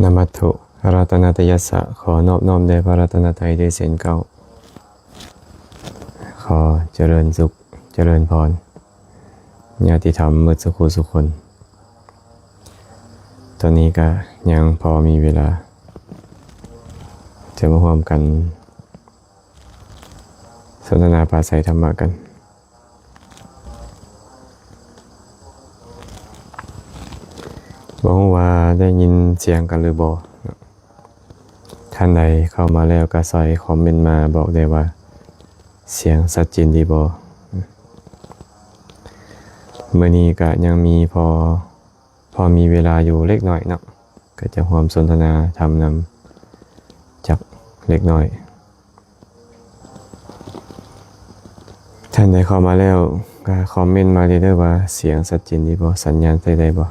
ນະມັດຖຸ ລັດຕະນະຕະຍັດສະ ຂໍນອບນ້ອມແດ່ພະລັດຕະນະໄຕດ້ວຍເຊັ່ນເກົ່າ. ຂໍຈະເລີນສຸກ ຈະເລີນພອນ ຍາດຕິທຳໝົດສຸຂູສຸຄົນ. ຕອນນີ້ກະຍັງພໍມີເວລາ ຈະມາຮ່ວມກັນສົນທະນາປາໄສທຳມະກັນ. ບໍ່ຮູ້ວ່າໄດ້ຍິນສຽງກັນຫຼືບໍ່ເນາະ? ທ່ານໃດເຂົ້າມາແລ້ວກະຊ່ອຍຄອມເມັນມາບອກແດ່ວ່າ ສຽງຊັດເຈນດີບໍ່? ມື້ນີ້ກະຍັງມີພໍ ພໍມີເວລາຢູ່ເລັກນ້ອຍເນາະ, ກໍຈະຮ່ວມສົນທະນາທຳນຳຈັກເລັກນ້ອຍ. ທ່ານໃດເຂົ້າມາແລ້ວກໍຄອມເມັນມາເດີວ່າ ສຽງຊັດເຈນດີບໍ່? ສັນຍານໃຊ້ໄດ້ບໍ່?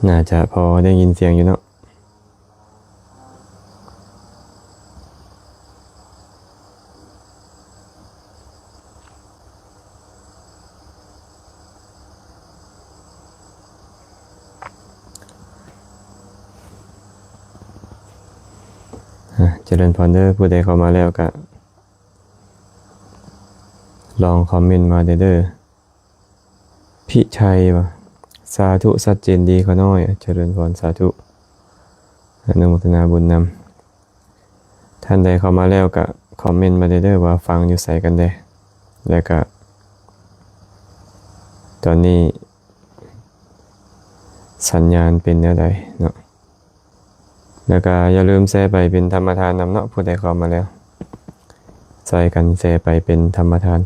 ໜ້າຈະພໍໄດ້ຍິນສຽງຢູ່ເນາະ. ອາ ຈະເລີນພອນເດີ, ຜູ້ໃດເຂົ້າມາແລ້ວກະລອງຄອມເມັນມາແດ່ເດີ. ພິໄທວ່າ ສາທຸ ຊັດເຈນດີຂ້ານ້ອຍ. ຈະເລີນພອນ ສາທຸ ອະນຸໂມທະນາບຸນນຳ. ທ່ານໃດເຂົ້າມາແລ້ວກະຄອມເມັນມາເດີວ່າ ຟັງຢູ່ໃສກັນແດ່ ແລ້ວກະຕອນນີ້ສັນຍານເປັນແນວໃດເນາະ? ແລ້ວກະຢ່າລືມແຊໄປເປັນທຳມະທານນຳເນາະ, ຜູ້ໃດເຂົ້າມາແລ້ວ ຊ່ອຍກັນແຊໄປເປັນທຳມະທານ.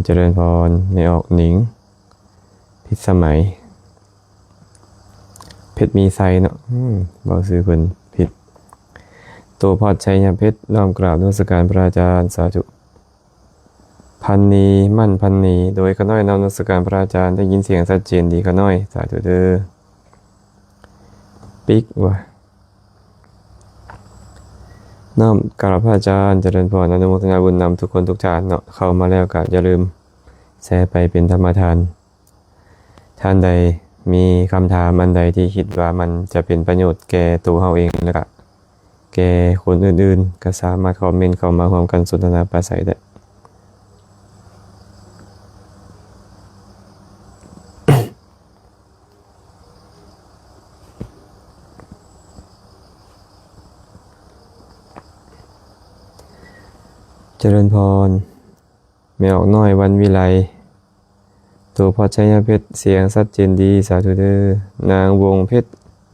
ຈະເລີນພອນ ແມ່ອອກໜິງ ພິດສະໄໝ ເພັດມີໄຊເນາະ, ອືມ ເວົ້າຊື່ເພິ່ນຜິດ. ໂຕພອດໄຊຍະເພັດ ນ້ອມກາບນະມັດສະການພະອາຈານ ສາທຸ. ພັນນີ ໝັ້ນພັນນີ ໂດຍຂ້ານ້ອຍນຳນະມັດສະການພະອາຈານ, ໄດ້ຍິນສຽງຊັດເຈນດີຂ້ານ້ອຍ ສາທຸເດີ. ປິກວ່າ ນ້ອມກາບພະອາຈານ ຈະເລີນພອນ ອະນຸໂມທະນາບຸນນຳທຸກຄົນທຸກທ່ານເນາະ, ເຂົ້າມາແລ້ວກະຢ່າລືມແຊໄປເປັນທຳມະທານ. ທ່ານໃດມີຄຳຖາມອັນໃດທີ່ຄິດວ່າມັນຈະເປັນປະໂຫຍດແກ່ໂຕເຮົາເອງ ແລະກະແກ່ຄົນອື່ນໆ ກໍສາມາດຄອມເມັນເຂົ້າມາຮ່ວມກັນສົນທະນາປາໄສໄດ້. ຈະເລີນພອນ ແມ່ອອກນ້ອຍ ວັນວິໄລ ໂຕພອດໄຊຍະເພັດ ສຽງຊັດເຈນດີ ສາທຸເດີ. ນາງວົງເພັດ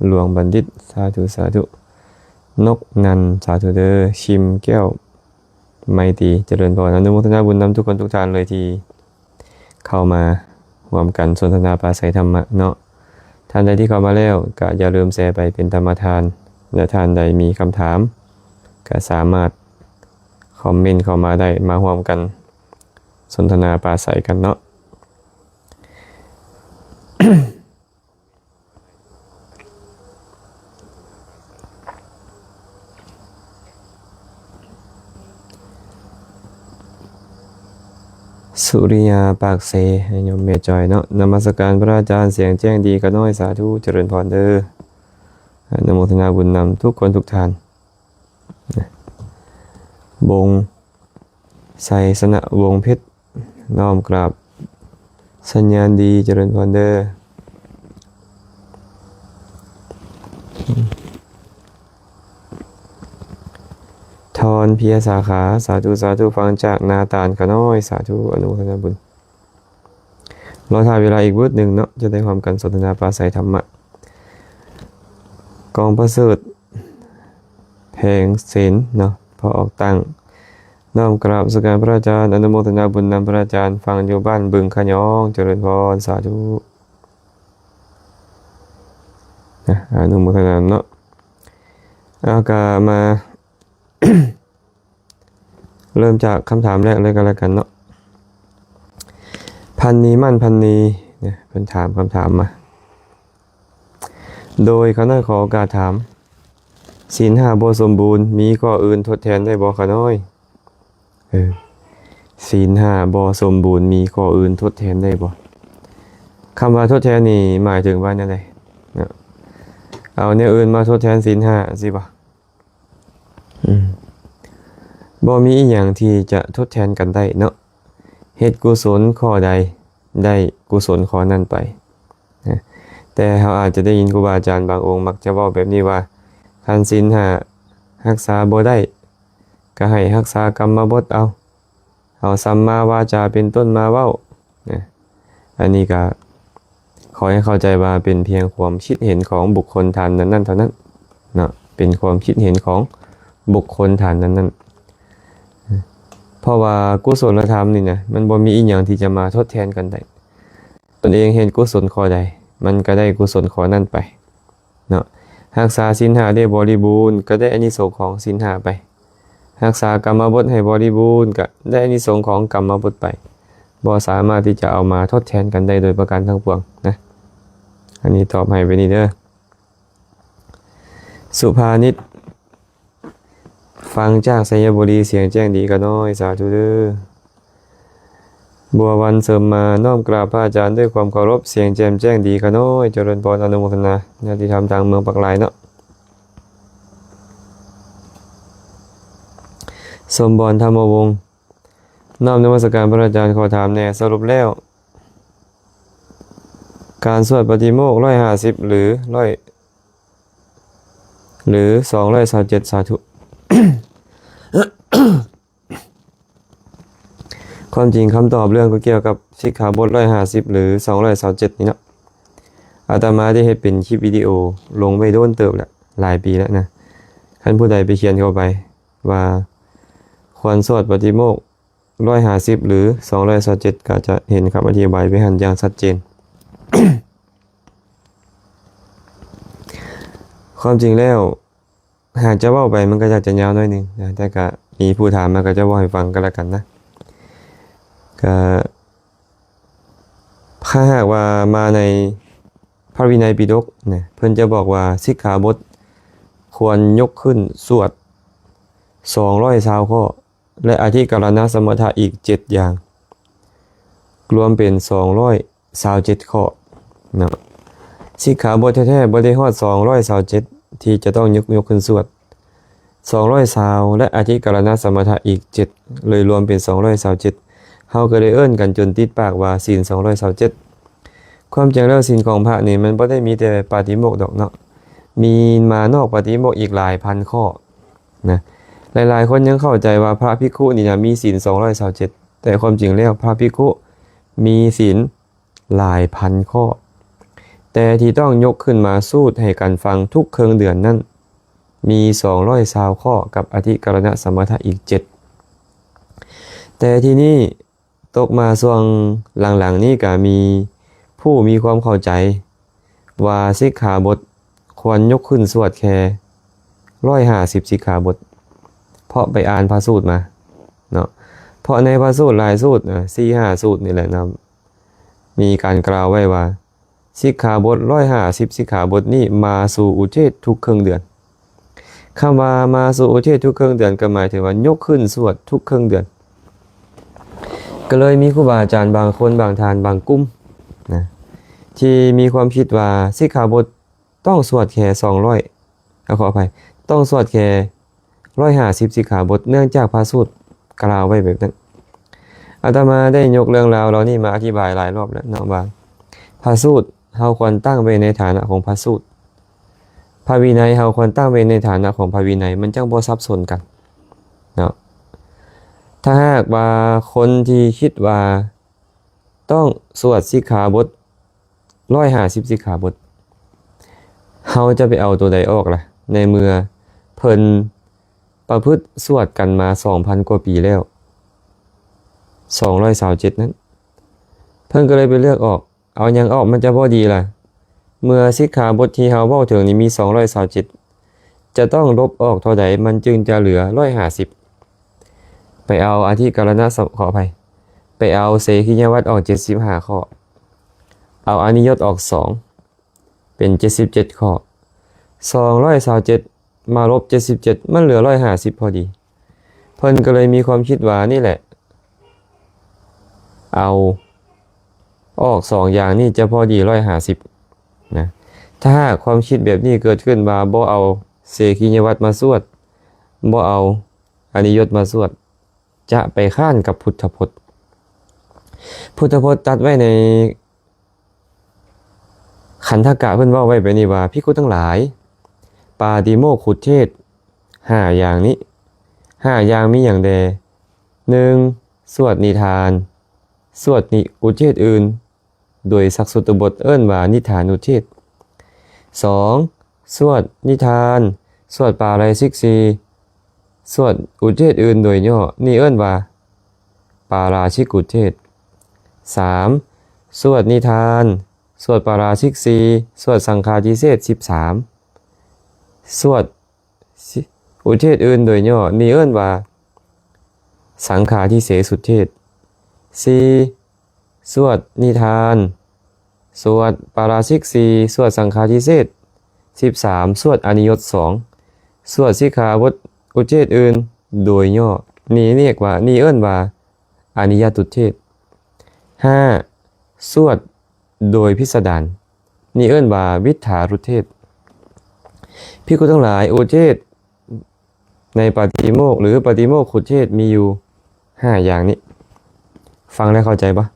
ຫຼວງບັນດິດ ສາທຸ ສາທຸ. ນົກນັນ ສາທຸເດີ. ຄິມແກ້ວ ໄມຕີ ຈະເລີນພອນ ອະນຸໂມທະນາບຸນນຳທຸກຄົນທຸກທ່ານເລີຍທີ່ເຂົ້າມາຮ່ວມກັນສົນທະນາປາໄສທຳມະເນາະ. ທ່ານໃດທີ່ເຂົ້າມາແລ້ວ ກະຢ່າລືມແຊໄປເປັນທຳມະທານ ແລະ ທ່ານໃດມີຄຳຖາມ ກະສາມາດຄອມເມັນເຂົ້າມາໄດ້ ມາຮ່ວມກັນສົນທະນາປາໄສກັນເນາະ. ສຸລິຍາ ປາກເຊ ໂຍມແມ່ຈອຍເນາະ, ນະມັດສະການພະອາຈານ ສຽງແຈ້ງດີຂະນ້ອຍ ສາທຸ ຈະເລີນພອນເດີ. ອະນຸໂມທະນາບຸນນຳທຸກຄົນທຸກທ່ານ. ວົງໄຊຊະນະ ວົງເພັດ ນ້ອມກາບ ສັນຍານດີ ຈະເລີນພອນເດີ. ທອນ ເພຍສາຂາ ສາທຸ ສາທຸ. ຟັງຈາກນາຕານຂະນ້ອຍ ສາທຸ ອະນຸໂມທະນາບຸນ. ລໍຖ້າເວລາອີກບຶດໜຶ່ງເນາະ ຈະໄດ້ຮ່ວມກັນສົນທະນາປາໄສທຳມະ. ກອງປະເສີດ ແພງເສນເນາະ ພໍ່ອອກຕັ້ງ ນ້ອມກາບນະມັດສະການພະອາຈານ ອະນຸໂມທະນາບຸນນຳພະອາຈານ. ຟັງຢູ່ບ້ານບຶງຂະຫຍອງ ຈະເລີນພອນ ສາທຸ ນະ ອະນຸໂມທະນາເນາະ. ເອົາ ກະມາ ເລີ່ມຈາກຄຳຖາມແລກເລີຍກໍແລ້ວກັນເນາະ. ພັນນີໝັ້ນພັນນີ ເພິ່ນຖາມຄຳຖາມມາ. ໂດຍ ຂ້ານ້ອຍຂໍໂອກາດຖາມ, ສິນຫ້າບໍ່ສົມບູນ ມີຂໍ້ອື່ນທົດແທນໄດ້ບໍ່ຂ້ານ້ອຍ? ເອີ ສິນຫ້າບໍ່ສົມບູນ ມີຂໍ້ອື່ນທົດແທນໄດ້ບໍ່? ຄຳວ່າທົດແທນນີ້ໝາຍເຖິງວ່າແນວໃດເນາະ? ເອົາແນວອື່ນມາທົດແທນສິນຫ້າ ຊີ້ບໍ່? ອືມ ບໍ່ມີອີ່ຫຍັງທີ່ຈະທົດແທນກັນໄດ້ເນາະ, ເຮັດກຸສົນຂໍ້ໃດ ໄດ້ກຸສົນຂໍ້ນັ້ນໄປນະ. ແຕ່ເຮົາອາດຈະໄດ້ຍິນຄູບາອາຈານບາງອົງມັກຈະເວົ້າແບບນີ້ວ່າ ຄັນສິນຫ້າຮັກສາບໍ່ໄດ້ ກໍໃຫ້ຮັກສາກຳມະບົດເອົາ, ເອົາສຳມາວາຈາເປັນຕົ້ນມາເວົ້ານະ. ອັນນີ້ກໍຂໍໃຫ້ເຂົ້າໃຈວ່າເປັນພຽງຄວາມຄິດເຫັນຂອງບຸກຄົນທ່ານນັ້ນໆເທົ່ານັ້ນເນາະ, ເປັນຄວາມຄິດເຫັນຂອງບຸກຄົນທ່ານນັ້ນໆ. ເພາະວ່າກຸສົນລະທຳນີ້ນະ ມັນບໍ່ມີອີ່ຫຍັງທີ່ຈະມາທົດແທນກັນໄດ້. ຕົນເອງເຮັດກຸສົນຂໍ້ໃດ ມັນກໍໄດ້ກຸສົນຂໍ້ນັ້ນໄປເນາະ. ຮັກສາສິນຫ້າໄດ້ບໍລິບູນ ກໍໄດ້ອານິສົງຂອງສິນຫ້າໄປ. ຮັກສາກຳມະບົດໃຫ້ບໍລິບູນ ກໍໄດ້ອານິສົງຂອງກຳມະບົດໄປ. ບໍ່ສາມາດທີ່ຈະເອົາມາທົດແທນກັນໄດ້ໂດຍປະການທັງປວງນະ. ອັນນີ້ຕອບໃຫ້ໄປນີ້ເດີ. ສຸພານິດ ຟັງຈາກໄຊຍະບູລີ ສຽງແຈ້ງດີຂ້ານ້ອຍ ສາທຸເດີ. ບົວວັນເສີມມາ ນ້ອມກາບພະອາຈານດ້ວຍຄວາມເຄົາລົບ ສຽງແຈ່ມແຈ້ງດີຂ້ານ້ອຍ ຈະເລີນພອນ ອະນຸໂມທະນາ ຍາດຕິທຳທາງເມືອງປາກລາຍເນາະ. ສົມບອນ ທຳມະວົງ ນ້ອມນະມັດສະການພະອາຈານ ຂໍຖາມແດ່ ສະຫຼຸບແລ້ວ ການສວດປາຕິໂມກຮ້ອຍຫ້າສິບ ຫຼື ຮ້ອຍ ຫຼື ສອງຮ້ອຍຊາວເຈັດ ສາທຸ. ຄວາມຈິງຄຳຕອບເລື່ອງກ່ຽວກັບສິກຂາບົດຮ້ອຍຫ້າສິບ ຫຼື ສອງຮ້ອຍຊາວເຈັດນີ້ເນາະ ອາດຕະມາໄດ້ເຮັດເປັນຄລິບວິດີໂອລົງໄວ້ໂດນເຕີບແລ້ວ ຫຼາຍປີແລ້ວນະ. ຄັນຜູ້ໃດໄປຂຽນເຂົ້າໄປວ່າ ຄວນສວດປາຕິໂມກ ຮ້ອຍຫ້າສິບ ຫຼື ສອງຮ້ອຍຊາວເຈັດ ກໍຈະເຫັນຄຳອະທິບາຍໄວ້ຫັ້ນຢ່າງຊັດເຈນ. ຄວາມຈິງແລ້ວ ຫາກຈະເວົ້າໄປມັນກໍຢາກຈະຍາວໜ້ອຍໜຶ່ງນະ, ແຕ່ກໍມີຜູ້ຖາມມາ ກໍຈະເວົ້າໃຫ້ຟັງກໍແລ້ວກັນນະ. ກໍຖ້າຫາກວ່າມາໃນພະວິໄນປິດົກນະ ເພິ່ນຈະບອກວ່າ ສິກຂາບົດຄວນຍົກຂຶ້ນສວດສອງຮ້ອຍຊາວຂໍ້ ແລະ ອະທິກະລະນະສະມະຖະອີກເຈັດຢ່າງ ລວມເປັນສອງຮ້ອຍຊາວເຈັດຂໍ້ເນາະ. ສິກຂາບົດແທ້ໆບໍ່ໄດ້ຮອດສອງຮ້ອຍຊາວເຈັດ ທີ່ຈະຕ້ອງຍົກ ຍົກຂຶ້ນສວດ ສອງຮ້ອຍຊາວ ແລະ ອະທິກະລະນະສະມະຖະອີກເຈັດ ເລີຍລວມເປັນສອງຮ້ອຍຊາວເຈັດ ເຮົາກໍເລີຍເອີ້ນກັນຈົນຕິດປາກວ່າສິນສອງຮ້ອຍຊາວເຈັດ. ຄວາມຈິງແລ້ວສິນຂອງພະນີ້ມັນບໍ່ໄດ້ມີແຕ່ປາຕິໂມກດອກເນາະ, ມີມານອກປາຕິໂມກອີກຫຼາຍພັນຂໍ້ນະ. ຫຼາຍໆຄົນຍັງເຂົ້າໃຈວ່າພະພິກຂຸນີ້ນະມີສິນສອງຮ້ອຍຊາວເຈັດ ແຕ່ຄວາມຈິງແລ້ວພະພິກຂຸມີສິນຫຼາຍພັນຂໍ້ ແຕ່ທີ່ຕ້ອງຍົກຂຶ້ນມາສູດໃຫ້ກັນຟັງທຸກເຄິ່ງເດືອນນັ້ນ ມີສອງຮ້ອຍຊາວຂໍ້ກັບອະທິກະລະນະສະມະຖະອີກເຈັດ. ແຕ່ທີ່ນີ້ຕົກມາຊ່ວງຫຼັງໆນີ້ກະມີຜູ້ມີຄວາມເຂົ້າໃຈວ່າສິກຂາບົດຄວນຍົກຂຶ້ນສວດແຄ່ຮ້ອຍຫ້າສິບສິກຂາບົດ ເພາະໄປອ່ານພະສູດມາເນາະ. ເພາະໃນພະສູດຫຼາຍສູດ ເອີ ສີ່ຫ້າສູດນີ້ແຫຼະເນາະ ມີການກ່າວໄວ້ວ່າ ສິກຂາບົດຮ້ອຍຫ້າສິບສິກຂາບົດນີ້ມາສູ່ອຸເທດທຸກເຄິ່ງເດືອນ. ຄຳວ່າມາສູ່ອຸເທດທຸກເຄິ່ງເດືອນ ກໍໝາຍເຖິງວ່າຍົກຂຶ້ນສວດທຸກເຄິ່ງເດືອນ. ກໍເລີຍມີຄູບາອາຈານບາງຄົນ ບາງທ່ານ ບາງກຸ່ມນະ ທີ່ມີຄວາມຄິດວ່າສິກຂາບົດຕ້ອງສວດແຄ່ສອງຮ້ອຍ ເອົາ ຂໍອະໄພ ຕ້ອງສວດແຄ່ ຮ້ອຍຫ້າສິບສິກຂາບົດ ເນື່ອງຈາກພະສູດກ່າວໄວ້ແບບນັ້ນ. ອາດຕະມາໄດ້ຍົກເລື່ອງລາວເຫຼົ່ານີ້ມາອະທິບາຍຫຼາຍລອບແລ້ວເນາະ ວ່າພະສູດເຮົາຄວນຕັ້ງໄວ້ໃນຖານະຂອງພະສູດ, ພະວິໄນເຮົາຄວນຕັ້ງໄວ້ໃນຖານະຂອງພະວິໄນ, ມັນຈັ່ງບໍ່ສັບສົນກັນເນາະ. ຖ້າຫາກວ່າຄົນທີ່ຄິດວ່າຕ້ອງສວດສິກຂາບົດ ຮ້ອຍຫ້າສິບສິກຂາບົດ ເຮົາຈະໄປເອົາໂຕໃດອອກລະ ໃນເມື່ອເພິ່ນປະພຶດສວດກັນມາສອງພັນກວ່າປີແລ້ວ ສອງຮ້ອຍຊາວເຈັດນັ້ນ ເພິ່ນກໍເລີຍໄປເລືອກອອກ ເອົາຫຍັງອອກມັນຈະບໍ່ດີລະ ເມື່ອສິກຂາບົດທີ່ເຮົາເວົ້າເຖິງນີ້ມີສອງຮ້ອຍຊາວເຈັດ ຈະຕ້ອງລົບອອກເທົ່າໃດມັນຈຶ່ງຈະເຫຼືອຮ້ອຍຫ້າສິບ? ໄປເອົາອະທິກະລະນະ ຂໍອະໄພ ໄປເອົາເສຂິຍະວັດອອກເຈັດສິບຫ້າຂໍ້ ເອົາອະນິຍົດອອກສອງ ເປັນເຈັດສິບເຈັດຂໍ້ ສອງຮ້ອຍຊາວເຈັດ ມາລົບເຈັດສິບເຈັດ ມັນເຫຼືອຮ້ອຍຫ້າສິບພໍດີ. ເພິ່ນກໍເລີຍມີຄວາມຄິດວ່ານີ້ແຫຼະ ເອົາອອກສອງຢ່າງນີ້ຈະພໍດີຮ້ອຍຫ້າສິບນະ. ຖ້າຫາກຄວາມຄິດແບບນີ້ເກີດຂຶ້ນວ່າບໍ່ເອົາເສຂີຍະວັດມາສວດ, ບໍ່ເອົາອະນິຍົດມາສວດ, ຈະໄປຄ້ານກັບພຸດທະພົດ. ພຸດທະພົດຕັດໄວ້ໃນຂັນທະກະ ເພິ່ນເວົ້າໄວ້ແບບນີ້ວ່າ ພິກຂຸທັງຫຼາຍ, ປາຕິໂມກຂຸເທດຫ້າຢ່າງນີ້ ຫ້າຢ່າງມີຫຍັງແດ່? ໜຶ່ງ ສວດນິທານ, ສວດນິ ອຸເທດອື່ນ ໂດຍສັກສຸດຕະບົດ ເອີ້ນວ່ານິທານຸເທດ. ສອງ ສວດນິທານ, ສວດປາລາຊິກສີ່, ສວດອຸເທດອື່ນໂດຍຫຍໍ້, ນີ້ເອີ້ນວ່າປາລາຊິກອຸເທດ. ສາມ ສວດນິທານ, ສວດປາລາຊິກສີ່, ສວດສັງຄາທິເສດສິບສາມ, ສວດ ຊິ ອຸເທດອື່ນໂດຍຫຍໍ້, ນີ້ເອີ້ນວ່າສັງຄາທິເສດສຸເທດ. ສີ່ ສວດນິທານ, ສວດປາລາຊິກສີ່, ສວດສັງຄາທິເສດສິບສາມ, ສວດອະນິຍົດສອງ, ສວດສິກຂາບົດອຸເທດອື່ນໂດຍຫຍໍ້, ນີ້ຮຽກວ່າ ນີ້ເອີ້ນວ່າອະນິຍະຕຸດເທດ. ຫ້າ ສວດໂດຍພິດສະດານ, ນີ້ເອີ້ນວ່າວິດຖາຣຸດເທດ. ພິກຂຸທັງຫຼາຍ, ອຸເທດໃນປາຕິໂມກ ຫຼື ປາຕິໂມກຂຸເທດມີຢູ່ຫ້າຢ່າງນີ້. ຟັງແລ້ວເຂົ້າໃຈບໍ່?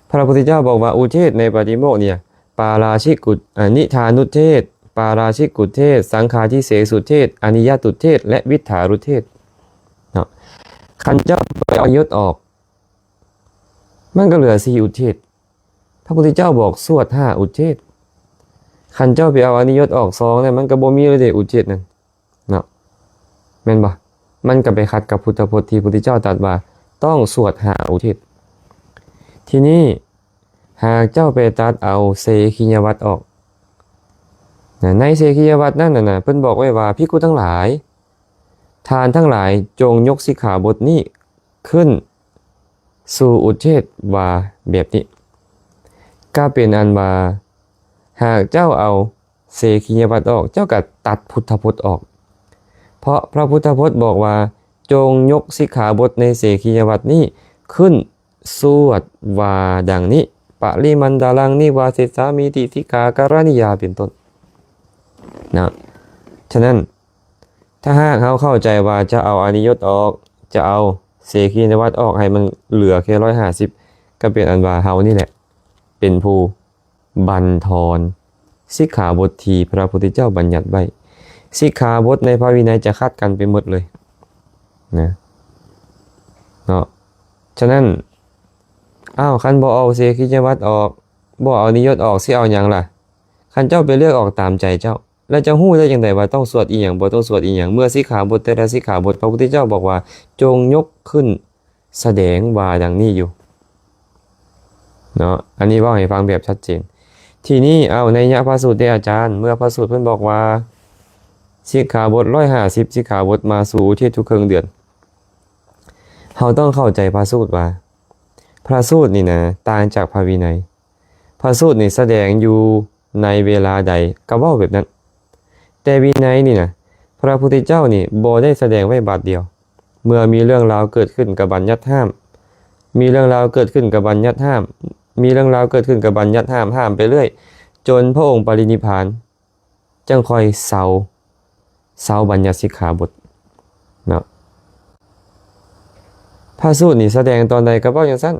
ພະພຸດທະເຈົ້າບອກວ່າອຸເທດໃນປາຕິໂມກນີ້ ປາລາຊິກກຸ ອາ ນິທານຸດເທດ, ປາລາຊິກກຸເທດ, ສັງຄາທິເສດສຸເທດ, ອະນິຍະຕຸດເທດ ແລະ ວິດຖາຣຸດເທດເນາະ. ຄັນເຈົ້າໄປເອົາອະນິຍົດອອກ ມັນກໍເຫຼືອສີ່ອຸເທດ. ພະພຸດທະເຈົ້າບອກສວດຫ້າອຸເທດ. ຄັນເຈົ້າໄປເອົາອະນິຍົດອອກສອງແລ້ວ ມັນກໍບໍ່ມີເລີຍເດ ອຸເທດນັ້ນເນາະ ແມ່ນບໍ່? ມັນກໍໄປຂັດກັບພຸດທະພົດທີ່ພຸດທະເຈົ້າຕັດວ່າຕ້ອງສວດຫ້າອຸເທດ. ທີນີ້ຫາກເຈົ້າໄປຕັດເອົາເສຂີຍະວັດອອກນະ, ໃນເສຂີຍະວັດນັ້ນນະ ເພິ່ນບອກໄວ້ວ່າ ພິກຂຸທັງຫຼາຍ, ທ່ານທັງຫຼາຍ ຈົ່ງຍົກສິກຂາບົດນີ້ຂຶ້ນສູ່ອຸເທດວ່າແບບນີ້. ກໍເປັນອັນວ່າ ຫາກເຈົ້າເອົາເສຂີຍະວັດອອກ, ເຈົ້າກໍຕັດພຸດທະພົດອອກ. ເພາະພະພຸດທະພົດບອກວ່າ ຈົ່ງຍົກສິກຂາບົດໃນເສຂີຍະວັດນີ້ຂຶ້ນ ສວດວ່າດັ່ງນີ້, ປະລິມັນຕະລັງນິວາສິດສາມີຕິ ສິກຂາກະລະນິຍາ ເປັນຕົ້ນນະ. ສະນັ້ນ ຖ້າຫາກເຮົາເຂົ້າໃຈວ່າຈະເອົາອະນິຍົດອອກ, ຈະເອົາເສຂີຍະວັດອອກ ໃຫ້ມັນເຫຼືອແຄ່ຮ້ອຍຫ້າສິບ ກໍເປັນອັນວ່າເຮົານີ້ແຫຼະເປັນຜູ້ບັນທອນສິກຂາບົດທີ່ພະພຸດທະເຈົ້າບັນຍັດໄວ້. ສິກຂາບົດໃນພະວິໄນຈະຂັດກັນໄປໝົດເລີຍນະ ເນາະ. ສະນັ້ນ ອ້າວ ຄັນບໍ່ເອົາເສຂີຍະວັດອອກ, ບໍ່ເອົານິຍົດອອກ, ຊິເອົາຫຍັງລະ? ຄັນເຈົ້າໄປເລືອກອອກຕາມໃຈເຈົ້າ, ແລ້ວເຈົ້າຮູ້ໄດ້ຈັ່ງໃດວ່າຕ້ອງສວດອີ່ຫຍັງ, ບໍ່ຕ້ອງສວດອີ່ຫຍັງ? ເມື່ອສິກຂາບົດແຕ່ລະສິກຂາບົດ ພະພຸດທະເຈົ້າບອກວ່າ ຈົ່ງຍົກຂຶ້ນສະແດງວ່າດັ່ງນີ້ຢູ່ເນາະ. ອັນນີ້ເວົ້າໃຫ້ຟັງແບບຊັດເຈນ. ທີນີ້ເອົາໄນຍະພະສູດເດອາຈານ, ເມື່ອພະສູດເພິ່ນບອກວ່າ ສິກຂາບົດຮ້ອຍຫ້າສິບສິກຂາບົດ ມາສູ່ອຸທິດທຸກເຄິ່ງເດືອນ, ເຮົາຕ້ອງເຂົ້າໃຈພະສູດວ່າ ພະສູດນີ້ນະ ຕ່າງຈາກພະວິໄນ. ພະສູດນີ້ສະແດງຢູ່ໃນເວລາໃດກໍເວົ້າແບບນັ້ນ, ແຕ່ວິໄນນີ້ນະ ພະພຸດທະເຈົ້ານີ້ບໍ່ໄດ້ສະແດງໄວ້ບາດດຽວ. ເມື່ອມີເລື່ອງລາວເກີດຂຶ້ນກໍບັນຍັດຫ້າມ, ມີເລື່ອງລາວເກີດຂຶ້ນກໍບັນຍັດຫ້າມ, ມີເລື່ອງລາວເກີດຂຶ້ນກໍບັນຍັດຫ້າມ, ຫ້າມໄປເລື້ອຍ ຈົນພະອົງປະລິນິບພານ ຈັ່ງຄ່ອຍເຊົາ, ເຊົາບັນຍັດສິກຂາບົດເນາະ. ພະສູດນີ້ສະແດງຕອນໃດກໍເວົ້າຈັ່ງຊັ້ນ.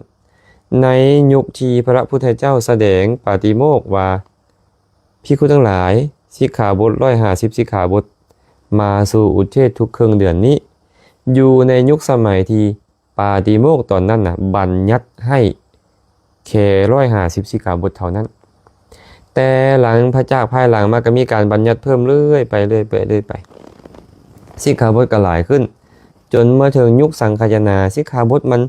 ໃນຍຸກທີ່ພະພຸດທະເຈົ້າສະແດງປາຕິໂມກວ່າ ພິກຂຸທັງຫຼາຍ, ສິກຂາບົດຮ້ອຍຫ້າສິບສິກຂາບົດ ມາສູ່ອຸເທດທຸກເຄິ່ງເດືອນນີ້, ຢູ່ໃນຍຸກສະໄໝທີ່ ປາຕິໂມກຕອນນັ້ນນະ ບັນຍັດໃຫ້ແຄ່ຮ້ອຍຫ້າສິບສິກຂາບົດເທົ່ານັ້ນ. ແຕ່ຫຼັງ ພະ ຈາກພາຍຫຼັງມາກໍມີການບັນຍັດເພີ່ມເລື້ອຍໄປ ເລື້ອຍໄປ ເລື້ອຍໄປ. ສິກຂາບົດກໍຫຼາຍຂຶ້ນ ຈົນມາເຖິງຍຸກສັງຄະຍານາ, ສິກຂາບົດມັນ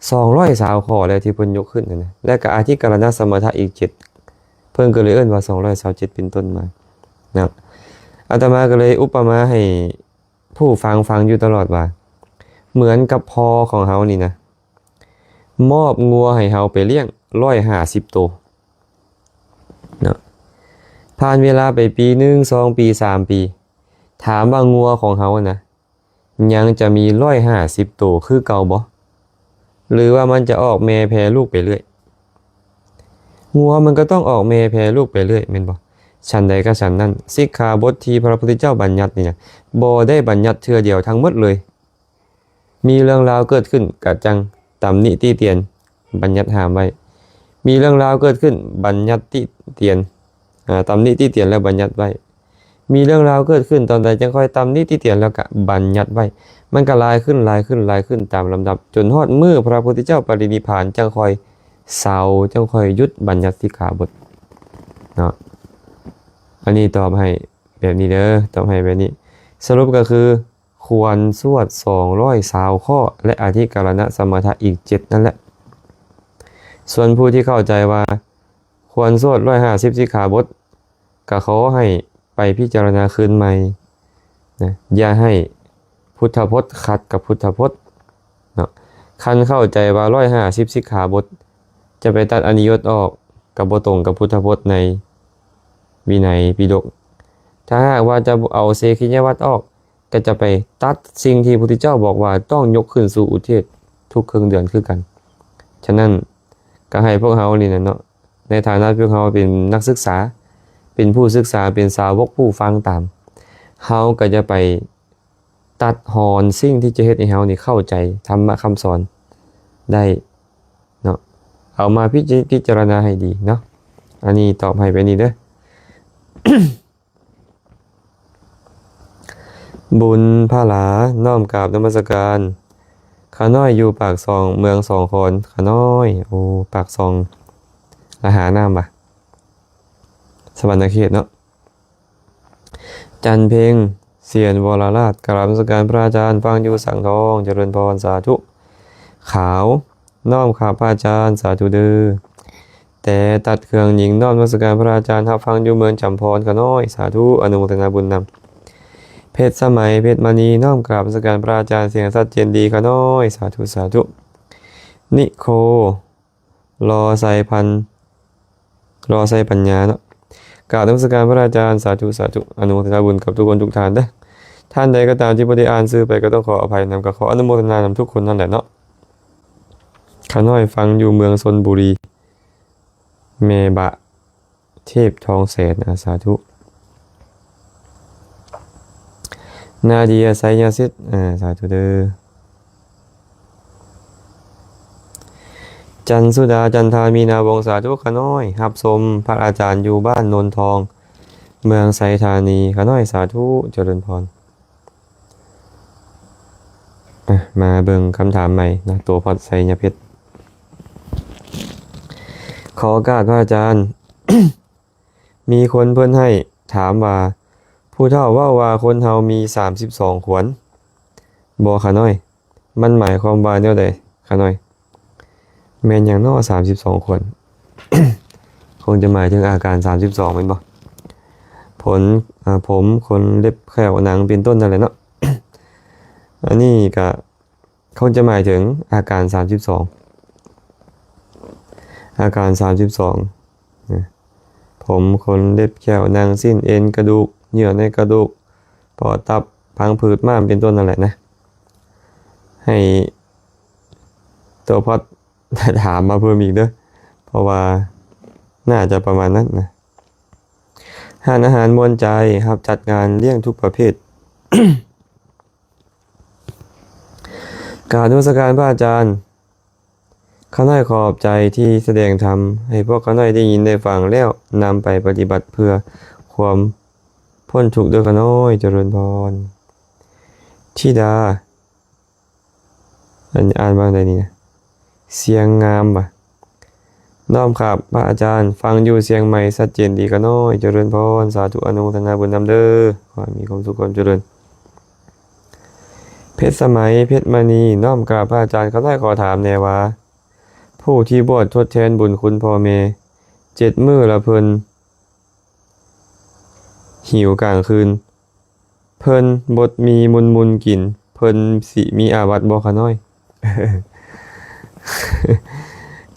ສອງຮ້ອຍຊາວຂໍ້ແລ້ວທີ່ເພິ່ນຍົກຂຶ້ນນັ້ນນະ, ແລະກໍອະທິກະລະນະສະມະຖະອີກເຈັດ, ເພິ່ນກໍເລີຍເອີ້ນວ່າສອງຮ້ອຍຊາວເຈັດເປັນຕົ້ນມານະ. ອາດຕະມາກໍເລີຍອຸປະມາໃຫ້ ຜູ້ຟັງຟັງຢູ່ຕະຫຼອດວ່າ ເໝືອນກັບພໍ່ຂອງເຮົານີ້ນະ ມອບງົວໃຫ້ເຮົາໄປລ້ຽງຮ້ອຍຫ້າສິບໂຕເນາະ. ພ ຜ່ານເວລາໄປປີໜຶ່ງ ສອງປີ ສາມປີ ຖາມວ່າງົວຂອງເຮົານະ ຍັງຈະມີຮ້ອຍຫ້າສິບໂຕຄືເກົ່າບໍ່? ຫຼືວ່າມັນຈະອອກແມ່ແຜ່ລູກໄປເລື້ອຍ? ງົວມັນກໍຕ້ອງອອກແມ່ແຜ່ລູກໄປເລື້ອຍແມ່ນບໍ່? ສັນໃດກໍສັນນັ້ນ, ສິກຂາບົດທີ່ພະພຸດທະເຈົ້າບັນຍັດນີ້ນະ ບໍ່ໄດ້ບັນຍັດເທື່ອດຽວທັງໝົດເລີຍ. ມີເລື່ອງລາວເກີດຂຶ້ນກະຈັ່ງຕຳໜິຕິຕຽນ ບັນຍັດຫ້າມໄວ້. ມີເລື່ອງລາວເກີດຂຶ້ນ ບັນຍັດຕິຕຽນ ອາ ຕຳໜິຕິຕຽນແລ້ວບັນຍັດໄວ້. ມີເລື່ອງລາວເກີດຂຶ້ນຕອນໃດ ຈັ່ງຄ່ອຍຕຳໜິຕິຕຽນແລ້ວກະບັນຍັດໄວ້. ມັນກະຫຼາຍຂຶ້ນ ຫຼາຍຂຶ້ນ ຫຼາຍຂຶ້ນຕາມລຳດັບ ຈົນຮອດມື້ພະພຸດທະເຈົ້າປະລິນິບພານ ຈັ່ງຄ່ອຍເຊົາ ຈັ່ງຄ່ອຍຢຸດບັນຍັດສິກຂາບົດເນາະ. ອັນນີ້ຕອບໃຫ້ແບບນີ້ເດີ ຕອບໃຫ້ແບບນີ້. ສະຫຼຸບກໍຄື ຄວນສວດສອງຮ້ອຍຊາວຂໍ້ ແລະ ອະທິກະລະນະສະມະຖະອີກເຈັດນັ້ນແຫຼະ. ສ່ວນຜູ້ທີ່ເຂົ້າໃຈວ່າຄວນສວດຮ້ອຍຫ້າສິບສິກຂາບົດ ກໍຂໍໃຫ້ໄປພິຈາລະນາຄືນໃໝ່ນະ, ຢ່າໃຫ້ພຸດທະພົດຂັດກັບພຸດທະພົດເນາະ. ຄັນເຂົ້າໃຈວ່າຮ້ອຍຫ້າສິບສິກຂາບົດ ຈະໄປຕັດອະນິຍົດອອກ ກໍບໍ່ຕົງກັບພຸດທະພົດໃນວິໄນປິດົກ. ຖ້າຫາກວ່າຈະເອົາເສຂິຍະວັດອອກ ກໍຈະໄປຕັດສິ່ງທີ່ພະພຸດທະເຈົ້າບອກວ່າຕ້ອງຍົກຂຶ້ນສູ່ອຸເທດທຸກເຄິ່ງເດືອນຄືກັນ. ສະນັ້ນ ກໍໃຫ້ພວກເຮົານີ້ນະເນາະ ໃນຖານະພວກເຮົາເປັນນັກສຶກສາ ເປັນຜູ້ສຶກສາ ເປັນສາວົກຜູ້ຟັງຕາມ, ເຮົາກໍຈະໄປຕັດຮອນສິ່ງທີ່ຈະເຮັດໃຫ້ເຮົານີ້ເຂົ້າໃຈທຳມະຄຳສອນໄດ້ເນາະ. ເອົາມາພິຈິ ພິຈາລະນາໃຫ້ດີເນາະ. ອັນນີ້ຕອບໃຫ້ໄປນີ້ເດີ. ບຸນພະຫຼາ ນ້ອມກາບນະມັດສະການ. ຂ້ານ້ອຍຢູ່ປາກຊ່ອງ ເມືອງສອງຄອນ. ຂ້ານ້ອຍ ໂອ້ ປາກຊ່ອງ ລະຫານ້ຳຫວາ? ສະຫວັນນະເຂດເນາະ. ຈັນເພັງ ສຽນວໍລະລາດ ກາບນະມັດສະການພະອາຈານ ຟັງຢູ່ສັງທອງ ຈະເລີນພອນ ສາທຸ. ຂາວ ນ້ອມຂາບພະອາຈານ ສາທຸເດີ. ແຕ່ຕັດເຄື່ອງຍິງ ນ້ອມນະມັດສະການພະອາຈານ ຮັບຟັງຢູ່ເມືອງຈຳພອນ ຂະນ້ອຍ ສາທຸ ອະນຸໂມທະນາບຸນນຳ. ເພັດສະໄໝ ເພັດມະນີ ນ້ອມກາບນະມັດສະການພະອາຈານ ສຽງຊັດເຈນດີ ຂະນ້ອຍ ສາທຸ ສາທຸ. ນິໂຄ ລໍໄຊພັນ ລໍໄຊປັນຍາເນາະ ກາບນະມັດສະການພະອາຈານ ສາທຸ ສາທຸ ອະນຸໂມທະນາບຸນກັບທຸກຄົນທຸກທ່ານເດີ. ທ່ານໃດກໍຕາມທີ່ບໍ່ໄດ້ອ່ານຊື່ໄປ ກໍຕ້ອງຂໍອະໄພນຳ ກໍຂໍອະນຸໂມທະນານຳທຸກຄົນນັ້ນແຫຼະເນາະ. ຂ້ານ້ອຍຟັງຢູ່ເມືອງຊົນບູລີ ແມ່ບະ ເທບທອງແສນ ອາ ສາທຸ. ນາເດຍ ໄຊຍະສິດ ອາ ສາທຸເດີ. ຈັນສຸດາ ຈັນທາ ມີນາວົງ ສາທຸ. ຂ້ານ້ອຍຮັບຊົມພະອາຈານຢູ່ບ້ານໂນນທອງ ເມືອງໄຊທານີ ຂ້ານ້ອຍ ສາທຸ ຈະເລີນພອນ. ອ່ະ ມາເບິ່ງຄຳຖາມໃໝ່ນະ ຕົວພອດໄຊຍະເພັດ. ຂໍໂອກາດພະອາຈານ ມີຄົນເພິ່ນໃຫ້ຖາມວ່າ ຜູ້ເຖົ້າເວົ້າວ່າຄົນເຮົາມີສາມສິບສອງຂວັນບໍ່ຂະນ້ອຍ? ມັນໝາຍຄວາມວ່າແນວໃດຂະນ້ອຍ? ແມ່ນຫຍັງເນາະ ສາມສິບສອງຂວັນ? ຄົງຈະໝາຍເຖິງອາການສາມສິບສອງແມ່ນບໍ່? ຜົນ ອາ ຜົມ ຂົນ ເລັບ ແຂ້ວ ໜັງ ເປັນຕົ້ນນັ້ນແຫຼະເນາະ. ອັນນີ້ກະຄົງຈະໝາຍເຖິງອາການສາມສິບສອງ ອາການສາມສິບສອງ ນະ ຜົມ ຂົນ ເລັບ ແຂ້ວ ໜັງ ຊີ້ນ ເອັນ ກະດູກ ເຍື່ອໃນກະດູກ ປອດ ຕັບ ພັງຜືດ ມ້າມ ເປັນຕົ້ນນັ້ນແຫຼະນະ. ໃຫ້ຕົວພອດ ຖາມມາເພີ່ມອີກເດີ ເພາະວ່າໜ້າຈະປະມານນັ້ນນະ. ຮ້ານອາຫານມ່ວນໃຈ ຮັບຈັດງານລ້ຽງທຸກປະເພດ. ກາບນະມັດສະການພະອາຈານ. ຂ້ານ້ອຍຂອບໃຈທີ່ສະແດງທຳໃຫ້ພວກຂ້ານ້ອຍໄດ້ຍິນໄດ້ຟັງແລ້ວນຳໄປປະຕິບັດເພື່ອຄວາມພົ້ນທຸກເດີຂ້ານ້ອຍ. ຈະເລີນພອນ. ທິດາ ອັນ ອ່ານວ່າໃດນີ້ນະ? ຊຽງງາມຫວາ? ນ້ອມຂາບພະອາຈານ ຟັງຢູ່ຊຽງໃໝ່ ຊັດເຈນດີຂ້ານ້ອຍ. ຈະເລີນພອນ ສາທຸ ອະນຸໂມທະນາບຸນນຳເດີ ຂໍໃຫ້ມີຄວາມສຸກຄວາມຈະເລີນ. ເພັດສະໄໝ ເພັດມະນີ ນ້ອມກາບພະອາຈານ ຂ້ານ້ອຍຂໍຖາມແດ່ວ່າ ຜູ້ທີ່ບວດທົດແທນບຸນຄຸນພໍ່ແມ່ເຈັດມື້ ລະເພິ່ນຫິວກາງຄືນ ເພິ່ນບົດໝີ່ມຸນໆກິນ ເພິ່ນຊິມີອາບັດບໍ່ຂ້ານ້ອຍ?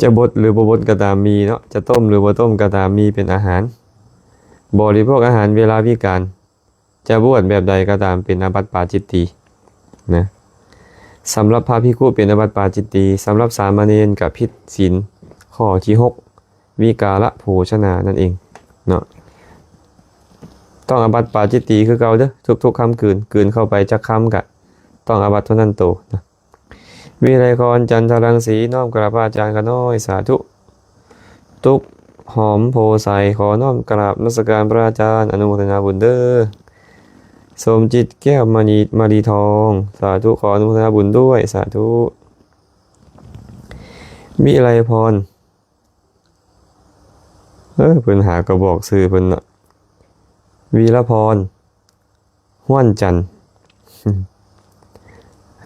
ຈະບົດຫຼືບໍ່ບົດກໍຕາມໝີ່ເນາະ ຈະຕົ້ມຫຼືບໍ່ຕົ້ມກໍຕາມ ໝີ່ເປັນອາຫານ. ບໍລິໂພກອາຫານເວລາວິການ ຈະບວດແບບໃດກໍຕາມເປັນອາບັດປາຈິດຕີນະ. ສຳລັບພະພິກຂຸເປັນອາບັດປາຈິດຕີ, ສຳລັບສາມະເນນກໍຜິດສິນຂໍ້ທີຫົກ ວິກາລະໂພຊະນານັ້ນເອງເນາະ. ຕ້ອງອາບັດປາຈິດຕີຄືເກົ່າເດີ້ ທຸກໆຄ່ຳຄືນ ກືນເຂົ້າໄປຈັກຄຳກະຕ້ອງອາບັດເທົ່ານັ້ນໂຕນະ. ວິໄລພອນ ຈັນທະລັງສີ ນ້ອມກາບພະອາຈານຂ້ານ້ອຍ ສາທຸ. ຕຸກ ຫອມໂພໄຊ ຂໍນ້ອມກາບນມັດສະການພະອາຈານ ອະນຸໂມທະນາບຸນເດີ້. ສົມຈິດ ແກ້ວມະນີ ມະລີທອງ ສາທຸ ຂໍອະນຸໂມທະນາບຸນດ້ວຍ ສາທຸ. ວິໄລພອນ ເອີ ເພິ່ນຫາກໍບອກຊື່ເພິ່ນເນາະ ວີລະພອນ ຫ້ວນຈັນ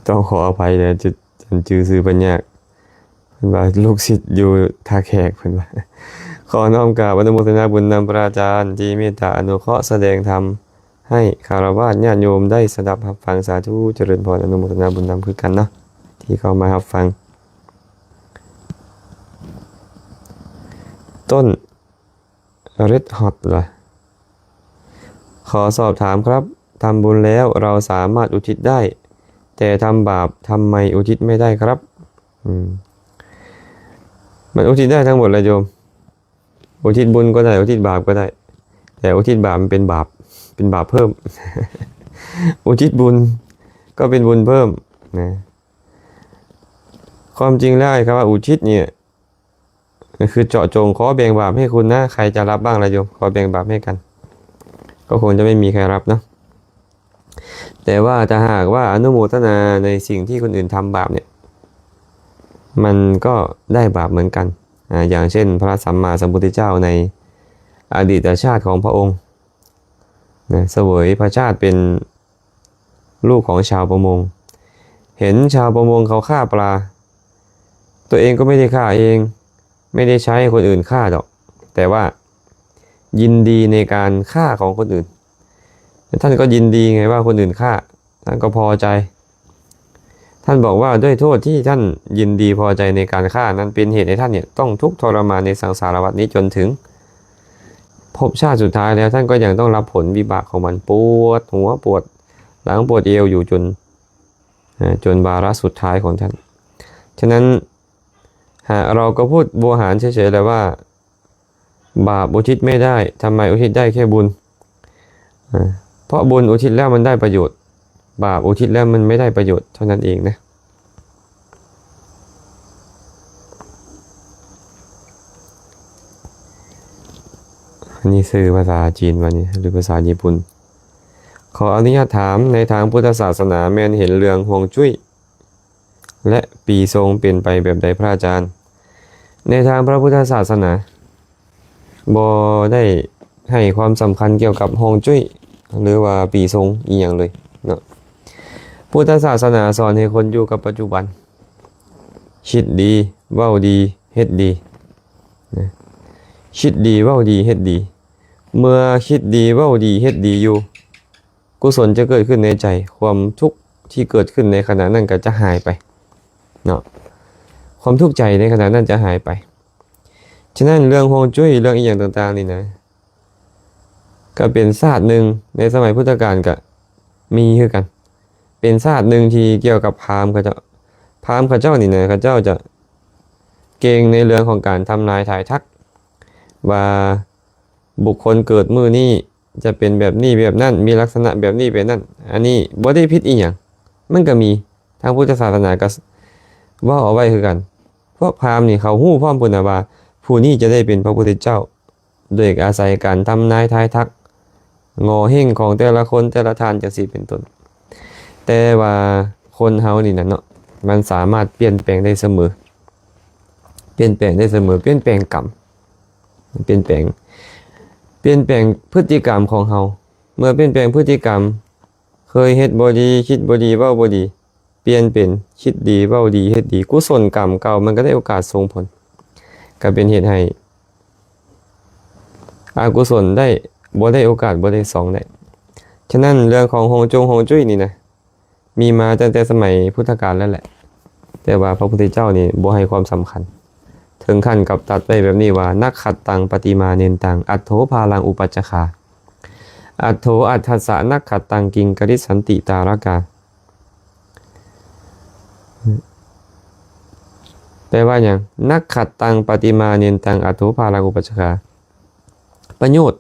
ຕ້ອງຂໍອະໄພເດີ ຈະ ຈັນຈື່ຊື່ເພິ່ນຍາກ. ເພິ່ນວ່າລູກສິດຢູ່ທ່າແຂກ ເພິ່ນວ່າ. ຂໍນ້ອມກາບອະນຸໂມທະນາບຸນນຳພະອາຈານທີ່ເມດຕາອະນຸເຄາະສະແດງທຳໃຫ້ຄາລະວາດຍາດໂຍມໄດ້ສະດັບຮັບຟັງ. ສາທຸ ຈະເລີນພອນ ອະນຸໂມທະນາບຸນນຳຄືກັນເນາະ ທີ່ເຂົ້າມາຮັບຟັງ. ຕົ້ນ ເຣດຮອດລະ ຂໍສອບຖາມຄັບ ທຳບຸນແລ້ວເຮົາສາມາດອຸທິດໄດ້ ແຕ່ທຳບາບທຳໄມອຸທິດໄມ່ໄດ້ຄັບ? ອືມ ມັນອຸທິດໄດ້ທັງໝົດແຫຼະໂຍມ ອຸທິດບຸນກໍໄດ້ ອຸທິດບາບກໍໄດ້ ແຕ່ອຸທິດບາບມັນເປັນບາບ ເປັນບາບເພີ່ມ ອຸທິດບຸນກໍເປັນບຸນເພີ່ມນະ. ຄວາມຈິງແລ້ວ ໄອ້ຄຳວ່າອຸທິດນີ້ ກໍຄືເຈາະຈົງຂໍແບ່ງບາບໃຫ້ຄຸນນະ ໃຄຈະຮັບບ້າງລະໂຍມ ຂໍແບ່ງບາບໃຫ້ກັນ ກໍຄົງຈະໄມ່ມີໃຄຮັບເນາະ. ແຕ່ວ່າຖ້າຫາກວ່າອະນຸໂມທະນາໃນສິ່ງທີ່ຄົນອື່ນທຳບາບນີ້ ມັນກໍໄດ້ບາບເໝືອນກັນ. ອາ ຢ່າງເຊັ່ນ ພະສຳມາສຳພຸດທະເຈົ້າໃນອະດີດຕະຊາດຂອງພະອົງນະ ສະເຫວີຍພະຊາດເປັນ ລູກຂອງຊາວປະມົງ ເຫັນຊາວປະມົງເຂົາຂ້າປາ ຕົວເອງກໍໄມ່ໄດ້ຂ້າເອງ ໄມ່ໄດ້ໃຊ້ໃຫ້ຄົນອື່ນຂ້າດອກ ແຕ່ວ່າຍິນດີໃນການຂ້າຂອງຄົນອື່ນ. ທ່ານກໍຍິນດີໄງວ່າຄົນອື່ນຂ້າ ທ່ານກໍພໍໃຈ. ທ່ານບອກວ່າດ້ວຍໂທດທີ່ທ່ານຍິນດີພໍໃຈໃນການຂ້ານັ້ນ ເປັນເຫດໃຫ້ທ່ານເນຍຕ້ອງທຸກທໍລະມານໃນສັງສາລະວັດນີ້ຈົນເຖິງພົບຊາດສຸດທ້າຍແລ້ວ ທ່ານກໍຍັງຕ້ອງຮັບຜົນວິບາກຂອງມັນ ປວດຫົວ ປວດຫຼັງ ປວດເອວຢູ່ຈົນ ເອີ ຈົນວາລະສຸດທ້າຍຂອງທ່ານ. ສະນັ້ນ ຫາ ເຮົາກໍພູດບູຮານເສີຍໆແຫຼະວ່າ ບາບອຸທິດໄມ່ໄດ້ ທຳໄມອຸທິດໄດ້ແຄ່ບຸນ? ເອີ ເພາະບຸນອຸທິດແລ້ວມັນໄດ້ປະໂຫຍດ ບາບອຸທິດແລ້ວມັນໄມ່ໄດ້ປະໂຫຍດເທົ່ານັ້ນເອງນະ. ອັນນີ້ຊື່ພາສາຈີນວ່ານີ້ ຫຼືພາສາຍີ່ປຸ່ນ? ຂໍອະນຸຍາດຖາມ, ໃນທາງພຸດທະສາສະໜາແມ່ນເຫັນເລື່ອງຮວງຈຸ້ຍ ແລະ ປີຊົງເປັນໄປແບບໃດພະອາຈານ? ໃນທາງພະພຸດທະສາສະໜາ ບໍ່ໄດ້ໃຫ້ຄວາມສຳຄັນກ່ຽວກັບຮວງຈຸ້ຍ ຫຼືວ່າປີຊົງອີ່ຫຍັງເລີຍເນາະ. ພຸດທະສາສະໜາສອນໃຫ້ຄົນຢູ່ກັບປັດຈຸບັນ, ຄິດດີ, ເວົ້າດີ, ເຮັດດີນະ. ຄິດດີ, ເວົ້າດີ, ເຮັດດີ. ເມື່ອຄິດດີ, ເວົ້າດີ, ເຮັດດີຢູ່, ກຸສົນຈະເກີດຂຶ້ນໃນໃຈ, ຄວາມທຸກທີ່ເກີດຂຶ້ນໃນຂະນະນັ້ນກໍຈະຫາຍໄປເນາະ, ຄວາມທຸກໃຈໃນຂະນະນັ້ນຈະຫາຍໄປ. ສະນັ້ນເລື່ອງຮວງຈຸ້ຍ ເລື່ອງອີ່ຫຍັງຕ່າງໆນີ້ນະ ກໍເປັນສາດໜຶ່ງ ໃນສະໄໝພຸດທະການກໍມີຄືກັນ, ເປັນສາດໜຶ່ງທີ່ກ່ຽວກັບພາມເຂົາເຈົ້າ. ພາມເຂົາເຈົ້ານີ້ນະ ເຂົາເຈົ້າຈະເກັ່ງໃນເລື່ອງຂອງການທຳນາຍທາຍທັກ ວ່າບຸກຄົນເກີດມື້ນີ້ ຈະເປັນແບບນີ້ແບບນັ້ນ, ມີລັກສະນະແບບນີ້ແບບນັ້ນ. ອັນນີ້ບໍ່ໄດ້ຜິດອີ່ຫຍັງ, ມັນກໍມີ, ທາງພຸດທະສາສະໜາກໍເວົ້າເອົາໄວ້ຄືກັນ. ພວກພາມນີ້ເຂົາຮູ້ພ້ອມພຸ້ນນະວ່າ ຜູ້ນີ້ຈະໄດ້ເປັນພະພຸດທະເຈົ້າ ໂດຍອາໄສການທຳນາຍທາຍທັກ ໂງເຫ້ງຂອງແຕ່ລະຄົນແຕ່ລະທ່ານ ຈັ່ງຊີ້ເປັນຕົ້ນ. ແຕ່ວ່າຄົນເຮົານີ້ນະເນາະ ມັນສາມາດປ່ຽນແປງໄດ້ສະເໝີ, ປ່ຽນແປງໄດ້ສະເໝີ, ປ່ຽນແປງກຳ ປ່ຽນແປງ, ປ່ຽນແປງພຶດຕິກຳຂອງເຮົາ. ເມື່ອປ່ຽນແປງພຶດຕິກຳ, ເຄີຍເຮັດບໍ່ດີ, ຄິດບໍ່ດີ, ເວົ້າບໍ່ດີ, ປ່ຽນເປັນຄິດດີ, ເວົ້າດີ, ເຮັດດີ, ກຸສົນກຳເກົ່າມັນກໍໄດ້ໂອກາດສົ່ງຜົນ, ກໍເປັນເຫດໃຫ້ອະກຸສົນໄດ້, ບໍ່ໄດ້ໂອກາດ, ບໍ່ໄດ້ຊ່ອງໄດ້. ສະນັ້ນເລື່ອງຂອງຮວງຈົງຮວງຈຸ້ຍນີ້ນະ, ມີມາຕັ້ງແຕ່ສະໄໝພຸດທະການແລ້ວແຫຼະ, ແຕ່ວ່າພະພຸດທະເຈົ້ານີ້ບໍ່ໃຫ້ຄວາມສຳຄັນ. ເຖິງຂັ້ນກັບຕັດໄວ້ແບບນີ້ວ່າ ນັກຂັດຕັງປະຕິມາເນນຕັງ ອັດໂທພາລັງອຸປັດຈະຄາ ອັດໂທອັດທັດສະນັກຂັດຕັງກິງກະລິດສັນຕິຕາລະກາ. ແປວ່າຫຍັງ? ນັກຂັດຕັງປະຕິມາເນນຕັງ ອັດໂທພາລັງອຸປັດຈະຄາ ປະໂຫຍດ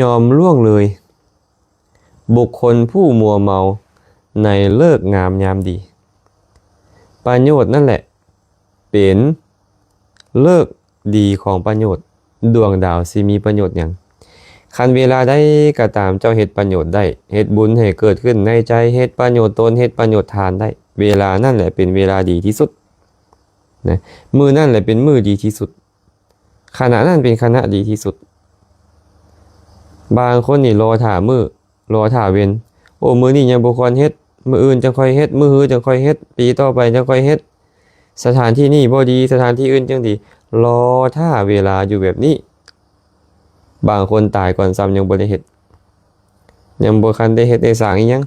ຍອມລ່ວງເລີຍ ບຸກຄົນຜູ້ມົວເມົາໃນເລີກງາມຍາມດີ. ປະໂຫຍດນັ້ນແຫຼະເປັນເລີກດີຂອງປະໂຫຍດ, ດວງດາວຊິມີປະໂຫຍດຫຍັງ? ຄັນເວລາໃດກໍຕາມເຈົ້າເຮັດປະໂຫຍດໄດ້, ເຮັດບຸນໃຫ້ເກີດຂຶ້ນໃນໃຈ, ເຮັດປະໂຫຍດຕົນ, ເຮັດປະໂຫຍດທ່ານໄດ້, ເວລານັ້ນແຫຼະເປັນເວລາດີທີ່ສຸດນະ, ມື້ນັ້ນແຫຼະເປັນມື້ດີທີ່ສຸດ. ຂະນະນັ້ນເປັນຂະນະດີທີ່ສຸດ. ບາງຄົນນີ້ລໍຖ້າມື້, ລໍຖ້າເວັນ. ໂອ້ ມື້ນີ້ຍັງບໍ່ຄວນເຮັດ, ມື້ອື່ນຈັ່ງຄ່ອຍເຮັດ, ມື້ຮືຈັ່ງຄ່ອຍເຮັດ, ປີຕໍ່ໄປຈັ່ງຄ່ອຍເຮັດ. ສະຖານທີ່ນີ້ບໍ່ດີ, ສະຖານທີ່ອື່ນຈັ່ງດີ. ລໍຖ້າເວລາຢູ່ແບບນີ້. ບາງຄົນຕາຍກ່ອນຊ້ຳຍັງບໍ່ໄດ້ເຮັດ, ຍັງບໍ່ທັນໄດ້ເຮັດໄດ້ສ້າງອີ່ຫຍັງ,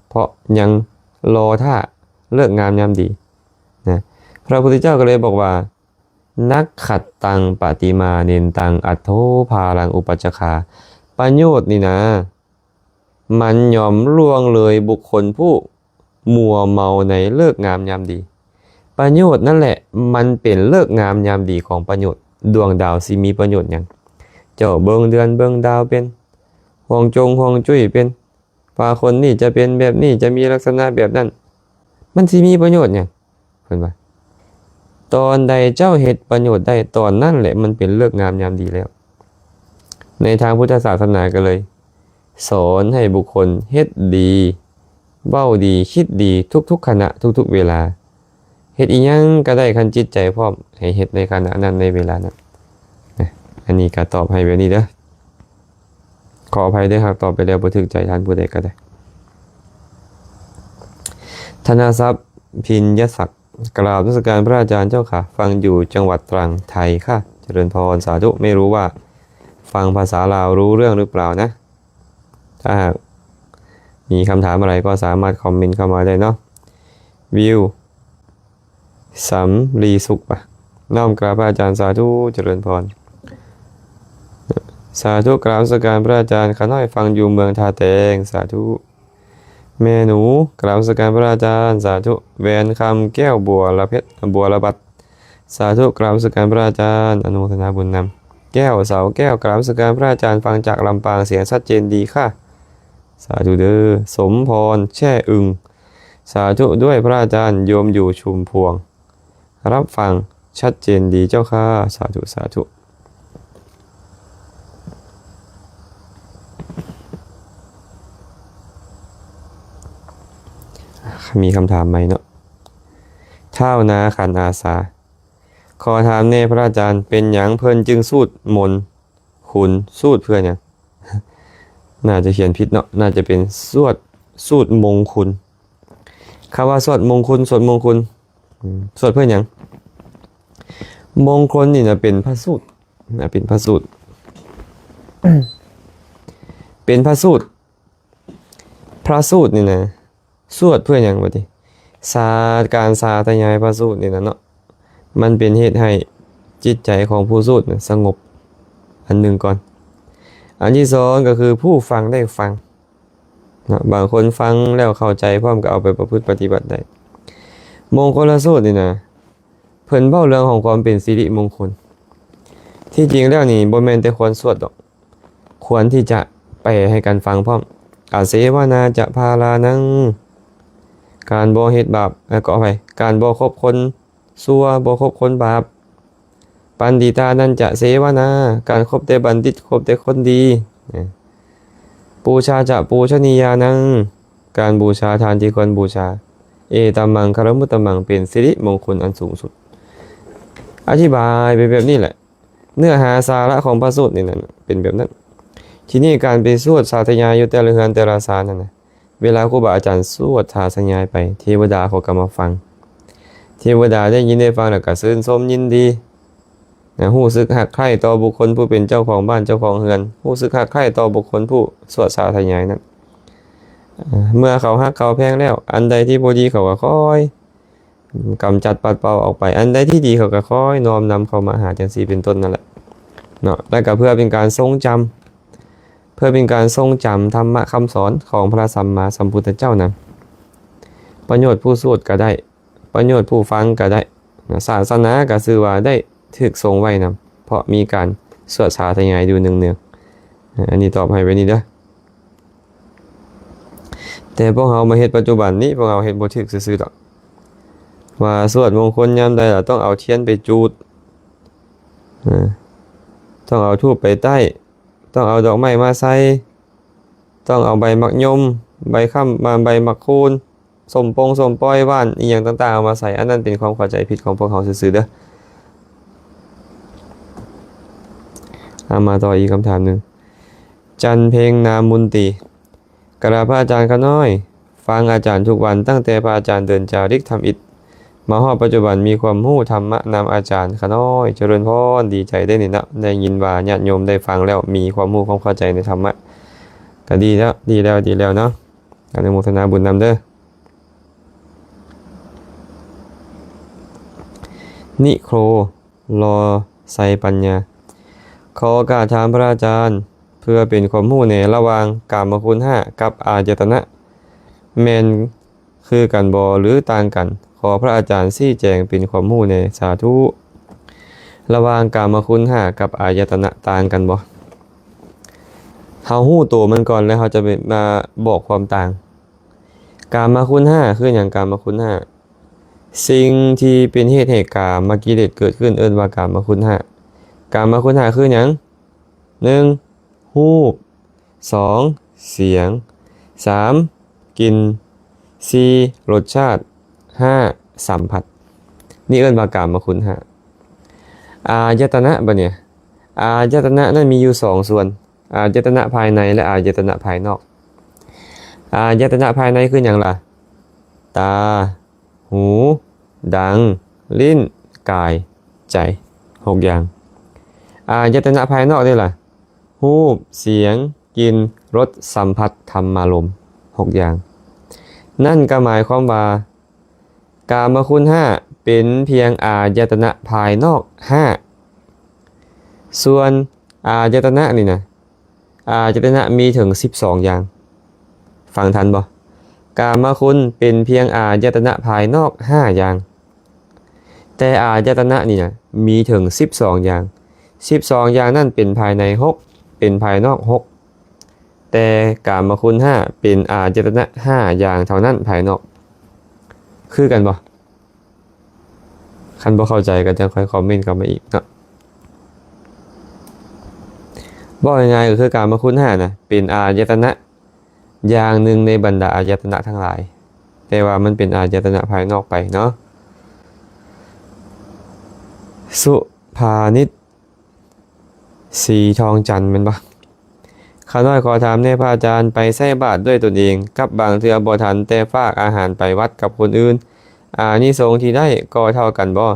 ເພາະຍັງລໍຖ້າເລີກງາມຍາມດີນະ. ພະພຸດທະເຈົ້າກໍເລີຍບອກວ່າ ນັກຂັດຕັງປະຕິມາເນນຕັງ ອັດໂທພາລັງອຸປັດຈະຄາ. ປະໂຫຍດນີ້ນະ ມັນຍອມລ່ວງເລີຍບຸກຄົນຜູ້ມົວເມົາໃນເລີກງາມຍາມດີ. ປະໂຫຍດນັ້ນແຫຼະ ມັນເປັນເລີກງາມຍາມດີຂອງປະໂຫຍດ. ດວງດາວຊິມີປະໂຫຍດຫຍັງ? ເຈົ້າເບິ່ງເດືອນເບິ່ງດາວເປັນ, ຮວງຈົງຮວງຈຸ້ຍເປັນ, ວ່າຄົນນີ້ຈະເປັນແບບນີ້, ຈະມີລັກສະນະແບບນັ້ນ, ມັນຊິມີປະໂຫຍດຫຍັງ? ເພິ່ນວ່າ ຕອນໃດເຈົ້າເຮັດປະໂຫຍດໄດ້, ຕອນນັ້ນແຫຼະມັນເປັນເລີກງາມຍາມດີແລ້ວ. ໃນທາງພຸດທະສາສະໜາກໍເລີຍສອນໃຫ້ບຸກຄົນເຮັດດີ, ເວົ້າດີ, ຄິດດີທຸກໆຂະນະ, ທຸກໆເວລາ. ເຮັດອີ່ຫຍັງກໍໄດ້, ຄັນຈິດໃຈພ້ອມ, ໃຫ້ເຮັດໃນຂະນະນັ້ນ, ໃນເວລານັ້ນນະ. ອັນນີ້ກໍຕອບໃຫ້ແບບນີ້ເດີ. ຂໍອະໄພເດີ ຫາກຕອບໄປແລ້ວບໍ່ຖືກໃຈທ່ານຜູ້ໃດກໍໄດ້. ທະນາສັບ ພິນຍະສັກ, ກາບນະມັດສະການພະອາຈານເຈົ້າຄ່ະ, ຟັງຢູ່ຈັງຫວັດຕຣັງ ໄທຄ່ະ. ຈະເລີນພອນ, ສາທຸ. ໄມ່ຮູ້ວ່າຟັງພາສາລາວຮູ້ເລື່ອງຫຼືເປົ່ານະ? ຖ້າຫາກມີຄຳຖາມອະໄລກໍສາມາດຄອມເມັນເຂົ້າມາໄດ້ເນາະ. ວິວ ສຳລີສຸກປະ. ນ້ອມກາບພະອາຈານ, ສາທຸ, ຈະເລີນພອນ. ສາທຸ, ກາບນະມັດສະການພະອາຈານ, ຂ້ານ້ອຍຟັງຢູ່ເມືອງທ່າແຕງ, ສາທຸ. ແມ່ໜູ, ກາບນະມັດສະການພະອາຈານ, ສາທຸ. ແຫວນຄຳແກ້ວ ບົວລະເພັດ, ບົວລະບັດ, ສາທຸ, ກາບນະມັດສະການພະອາຈານ, ອະນຸໂມທະນາບຸນນຳ. ແກ້ວ ເສົາແກ້ວ, ກາບນະມັດສະການພະອາຈານ, ຟັງຈາກລຳປາງ, ສຽງຊັດເຈນດີຄ່ະ. ສາທຸເດີ. ສົມພອນ ແຊ່ອຶງ, ສາທຸດ້ວຍພະອາຈານ, ໂຍມຢູ່ຊຸມພວງ, ຮັບຟັງຊັດເຈນດີເຈົ້າຄ່ະ. ສາທຸ, ສາທຸ. ມີຄຳຖາມໃໝ່ເນາະ. ທ້າວນາຂັນອາສາ, ຂໍຖາມແດ່ພະອາຈານ, ເປັນຫຍັງເພິ່ນຈຶ່ງສູດມົນຄຸນ? ສູດເພື່ອຫຍັງ? ໜ້າຈະຂຽນຜິດເນາະ, ໜ້າຈະເປັນສວດ, ສູດມົງຄຸນ. ຄຳວ່າສວດມົງຄຸນ, ສວດມົງຄຸນ, ອືມ, ສວດເພື່ອຫຍັງ? ມົງຄຸນນີ້ນະ ເປັນພະສູດນະ, ເປັນພະສູດ, ເປັນພະສູດ. ພະສູດນີ້ນະ ສວດເພື່ອຫຍັງບັດນີ້? ສາ, ການສາທະຍາຍພະສູດນີ້ນະເນາະ, ມັນເປັນເຮັດໃຫ້ຈິດໃຈຂອງຜູ້ສູດນະສະຫງົບ ອັນໜຶ່ງກ່ອນ. ອັນທີສອງກໍຄືຜູ້ຟັງໄດ້ຟັງເນາະ, ບາງຄົນຟັງແລ້ວເຂົ້າໃຈພ້ອມກໍເອົາໄປປະພຶດປະຕິບັດໄດ້. ມົງຄົນລະສູດນີ້ນະ ເພິ່ນເວົ້າເລື່ອງຂອງຄວາມເປັນສິລິມົງຄົນ. ທີ່ຈິງແລ້ວນີ້ບໍ່ແມ່ນແຕ່ຄວນສວດດອກ, ຄວນທີ່ຈະແປໃຫ້ກັນຟັງພ້ອມ. ອາເສວະນາຈະພາລານັງ, ການບໍ່ເຮັດບາບ, ເອີ, ຂໍອະໄພ, ການບໍ່ຄົບຄົນຊົ່ວ, ບໍ່ຄົບຄົນບາບ. ປັນດິຕານັນຈະເສວະນາ, ການຄົບແຕ່ບັນດິດ, ຄົບແຕ່ຄົນດີ. ເອີ, ປູຊາຈະປູຊະນີຍານັງ, ການບູຊາທານທີ່ຄວນບູຊາ. ເອຕັມມັງຄະລະມຸດຕະມັງ, ເປັນສິລິມົງຄົນອັນສູງສຸດ. ອະທິບາຍໄປແບບນີ້ແຫຼະ. ເນື້ອຫາສາລະຂອງພະສູດນີ້ນະ ເປັນແບບນັ້ນ. ທີນີ້ການໄປສວດສາທະຍາຍຢູ່ແຕ່ລະເຮືອນແຕ່ລະຊານນັ້ນນະ, ເວລາຄູບາອາຈານສວດສາທະຍາຍໄປ, ເທວະດາເຂົາກໍມາຟັງ. ເທວະດາໄດ້ຍິນໄດ້ຟັງແລ້ວກໍຊື່ນຊົມຍິນດີນະ, ຮູ້ສຶກຮັກໃຄ່ຕໍ່ບຸກຄົນຜູ້ເປັນເຈົ້າຂອງບ້ານເຈົ້າຂອງເຮືອນ, ຮູ້ສຶກຮັກໃຄ່ຕໍ່ບຸກຄົນຜູ້ສວດສາທະຍາຍນັ້ນ. ເມື່ອເຂົາຮັກເຂົາແພງແລ້ວ, ອັນໃດທີ່ບໍ່ດີເຂົາກໍຄ່ອຍ ກຳຈັດປັດເປົ່າອອກໄປ. ອັນໃດທີ່ດີເຂົາກໍຄ່ອຍນ້ອມນຳເຂົ້າມາຫາ ຈັ່ງຊີ້ເປັນຕົ້ນນັ້ນແຫຼະເນາະ. ແລ້ວກໍເພື່ອເປັນການຊົງຈຳ ເພື່ອເປັນການຊົງຈຳທຳມະຄຳສອນຂອງພະສຳມາສຳພຸດທະເຈົ້ານຳ. ປະໂຫຍດຜູ້ສວດກໍໄດ້ ປະໂຫຍດຜູ້ຟັງກໍໄດ້ນະ, ສາສະໜາກໍຊື່ວ່າໄດ້ຖືກຊົງໄວ້ນຳ ເພາະມີການສວດສາທະຍາຍຢູ່ເນື່ອງໆ. ອັນນີ້ຕອບໃຫ້ໄວ້ນີ້ເດີ. ແຕ່ພວກເຮົາມາເຮັດປັດຈຸບັນນີ້ ພວກເຮົາເຮັດບໍ່ຖືກຊື່ໆດອກ. ວ່າສວດມົງຄົນຍາມໃດລະ ຕ້ອງເອົາທຽນໄປຈູດ, ເອີ ຕ້ອງເອົາທູບໄປໄຕ້, ຕ້ອງເອົາດອກໄມ້ມາໃສ່, ຕ້ອງເອົາໃບໝາກຍົມ, ໃບຄ້ຳ, ໃບໝາກຄູນ, ສົ້ມປົງສົ້ມປ່ອຍຫວານ ອີ່ຫຍັງຕ່າງໆ ເອົາມາໃສ່. ອັນນັ້ນເປັນຄວາມເຂົ້າໃຈຜິດຂອງພວກເຮົາຊື່ໆເດີ. ເອົາ ມາຕໍ່ອີກຄຳຖາມໜຶ່ງ. ຈັນເພັງ ນາມມຸນຕີ. ກະລາບພະອາຈານຂ້ານ້ອຍ ຟັງອາຈານທຸກວັນ ຕັ້ງແຕ່ພະອາຈານເດີນຈາລິກທຳອິດ ມາຮອດປັດຈຸບັນ ມີຄວາມຮູ້ທຳມະນຳອາຈານຂ້ານ້ອຍ. ຈະເລີນພອນ, ດີໃຈເດ້ນີ້ເນາະ, ໄດ້ຍິນວ່າຍາດໂຍມໄດ້ຟັງແລ້ວມີຄວາມຮູ້ຄວາມເຂົ້າໃຈໃນທຳມະ ກໍດີແລ້ວ, ດີແລ້ວ, ດີແລ້ວເນາະ. ອະນຸໂມທະນາບຸນນຳເດີ. ນິໂຄ ລໍໄຊປັນຍາ. ຂໍໂອກາດຖາມພະອາຈານ ເພື່ອເປັນຄວາມຮູ້ແດ່, ລະຫວ່າງກາມະຄຸນຫ້າກັບອາຍະຕະນະ ແມ່ນຄືກັນບໍ່ ຫຼື ຕ່າງກັນ? ຂໍພະອາຈານຊີ້ແຈງເປັນຄວາມຮູ້ແດ່. ສາທຸ. ລະຫວ່າງກາມະຄຸນຫ້າກັບອາຍະຕະນະຕ່າງກັນບໍ່? ເຮົາຮູ້ໂຕມັນກ່ອນ ແລ້ວເຮົາຈະໄປມາບອກຄວາມຕ່າງ. ກາມະຄຸນຫ້າຄືຫຍັງ? ກາມະຄຸນຫ້າ ສິ່ງທີ່ເປັນເຫດໃຫ້ກາມະກິເລດເກີດຂຶ້ນ ເອີ້ນວ່າກາມະຄຸນຫ້າ. ກາມະຄຸນຫ້າຄືຫຍັງ? ໜຶ່ງ ຮູບ, ສອງ ສຽງ, ສາມ ກິ່ນ, ສີ່ ລົດຊາດ, ຫ້າ ສຳຜັດ. ນີ້ເອີ້ນວ່າກາມະຄຸນຫ້າ. ອາຍະຕະນະ ບັດນີ້ ອາຍະຕະນະນັ້ນມີຢູ່ສອງສ່ວນ, ອາຍະຕະນະພາຍໃນ ແລະ ອາຍະຕະນະພາຍນອກ. ອາຍະຕະນະພາຍໃນຄືຫຍັງລະ? ຕາ, ຫູ, ດັງ, ລີ້ນ, ກາຍ, ໃຈ ຫົກຢ່າງ. ອາຍະຕະນະພາຍນອກເດລະ? ຮູບ, ສຽງ, ກິ່ນ, ລົດ, ສຳຜັດ, ທຳມາລົມ ຫົກຢ່າງ. ນັ້ນກໍໝາຍຄວາມວ່າ ກາມະຄຸນຫ້າເປັນພຽງອາຍະຕະນະພາຍນອກຫ້າ. ສ່ວນອາຍະຕະນະນີ້ນະ, ອາຍະຕະນະມີເຖິງສິບສອງຢ່າງ. ຟັງທັນບໍ່? ກາມະຄຸນເປັນພຽງອາຍະຕະນະພາຍນອກຫ້າຢ່າງ, ແຕ່ອາຍະຕະນະນີ້ນະ ມີເຖິງສິບສອງຢ່າງ. ສິບສອງຢ່າງນັ້ນເປັນພາຍໃນຫົກ, ເປັນພາຍນອກຫົກ. ແຕ່ກາມະຄຸນຫ້າເປັນອາຍະຕະນະຫ້າຢ່າງເທົ່ານັ້ນພາຍນອກ. ຄືກັນບໍ່? ຄັນບໍ່ເຂົ້າໃຈກໍຈັ່ງຄ່ອຍຄອມເມັນເຂົ້າມາອີກເນາະ. ເວົ້າງ່າຍໆກໍຄືກາມະຄຸນຫ້ານະ ເປັນອາຍະຕະນະຢ່າງໜຶ່ງໃນບັນດາອາຍະຕະນະທັງຫຼາຍ, ແຕ່ວ່າມັນເປັນອາຍະຕະນະພາຍນອກໄປເນາະ. ສຸພານິດ ສີທອງຈັນ ແມ່ນບໍ່? ຂ້ານ້ອຍຂໍຖາມແດ່ພະອາຈານ, ໄປໃສ່ບາດດ້ວຍຕົນເອງ ກັບບາງເທື່ອບໍ່ທັນແຕ່ຝາກອາຫານໄປວັດກັບຄົນອື່ນ, ອານິສົງທີ່ໄດ້ກໍເທົ່າກັນບໍ່?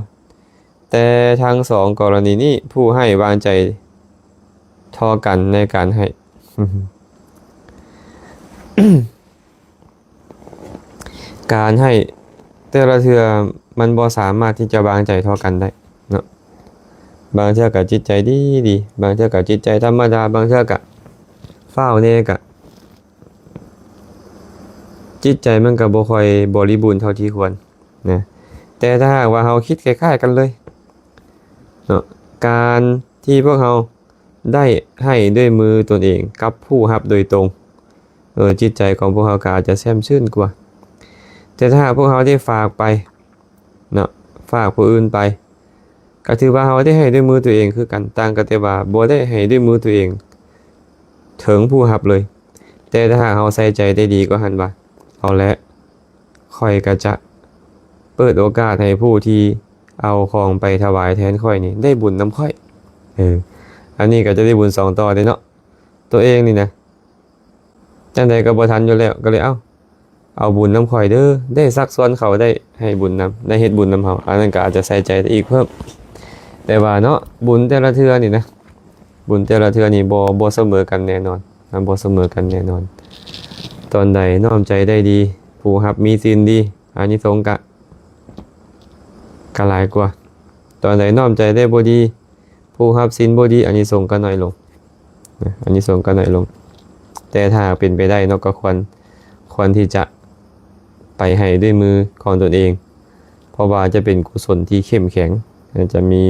ແຕ່ທັງສອງກໍລະນີນີ້ ຜູ້ໃຫ້ວາງໃຈທໍ່ກັນໃນການໃຫ້. ການໃຫ້ແຕ່ລະເທື່ອມັນບໍ່ສາມາດທີ່ຈະວາງໃຈທໍ່ກັນໄດ້ເນາະ. ບາງເທື່ອກໍຈິດໃຈດີໆ, ບາງເທື່ອກໍຈິດໃຈທຳມະດາ, ບາງເທື່ອກໍຟ້າວແດ່, ກໍຈິດໃຈມັນກໍບໍ່ຄ່ອຍບໍລິບູນເທົ່າທີ່ຄວນນະ. ແຕ່ຖ້າຫາກວ່າເຮົາຄິດຄ້າຍໆກັນເລີຍເນາະ, ການທີ່ພວກເຮົາ ໄດ້ໃຫ້ດ້ວຍມືຕົນເອງກັບຜູ້ຮັບໂດຍຕົງ, ເອີ ຈິດໃຈຂອງພວກເຮົາກໍອາດຈະແຊ່ມຊື່ນກວ່າ. ແຕ່ຖ້າຫາກພວກເຮົາໄດ້ຝາກໄປເນາະ, ຝາກຜູ້ອື່ນໄປ, ກໍຖືວ່າເຮົາໄດ້ໃຫ້ດ້ວຍມືຕົວເອງຄືກັນ, ຕ່າງກັນແຕ່ວ່າບໍ່ໄດ້ໃຫ້ດ້ວຍມືຕົວເອງເຖິງຜູ້ຮັບເລີຍ. ແຕ່ຖ້າຫາກເຮົາໃສ່ໃຈໄດ້ດີກໍຫັ້ນວ່າ, ເອົາແຫຼະ, ຂ້ອຍກໍຈະເປີດໂອກາດໃຫ້ຜູ້ທີ່ເອົາຂອງໄປຖວາຍແທນຂ້ອຍນີ້ໄດ້ບຸນນຳຂ້ອຍ. ເອີ ອັນນີ້ກໍຈະໄດ້ບຸນສອງຕໍ່ເດ້ເນາະ. ຕົວເອງນີ້ນະ ຈັ່ງໃດກໍບໍ່ທັນຢູ່ແລ້ວ, ກໍເລີຍ ເອົ້າ ເອົາບຸນນຳຂ້ອຍເດີ, ໄດ້ຊັກຊວນເຂົາໄດ້ໃຫ້ບຸນນຳ, ໄດ້ເຮັດບຸນນຳເຮົາ, ອັນນັ້ນກໍອາດຈະໃສ່ໃຈໄດ້ອີກເພີ່ມ. ແຕ່ວ່າເນາະ, ບຸນແຕ່ລະເທື່ອນີ້ນະ, ບຸນແຕ່ລະເທື່ອນີ້ບໍ່ ບໍ່ສະເໝີກັນແນ່ນອນ, ນະ ບໍ່ສະເໝີກັນແນ່ນອນ. ຕອນໃດນ້ອມໃຈໄດ້ດີ, ຜູ້ຮັບມີສິນດີ, ອານິສົງກະ ກໍຫຼາຍກວ່າ. ຕອນໃດນ້ອມໃຈໄດ້ບໍ່ດີ, ຜູ້ຮັບສິນບໍ່ດີ, ອານິສົງກໍໜ້ອຍລົງນະ, ອານິສົງກໍໜ້ອຍລົງ. ແຕ່ຖ້າເປັນໄປໄດ້ເນາະ ກໍຄວນ, ຄວນທີ່ຈະໄປໃຫ້ດ້ວຍມືຂອງຕົນເອງ, ເພາະວ່າຈະເປັນກຸສົນທີ່ເຂັ້ມແຂງ ແລະ ຈະມີ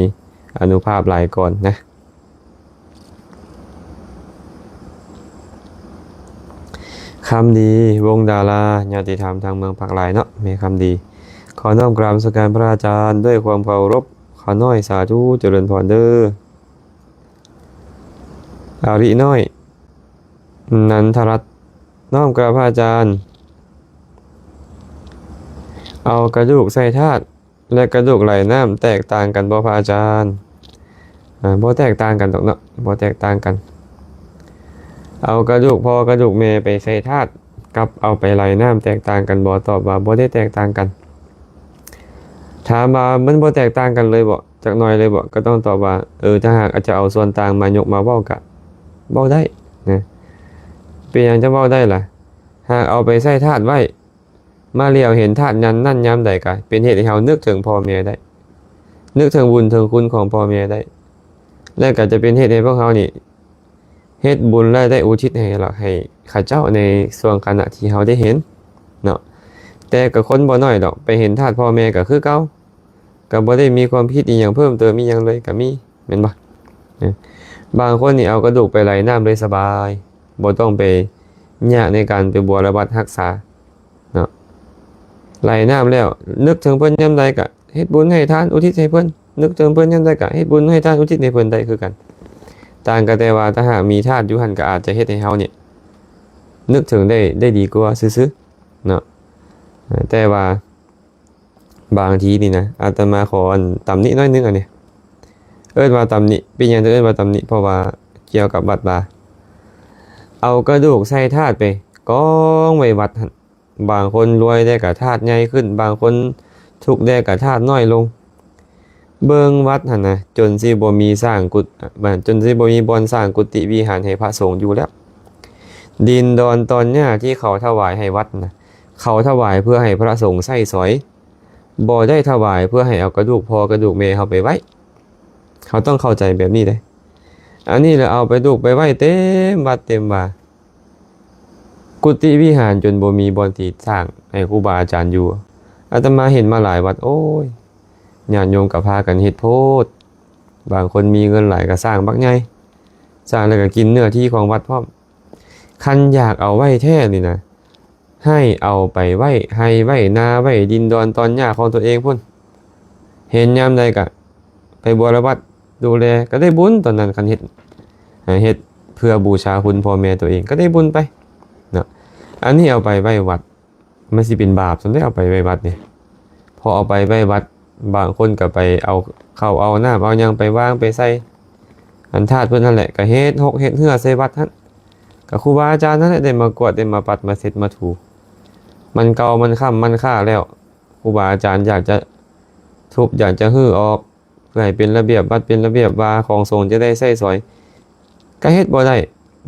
ອານຸພາບຫຼາຍກ່ອນນະ. ຄຳດີ ວົງດາລາ, ຍາດຕິທຳທາງເມືອງພາກຫຼາຍເນາະ, ແມ່ຄຳດີ. ຂໍນ້ອມກາບນະມັດສະການພະອາຈານດ້ວຍຄວາມເຄົາລົບ, ຂ້ານ້ອຍສາທຸ, ຈະເລີນພອນເດີ້. ອາລິນ້ອຍ ນັນທະລັດ, ນ້ອມກາບພະອາຈານ. ເອົາກະດູກໃສ່ທາດ ແລະ ກະດູກໄຫຼນ້ຳແຕກຕ່າງກັນບໍ່ພະອາຈານ? ອາ ບໍ່ແຕກຕ່າງກັນດອກເນາະ, ບໍ່ແຕກຕ່າງກັນ. ເອົາກະດູກພໍ່ກະດູກແມ່ໄປໃສ່ທາດ ກັບເອົາໄປໄຫຼນ້ຳແຕກຕ່າງກັນບໍ່? ຕອບວ່າບໍ່ໄດ້ແຕກຕ່າງກັນ. ຖາມວ່າມັນບໍ່ແຕກຕ່າງກັນເລີຍບໍ່? ຈັກໜ້ອຍເລີຍບໍ່? ກໍຕ້ອງຕອບວ່າ ເອີ ຖ້າຫາກອາດຈະເອົາສ່ວນຕ່າງມາຍົກມາເວົ້າກະເວົ້າໄດ້ນະ. ເປັນຫຍັງຈະເວົ້າໄດ້ລະ? ຫາກເອົາໄປໃສ່ທາດໄວ້ ມາຫຼຽວເຫັນທາດຍາມນັ້ນຍາມໃດກະເປັນເຫດໃຫ້ເຮົານຶກເຖິງພໍ່ແມ່ໄດ້, ນຶກເຖິງບຸນເຖິງຄຸນຂອງພໍ່ແມ່ໄດ້ ແລະ ກໍຈະເປັນເຫດໃຫ້ພວກເຮົານີ້ເຮັດບຸນ ແລະ ໄດ້ອຸທິດໃຫ້ລະ ໃຫ້ເຂົາເຈົ້າໃນຊ່ວງຂະນະທີ່ເຮົາໄດ້ເຫັນເນາະ. ແຕ່ກໍຄົນບໍ່ໜ້ອຍດອກ ໄປເຫັນທາດພໍ່ແມ່ກໍຄືເກົ່າ, ກໍບໍ່ໄດ້ມີຄວາມຄິດອີ່ຫຍັງເພີ່ມເຕີມອີ່ຫຍັງເລີຍ ກໍມີ ແມ່ນບໍ່? ເອີ ບາງຄົນນີ້ເອົາກະດູກໄປໄຫຼນ້ຳເລີຍສະບາຍ ບໍ່ຕ້ອງໄປຍາກໃນການໄປບົວລະບັດຮັກສາເນາະ. ໄຫຼນ້ຳແລ້ວ ນຶກເຖິງເພິ່ນຍາມໃດກະເຮັດບຸນໃຫ້ທານອຸທິດໃຫ້ເພິ່ນ, ນຶກເຖິງເພິ່ນຍາມໃດກະເຮັດບຸນໃຫ້ທານອຸທິດໃຫ້ເພິ່ນໄດ້ຄືກັນ. ຕ່າງກັນແຕ່ວ່າ ຖ້າຫາກມີທາດຢູ່ຫັ້ນ ກໍອາດຈະເຮັດໃຫ້ເຮົານີ້ນຶກເຖິງໄດ້ ໄດ້ດີກວ່າຊື່ໆເນາະ. ແຕ່ວ່າ ບາງທີນີ້ນະ ອາດຕະມາຂໍອັນຕຳໜິໜ້ອຍໜຶ່ງອັນນີ້, ເອີ້ນວ່າຕຳໜິ. ເປັນຫຍັງເຖິງເອີ້ນວ່າຕຳໜິ? ເພາະວ່າກ່ຽວກັບວັດວ່າ ເອົາກະດູກໃສ່ທາດໄປກອງໄວ້ວັດຫັ້ນ. ບາງຄົນລວຍແດ່ກະທາດໃຫຍ່ຂຶ້ນ, ບາງຄົນທຸກແດ່ກະທາດນ້ອຍລົງ. ເບິ່ງວັດຫັ້ນນະ ຈົນຊິບໍ່ມີສ້າງກຸດ ຈົນຊິບໍ່ມີບ່ອນສ້າງກຸຕິວິຫານໃຫ້ພະສົງຢູ່ແລ້ວ. ດິນດອນຕອນຫຍ້າທີ່ເຂົາຖວາຍໃຫ້ວັດນະ ເຂົາຖວາຍເພື່ອໃຫ້ພະສົງໃຊ້ສອຍ, ບໍ່ໄດ້ຖວາຍເພື່ອໃຫ້ເອົາກະດູກພໍ່ກະດູກແມ່ເຮົາໄປໄວ້. ເຮົາຕ້ອງເຂົ້າໃຈແບບນີ້ເດ້. ອັນນີ້ລະເອົາໄປດູກໄປໄວ້ເຕັມວັດເຕັມວາ, ກຸຕິວິຫານຈົນບໍ່ມີບ່ອນທີ່ສ້າງໃຫ້ຄູບາອາຈານຢູ່. ອາດຕະມາເຫັນມາຫຼາຍວັດ, ໂອ້ຍ ຍາດໂຍມກໍພາກັນເຮັດໂພດ. ບາງຄົນມີເງິນຫຼາຍກໍສ້າງບັກໃຫຍ່, ສ້າງແລ້ວກໍກິນເນື້ອທີ່ຂອງວັດພ້ອມ. ຄັນຢາກເອົາໄວ້ແທ້ນີ້ນະ ໃຫ້ເອົາໄປໄວ້ໄຮ່ໄວ້ນາ ໄວ້ດິນດອນຕອນຫຍ້າຂອງຕົວເອງພຸ້ນ, ເຫັນຍາມໃດກະໄປບົວລະບັດດູແລ ກະໄດ້ບຸນຕອນນັ້ນ. ຄັນເຮັດ ເຮັດເພື່ອບູຊາຄຸນພໍ່ແມ່ຕົວເອງ ກະໄດ້ບຸນໄປເນາະ. ອັນນີ້ເອົາໄປໄວ້ວັດ ມັນຊິເປັນບາບຊັ້ນເດ້ ເອົາໄປໄວ້ວັດນີ້. ພໍເອົາໄປໄວ້ວັດ ບາງຄົນກໍໄປເອົາເຂົ້າເອົານ້ຳເອົາຫຍັງໄປວາງໄປໃສ່ອັນທາດເພິ່ນຫັ້ນແຫຼະ, ກໍເຮັດຮົກເຮັດເຮືອໃສ່ວັດຫັ້ນ. ກໍຄູບາອາຈານນັ້ນແຫຼະ ໄດ້ມາກວາດ ໄດ້ມາປັດ ມາເຊັດ ມາຖູ. ມັນເກົ່າ ມັນຄ້ຳ ມັນຄ້າແລ້ວ, ຄູບາອາຈານຢາກຈະທຸບ ຢາກຈະຮື້ອອກ ເພື່ອໃຫ້ເປັນລະບຽບວັດ ເປັນລະບຽບວາ ຂອງສົງຈະໄດ້ໃຊ້ສອຍ ກໍເຮັດບໍ່ໄດ້.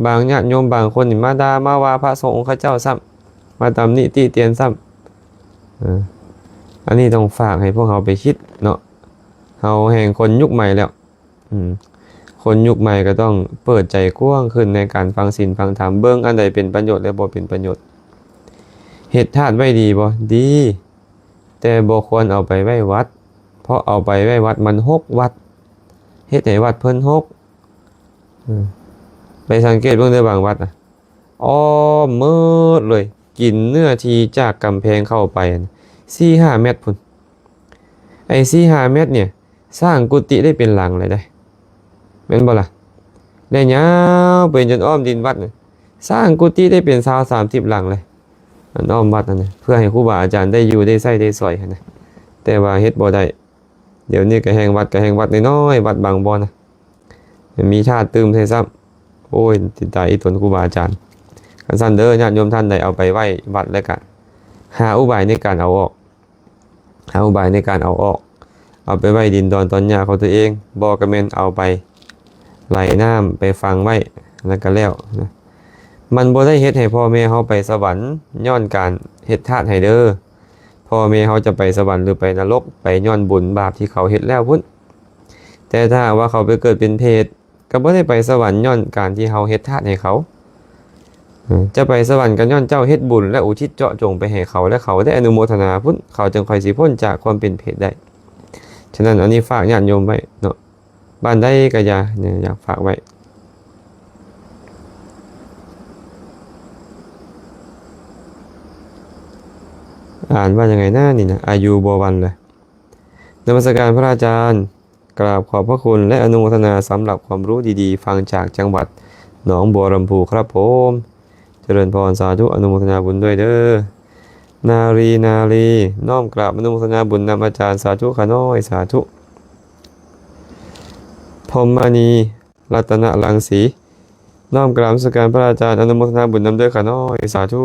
ບາງຍາດໂຍມບາງຄົນນີ້ມາດ່າມາວ່າພະສົງອົງຄະເຈົ້າຊ້ຳ, ມາຕຳໜິຕິຕຽນຊ້ຳ. ເອີ ອັນນີ້ຕ້ອງຝາກໃຫ້ພວກເຮົາໄປຄິດເນາະ. ເຮົາແຮ່ງຄົນຍຸກໃໝ່ແລ້ວ, ອືມ ຄົນຍຸກໃໝ່ກໍຕ້ອງເປີດໃຈກວ້າງຂຶ້ນໃນການຟັງສິນຟັງທຳ, ເບິ່ງອັນໃດເປັນປະໂຫຍດ ແລະ ບໍ່ເປັນປະໂຫຍດ. ເຮັດທາດໄວ້ດີບໍ່? ດີ, ແຕ່ບໍ່ຄວນເອົາໄປໄວ້ວັດ, ເພາະເອົາໄປໄວ້ວັດມັນຮົກວັດ, ເຮັດໃຫ້ວັດເພິ່ນຮົກ. ເອີ ໄປສັງເກດເບິ່ງເດີ ບາງວັດນະ ອ້ອມໝົດເລີຍ, ກິນເນື້ອທີ່ຈາກກຳແພງເຂົ້າໄປສີ່ຫ້າແມັດພຸ້ນ. ໄອ້ສີ່ຫ້າແມັດນີ້ ສ້າງກຸຕິໄດ້ເປັນຫຼັງເລີຍເດ້ ແມ່ນບໍ່ລະ? ແລະ ຍາວໄປຈົນອ້ອມດິນວັດນະ, ສ້າງກຸຕິໄດ້ເປັນຊາວສາມສິບຫຼັງເລີຍ ອັນອ້ອມວັດຫັ້ນນະ, ເພື່ອໃຫ້ຄູບາອາຈານໄດ້ຢູ່ໄດ້ໃຊ້ໄດ້ສອຍຫັ້ນນະ. ແຕ່ວ່າເຮັດບໍ່ໄດ້. ດຽວນີ້ກໍແຮ່ງວັດ ກໍແຮ່ງວັດນ້ອຍໆ ວັດບາງບ່ອນນະ ມີທາດຕື່ມໃສ່ຊ້ຳ. ໂອ້ຍ ຕິດຕາອີ່ຕົນຄູບາອາຈານ. ຄັນຊັ້ນເດີ ຍາດໂຍມທ່ານໃດເອົາໄປໄວ້ວັດແລ້ວກະ ຫາອຸບາຍໃນການເອົາອອກ, ຫາອຸບາຍໃນການເອົາອອກ, ເອົາໄປໄວ້ດິນດອນຕອນຫຍ້າຂອງຕົວເອງ, ບໍ່ກໍແມ່ນເອົາໄປໄຫຼນ້ຳ ໄປຝັງໄວ້ ແລ້ວກໍແລ້ວນະ. ມັນບໍ່ໄດ້ເຮັດໃຫ້ພໍ່ແມ່ເຮົາໄປສະຫວັນຍ້ອນການເຮັດທາດໃຫ້ເດີ. ພ ພໍ່ແມ່ເຮົາຈະໄປສະຫວັນ ຫຼື ໄປນະລົກ ໄປຍ້ອນບຸນບາບທີ່ເຂົາເຮັດແລ້ວພຸ້ນ. ແຕ່ຖ້າຫາກວ່າເຂົາໄປເກີດເປັນເປດ ກໍບໍ່ໄດ້ໄປສະຫວັນຍ້ອນການທີ່ເຮົາເຮັດທານໃຫ້ເຂົາ. ເອີ ຈະໄປສະຫວັນກໍຍ້ອນເຈົ້າເຮັດບຸນ ແລະ ອຸທິດເຈາະຈົງໄປໃຫ້ເຂົາ ແລະ ເຂົາໄດ້ອະນຸໂມທະນາພຸ້ນ ເຂົາຈຶ່ງຄ່ອຍຊິພົ້ນຈາກຄວາມເປັນເປດໄດ້. ສະນັ້ນ ອັນນີ້ຝາກຍາດໂຍມໄວ້ເນາະ. ບ້านใดก็อย่า เนี่ย อยากฝากไว้ อ่านว่ายังไงนะนี่นะ อายุบัววันเลย นมัสการพระอาจารย์ กราบขอบพระคุณและอนุโมทนาสำหรับความรู้ดีๆ ฟังจากจังหวัดหนองบัวลำภูครับผม เจริญพร สาธุ อนุโมทนาบุญด้วยเด้อ นารี นารี น้อมกราบอนุโมทนาบุญนำอาจารย์ สาธุข้าน้อย สาธุ พรหมมณี รัตนรังสี น้อมกราบนมัสการพระอาจารย์ อนุโมทนาบุญนำเด้อข้าน้อย สาธุ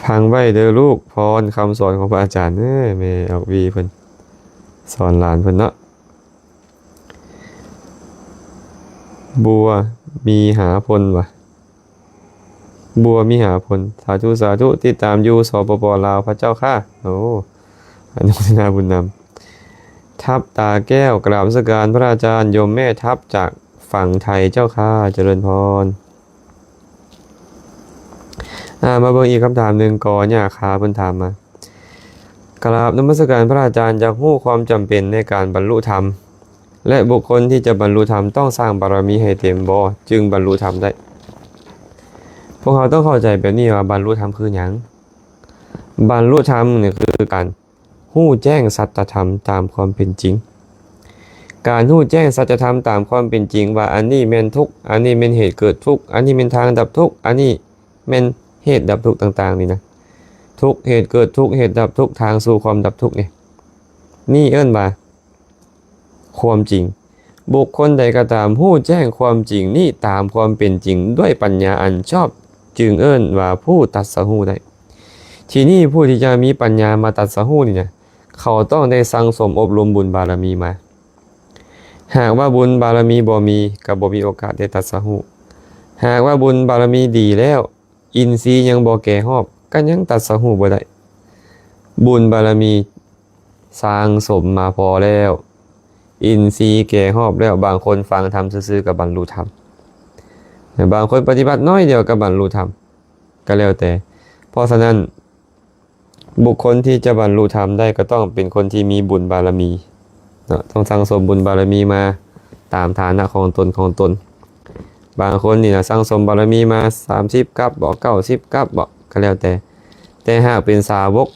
ฟังไว้เด้อลูก พรคำสอนของพระอาจารย์ เอ้อ แม่ออกวีเพิ่นสอนหลานเพิ่นเนาะ บัวมีหาพลว่ะ บัวมิหาพล สาธุ สาธุ ติดตามอยู่ สปป ลาว พระเจ้าค่ะ โอ้ อนุโมทนาบุญนำ ทัพตาแก้ว กราบนมัสการพระอาจารย์ โยมแม่ทัพจากฝั่งไทยเจ้าค่ะ เจริญพร อ่า มาเบิ่งอีกคำถามหนึ่ง กอหญ้าคา เพิ่นถามมา กราบนมัสการพระอาจารย์ อยากรู้ความจำเป็นในการบรรลุธรรม และบุคคลที่จะบรรลุธรรมต้องสร้างบารมีให้เต็มบ่ จึงบรรลุธรรมได้ พวกเราต้องเข้าใจแบบนี้ว่าบรรลุธรรมคือหยัง บรรลุธรรมนี่คือการรู้แจ้งสัจธรรมตามความเป็นจริง การรู้แจ้งสัจธรรมตามความเป็นจริงว่าอันนี้แม่นทุกข์ อันนี้แม่นเหตุเกิดทุกข์ อันนี้แม่นทางดับทุกข์ อันนี้แม่นเหตุดับทุกข์ต่างๆ นี่นะ ทุกข์ เหตุเกิดทุกข์ เหตุดับทุกข์ ทางสู่ความดับทุกข์นี่ นี่เอิ้นว่า ความจริง บุคคลใดก็ตามรู้แจ้งความจริงนี้ตามความเป็นจริงด้วยปัญญาอันชอบ จึงเอิ้นว่าผู้ตรัสรู้ได้ ทีนี้ผู้ที่จะมีปัญญามาตรัสรู้นี่นะ เขาต้องได้สั่งสมอบรมบุญบารมีมา หากว่าบุญบารมีบ่มี ก็บ่มีโอกาสได้ตรัสรู้ หากว่าบุญบารมีดีแล้ว อินทรีย์ยังบ่แก่ฮอบ ก็ยังตรัสรู้บ่ได้ บุญบารมีสั่งสมมาพอแล้ว อินทรีย์แก่ฮอบแล้ว บางคนฟังธรรมซื่อๆ ก็บรรลุธรรม บางคนปฏิบัติน้อยเดียวก็บรรลุธรรม ก็แล้วแต่ เพราะฉะนั้น บุคคลที่จะบรรลุธรรมได้ก็ต้องเป็นคนที่มีบุญบารมีเนาะ ต้องสั่งสมบุญบารมีมาตามฐานะของตนของตน บางคนนี่นะสั่งสมบารมีมาสามสิบกัปบ่ เก้าสิบกัปบ่ ก็แล้วแต่ แต่หากเป็นสาวก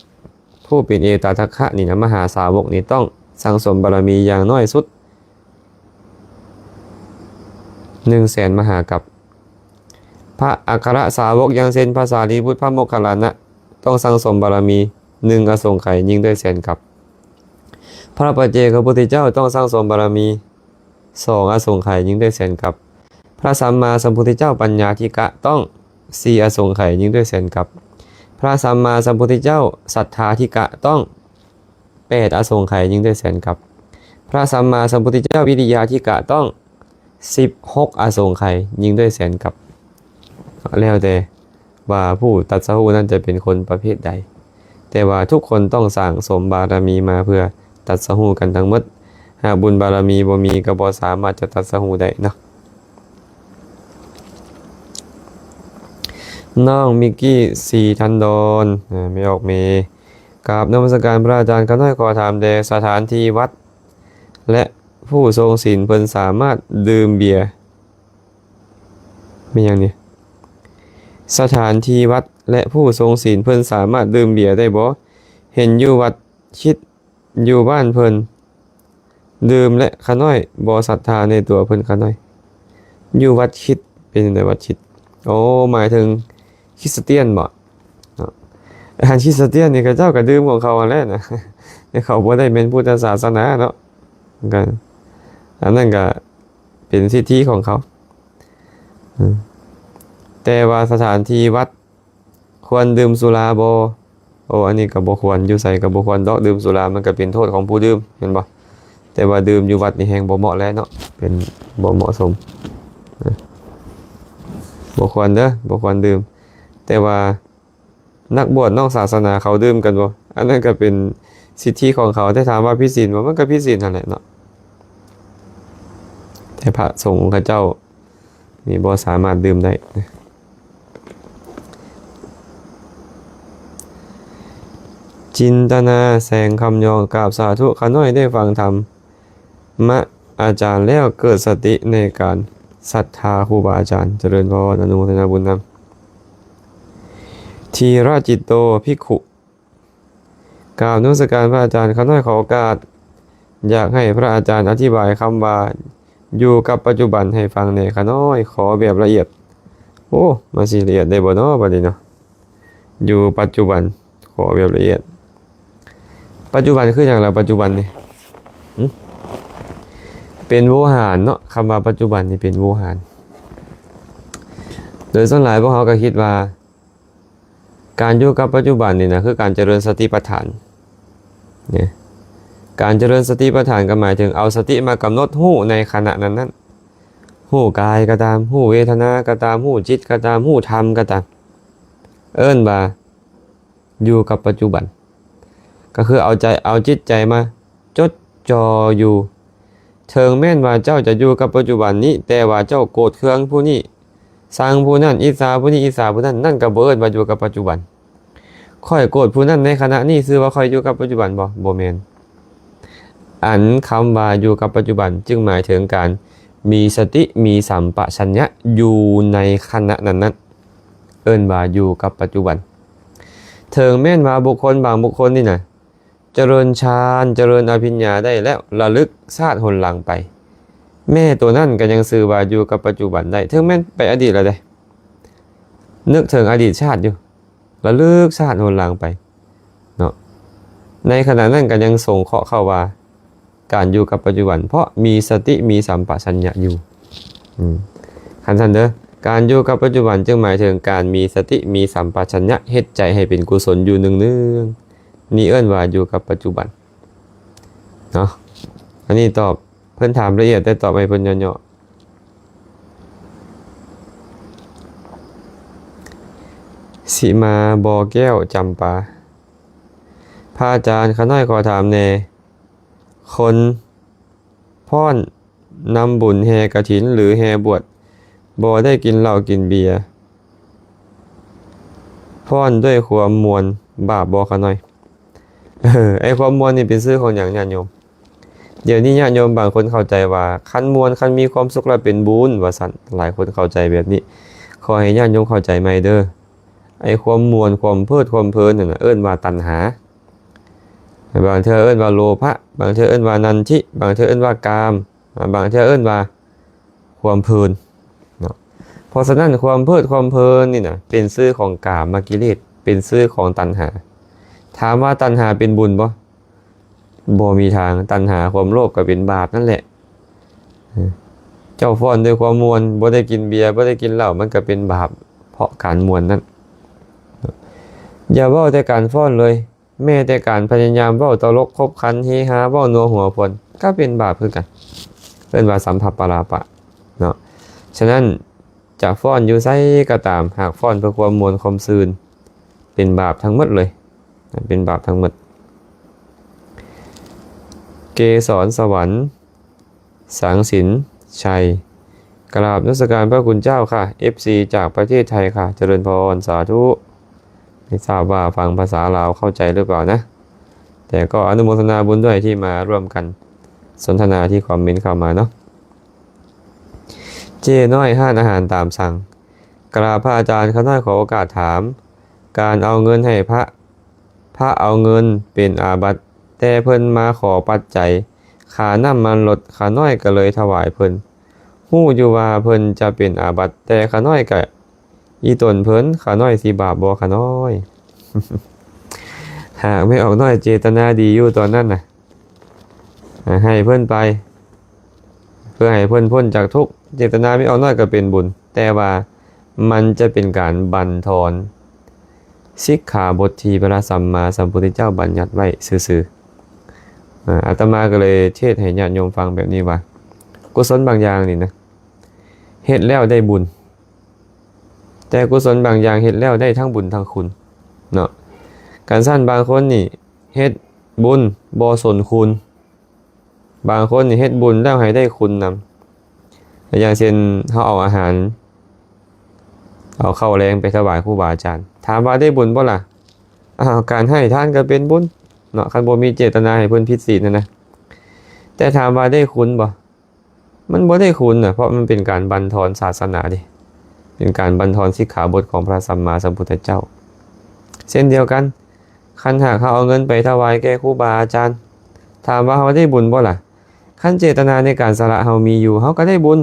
ผู้เป็นเอตทัคคะนี่นะ มหาสาวกนี่ต้องสั่งสมบารมีอย่างน้อยสุด หนึ่งแสนมหากัป พระอัครสาวกอย่างเช่นพระสารีบุตร พระโมคคัลลานะ ต้องสั่งสมบารมีหนึ่งอสงไขยยิ่งด้วยแสนกัป พระปัจเจกพุทธเจ้าต้องสั่งสมบารมีสองอสงไขยยิ่งด้วยแสนกัป พระสัมมาสัมพุทธเจ้าปัญญาธิกะต้องสี่อสงไขยยิ่งด้วยแสนกัป พระสัมมาสัมพุทธเจ้าศรัทธาธิกะต้องแปดอสงไขยยิ่งด้วยแสนกัป พระสัมมาสัมพุทธเจ้าวิริยาธิกะต้องสิบหกอสงไขยยิ่งด้วยแสนกัป แล้วแต่ว่าผู้ตรัสรู้นั้นจะเป็นคนประเภทใด แต่ว่าทุกคนต้องสั่งสมบารมีมาเพื่อตรัสรู้กันทั้งหมด หากบุญบารมีบ่มีก็บ่สามารถจะตรัสรู้ได้เนาะ น้องมิกกี้ ศรีทันดอน อ่า แม่ออกเม กราบนมัสการพระอาจารย์ ข้าน้อยขอถามแด่ สถานที่วัด และผู้ทรงศีลเพิ่นสามารถดื่มเบียร์ แม่นหยังนี่ สถานที่วัด และผู้ทรงศีลเพิ่นสามารถดื่มเบียร์ได้บ่ เห็นอยู่วัดคิด อยู่บ้านเพิ่นดื่ม และข้าน้อยบ่ศรัทธาในตัวเพิ่น ข้าน้อย อยู่วัดคริสต์ เป็นจั่งใดวัดคริสต์ โอ้ หมายถึงคริสเตียนบ่เนาะ อันคริสเตียนนี่เขาเจ้าก็ดื่มของเขาหั้นแหละนะ แต่เขาบ่ได้แม่นพุทธศาสนาเนาะ ก็ อันนั้นก็เป็นสิทธิของเขา อืม แต่ว่าสถานที่วัด ควรดื่มสุราบ่ โอ้ อันนี้ก็บ่ควร อยู่ไสก็บ่ควรดอก ดื่มสุรามันก็เป็นโทษของผู้ดื่ม แม่นบ่ แต่ว่าดื่มอยู่วัดนี่แฮ่งบ่เหมาะแล้วเนาะ เป็นบ่เหมาะสม นะ บ่ควรเด้อ บ่ควรดื่ม แต่ว่า ນັກບວດນອກສາສະໜາເຂົາດື່ມກັນບໍ່? ອັນນັ້ນກໍເປັນສິດທິຂອງເຂົາ, ແຕ່ຖາມວ່າຜິດສິນບໍ່? ມັນກໍຜິດສິນຫັ້ນແຫຼະເນາະ, ແຕ່ພະສົງຂະເຈົ້ານີ້ບໍ່ສາມາດດື່ມໄດ້. ຈິນຕະນາ ແສງຄຳຍອງ ກາບສາທຸ, ຂ້ານ້ອຍໄດ້ຟັງທຳມະອາຈານແລ້ວ ເກີດສະຕິໃນການສັດທາຄູບາອາຈານ. ຈະເລີນພອນ, ອະນຸໂມທະນາບຸນນຳ. ທີລະຈິດໂຕ ພິກຂຸ ກາບນະມັດສະການພະອາຈານ, ຂ້ານ້ອຍຂໍໂອກາດ ຢາກໃຫ້ພະອາຈານອະທິບາຍຄຳວ່າ ຢູ່ກັບປັດຈຸບັນໃຫ້ຟັງແດ່ ຂ້ານ້ອຍ ຂໍແບບລະອຽດ. ໂອ້ ມັນຊິລະອຽດໄດ້ບໍ່ເນາະ ບັດນີ້ເນາະ? ຢູ່ປັດຈຸບັນ ຂໍແບບລະອຽດ. ປັດຈຸບັນຄືຫຍັງລະ ປັດຈຸບັນນີ້? ຫຶ? ເປັນໂວຫານເນາະ, ຄຳວ່າປັດຈຸບັນນີ້ເປັນໂວຫານ. ໂດຍສ່ວນຫຼາຍພວກເຮົາກໍຄິດວ່າ ການຢູ່ກັບປັດຈຸບັນນີ້ນະ ຄືການຈະເລີນສະຕິປັດຖານເນາະ. ການຈະເລີນສະຕິປັດຖານກໍໝາຍເຖິງເອົາສະຕິມາກຳນົດຮູ້ໃນຂະນະນັ້ນໆ, ຮູ້ກາຍກໍຕາມ, ຮູ້ເວທະນາກໍຕາມ, ຮູ້ຈິດກໍຕາມ, ຮູ້ທຳກໍຕາມ, ເອີ້ນວ່າຢູ່ກັບປັດຈຸບັນ. ກໍຄືເອົາໃຈ ເອົາຈິດໃຈມາຈົດຈ່ອຢູ່ ເຖິງແມ່ນວ່າເຈົ້າຈະຢູ່ກັບປັດຈຸບັນນີ້, ແຕ່ວ່າເຈົ້າໂກດເຄືອງຜູ້ນີ້, ຊັງຜູ້ນັ້ນ, ອິດສາຜູ້ນີ້, ອິດສາຜູ້ນັ້ນ, ນັ້ນກໍບໍ່ເອີ້ນວ່າຢູ່ກັບປັດຈຸບັນ. ຂ້ອຍໂກດຜູ້ນັ້ນໃນຂະນະນີ້ ຊື່ວ່າຂ້ອຍຢູ່ກັບປັດຈຸບັນບໍ່? ບໍ່ແມ່ນ. ອັນຄຳວ່າຢູ່ກັບປັດຈຸບັນ ຈຶ່ງໝາຍເຖິງການມີສະຕິ, ມີສຳປະຊັນຍະຢູ່ໃນຂະນະນັ້ນໆ, ເອີ້ນວ່າຢູ່ກັບປັດຈຸບັນ. ເຖິງແມ່ນວ່າບຸກຄົນບາງບຸກຄົນນີ້ນະ ຈະເລີນฌານ, ຈະເລີນອະພິນຍາໄດ້ແລ້ວ, ລະລຶກຊາດຫົນຫຼັງໄປ, ແມ້ໂຕນັ້ນກໍຍັງຊື່ວ່າຢູ່ກັບປັດຈຸບັນໄດ້, ເຖິງແມ່ນໄປອະດີດແລ້ວເດ້, ນຶກເຖິງອະດີດຊາດຢູ່, ລະລຶກຊາດຫົນຫຼັງໄປເນາະ. ໃນຂະນະນັ້ນກໍຍັງສົງເຄາະເຂົ້າວ່າ ການຢູ່ກັບປັດຈຸບັນ, ເພາະມີສະຕິ, ມີສຳປະຊັນຍະຢູ່. ອືມ ຄັນຊັ້ນເດີ, ການຢູ່ກັບປັດຈຸບັນຈຶ່ງໝາຍເຖິງການມີສະຕິ, ມີສຳປະຊັນຍະ, ເຮັດໃຈໃຫ້ເປັນກຸສົນຢູ່ເນືອງໆ. ນີ້ເອີ້ນວ່າຢູ່ກັບປັດຈຸບັນເນາະ. ອັນນີ້ຕອບ, ເພິ່ນຖາມລະອຽດ ແຕ່ຕອບໃຫ້ເພິ່ນຫຍໍ້ໆ. ສິມາ ບໍ່ແກ້ວ ຈຳປາ. ພະອາຈານ, ຂ້ານ້ອຍຂໍຖາມແດ່, ຄົນ ຟ້ອນນຳບຸນແຫ່ກະຖິນ ຫຼື ແຫ່ບວດ ບໍ່ໄດ້ກິນເຫຼົ້າກິນເບຍ ຟ້ອນດ້ວຍຄວາມມ່ວນ ບາບບໍ່ຂະນ້ອຍ? ເອີ ໄອ້ຄວາມມ່ວນນີ້ເປັນຊື່ຂອງຫຍັງ ຍາດໂຍມ? ດຽວນີ້ຍາດໂຍມບາງຄົນເຂົ້າໃຈວ່າ ຄັນມ່ວນ ຄັນມີຄວາມສຸກແລ້ວເປັນບຸນ ວ່າຊັ້ນ. ຫຼາຍຄົນເຂົ້າໃຈແບບນີ້. ຂໍໃຫ້ຍາດໂຍມເຂົ້າໃຈໃໝ່ເດີ. ໄອ້ຄວາມມ່ວນ ຄວາມເພີດ ຄວາມເພີນນັ້ນນະ ເອີ້ນວ່າຕັນຫາ. ບາງເທື່ອເອີ້ນວ່າໂລພະ, ບາງເທື່ອເອີ້ນວ່ານັນທິ, ບາງເທື່ອເອີ້ນວ່າກາມ, ບາງເທື່ອເອີ້ນວ່າຄວາມເພີນເນາະ. ເພາະສະນັ້ນ ຄວາມເພີດຄວາມເພີນນີ້ນະ ເປັນຊື່ຂອງກາມະກິເລດ, ເປັນຊື່ຂອງຕັນຫາ. ຖາມວ່າຕັນຫາເປັນບຸນບໍ່? ບໍ່ມີທາງ. ຕັນຫາ ຄວາມໂລບ ກໍເປັນບາບນັ້ນແຫຼະ. ເຈົ້າຟ້ອນດ້ວຍຄວາມມ່ວນ, ບໍ່ໄດ້ກິນເບຍ, ບໍ່ໄດ້ກິນເຫຼົ້າ, ມັນກໍເປັນບາບເພາະການມ່ວນນັ້ນ. ຢ່າເວົ້າແຕ່ການຟ້ອນເລີຍ. ແມ້ແຕ່ການພະຍາຍາມເວົ້າຕະຫຼົກ ຂົບຂັນ ເຮຮາ ເວົ້ານົວຫົວພວນ ກໍເປັນບາບຄືກັນ, ເອີ້ນວ່າສຳພັບປະລາປະເນາະ. ສະນັ້ນ ຈະຟ້ອນຢູ່ໃສກໍຕາມ, ຫາກຟ້ອນເພື່ອຄວາມມ່ວນຄວາມຊື່ນ ເປັນບາບທັງໝົດເລີຍ, ເປັນບາບທັງໝົດ. ເກສອນສະຫວັນ ສັງສິນໄຊ, ກະລາບນະມັດສະການພະຄຸນເຈົ້າຄ່ະ, ເອັຟຊີຈາກປະເທດໄທຄ່ະ, ຈະເລີນພອນ, ສາທຸ. ໄມ່ຊາບວ່າຟັງພາສາລາວເຂົ້າໃຈຫຼືເປົ່ານະ, ແຕ່ກໍອະນຸໂມທະນາບຸນດ້ວຍທີ່ມາຮ່ວມກັນສົນທະນາທີ່ຄອມເມັນເຂົ້າມາເນາະ. ເຈ້ນ້ອຍຮ້ານອາຫານຕາມສັ່ງ, ກະລາບພະອາຈານ, ຂ້ານ້ອຍຂໍໂອກາດຖາມ, ການເອົາເງິນໃຫ້ພະ ພະເອົາເງິນເປັນອາບັດ, ແຕ່ເພິ່ນມາຂໍປັດໄຈຄ່ານ້ຳມັນລົດ, ຂ້ານ້ອຍກໍເລີຍຖວາຍເພິ່ນ. ຮູ້ຢູ່ວ່າເພິ່ນຈະເປັນອາບັດ, ແຕ່ຂ້ານ້ອຍກະອີ່ຕົນເພິ່ນ, ຂ້ານ້ອຍຊິບາບບໍ່ຂ້ານ້ອຍ? ຫາກແມ່ອອກນ້ອຍເຈຕະນາດີຢູ່ຕອນນັ້ນນະ, ໃຫ້ເພິ່ນໄປ ເພື່ອໃຫ້ເພິ່ນພົ້ນຈາກທຸກ, ເຈຕະນາແມ່ອອກນ້ອຍກໍເປັນບຸນ, ແຕ່ວ່າມັນຈະເປັນການບັນທອນສິກຂາບົດທີ່ພະສຳມາສຳພຸດທະເຈົ້າບັນຍັດໄວ້ຊື່ໆ. ອາ ອາຕະມາກໍເລີຍເທດໃຫ້ຍາດໂຍມຟັງແບບນີ້ວ່າ ກຸສົນບາງຢ່າງນີ້ນະ ເຮັດແລ້ວໄດ້ບຸນ, ແຕ່ກຸສົນບາງຢ່າງເຮັດແລ້ວໄດ້ທັງບຸນທັງຄຸນ. ເນາະ. ຄັນຊັ້ນບາງຄົນນີ້ເຮັດບຸນບໍ່ສົນຄຸນ, ບາງຄົນນີ້ເຮັດບຸນແລ້ວໃຫ້ໄດ້ຄຸນນຳ. ຢ່າງເຊັ່ນ ເຮົາເອົາອາຫານ ເອົາເຂົ້າແລງໄປຖວາຍຄູບາອາຈານ, ຖາມວ່າໄດ້ບຸນບໍ່ລະ? ອ້າວ ການໃຫ້ທານກໍເປັນບຸນເນາະ, ຄັນບໍ່ມີເຈດຕະນາໃຫ້ເພິ່ນຜິດສິນຫັ້ນນະ. ແຕ່ຖາມວ່າໄດ້ຄຸນບໍ່? ມັນບໍ່ໄດ້ຄຸນນະ, ເພາະມັນເປັນການບັນທອນສາສະໜາເດ້, ເປັນການບັນທອນສິກຂາບົດຂອງພະສຳມາສຳພຸດທະເຈົ້າ. ເຊັ່ນດຽວກັນ, ຄັນຫາກເຮົາເອົາເງິນໄປຖວາຍແກ່ຄູບາອາຈານ, ຖາມວ່າເຮົາໄດ້ບຸນບໍ່ລະ? ຄັນເຈດຕະນາໃນການສະຫຼະເຮົາມີຢູ່, ເຮົາກໍໄດ້ບຸນ,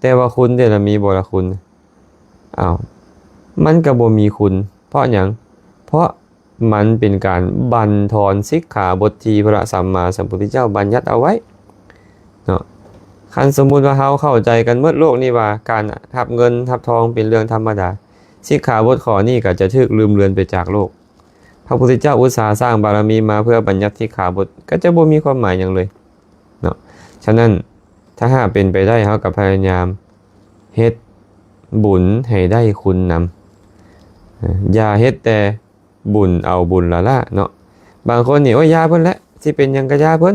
ແຕ່ວ່າຄຸນເດລະ ມີບໍ່ລະຄຸນ? ອ້າວ ມັນກໍບໍ່ມີຄຸນ. ເພາະຫຍັງ? ເພາະ ມັນເປັນການບັນທອນສິກຂາບົດທີ່ພະສຳມາສຳພຸດທະເຈົ້າບັນຍັດເອົາໄວ້ເນາະ. ຄັນສົມມຸດວ່າເຮົາເຂົ້າໃຈກັນໝົດໂລກນີ້ວ່າ ການຮັບເງິນຮັບທອງເປັນເລື່ອງທຳມະດາ, ສິກຂາບົດຂໍ້ນີ້ກໍຈະຖືກລືມເລືອນໄປຈາກໂລກ. ພະພຸດທະເຈົ້າອຸດສາສ້າງບາລະມີມາເພື່ອບັນຍັດສິກຂາບົດ ກໍຈະບໍ່ມີຄວາມໝາຍຫຍັງເລີຍເນາະ. ສະນັ້ນ ຖ້າຫາກເປັນໄປໄດ້ ເຮົາກໍພະຍາຍາມເຮັດບຸນໃຫ້ໄດ້ຄຸນນຳ. ເອີ ຢ່າເຮັດແຕ່ບຸນເອົາບຸນລ້າໆເນາະ. ບາງຄົນນີ້ ໂອ້ຍ ຢ່າເພິ່ນແຫຼະ, ຊິເປັນຫຍັງກໍຢ່າເພິ່ນ,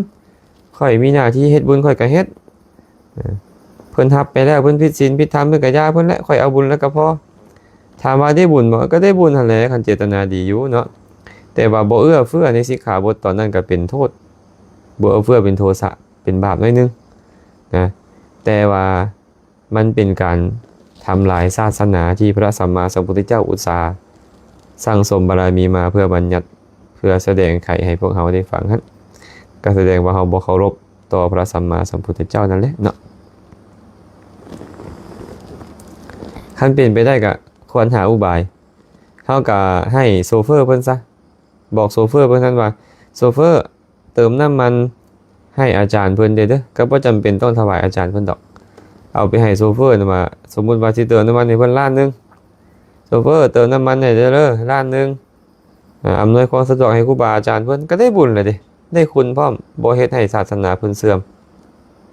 ຂ້ອຍມີໜ້າທີ່ເຮັດບຸນ ຂ້ອຍກໍເຮັດ. ເອີ ເພິ່ນຮັບໄປແລ້ວ ເພິ່ນຜິດສິນຜິດທຳ ເພິ່ນກໍຢ່າເພິ່ນແຫຼະ, ຂ້ອຍເອົາບຸນແລ້ວກໍພໍ. ຖາມວ່າໄດ້ບຸນບໍ່? ກໍໄດ້ບຸນຫັ້ນແຫຼະ ຄັນເຈດຕະນາດີຢູ່ເນາະ. ແຕ່ວ່າບໍ່ເອື້ອເຟື້ອໃນສິກຂາບົດຕອນນັ້ນກໍເປັນໂທດ, ບໍ່ເອື້ອເຟື້ອເປັນໂທສະ ເປັນບາບໜ້ອຍໜຶ່ງນະ. ແຕ່ວ່າ ມັນເປັນການທຳລາຍສາສະໜາທີ່ພະສຳມາສຳພຸດທະເຈົ້າອຸດສາສັ່ງສົມບາລະມີມາເພື່ອບັນຍັດ ເພື່ອສະແດງໄຂໃຫ້ພວກເຮົາໄດ້ຟັງຫັ້ນ, ກໍສະແດງວ່າເຮົາບໍ່ເຄົາລົບຕໍ່ພະສຳມາສຳພຸດທະເຈົ້ານັ້ນແຫຼະເນາະ. ຄັນເປັນໄປໄດ້ກໍຄວນຫາອຸບາຍ, ເຮົາກໍໃຫ້ໂຊເຟີເພິ່ນຊະ, ບອກໂຊເຟີເພິ່ນນັ້ນວ່າ ໂຊເຟີ ເຕີມນ້ຳມັນໃຫ້ອາຈານເພິ່ນເດີ້ເດີ້, ກໍບໍ່ຈຳເປັນຕ້ອງຖວາຍອາຈານເພິ່ນດອກ. ເອົາໄປໃຫ້ໂຊເຟີນຳວ່າ ສົມມຸດວ່າຊິເຕີມນ້ຳມັນໃຫ້ເພິ່ນລ້ານໜຶ່ງ, ໂຊເຟີ ເຕີມນ້ຳມັນໃຫ້ເດີ້ເດີ້ລ້ານໜຶ່ງ, ອາ ອຳນວຍຄວາມສະດວກໃຫ້ຄູບາອາຈານເພິ່ນ, ກໍໄດ້ບຸນແລ້ວເດ້, ໄດ້ຄຸນພ້ອມ, ບໍ່ເຮັດໃຫ້ສາສະໜາເພິ່ນເສື່ອມ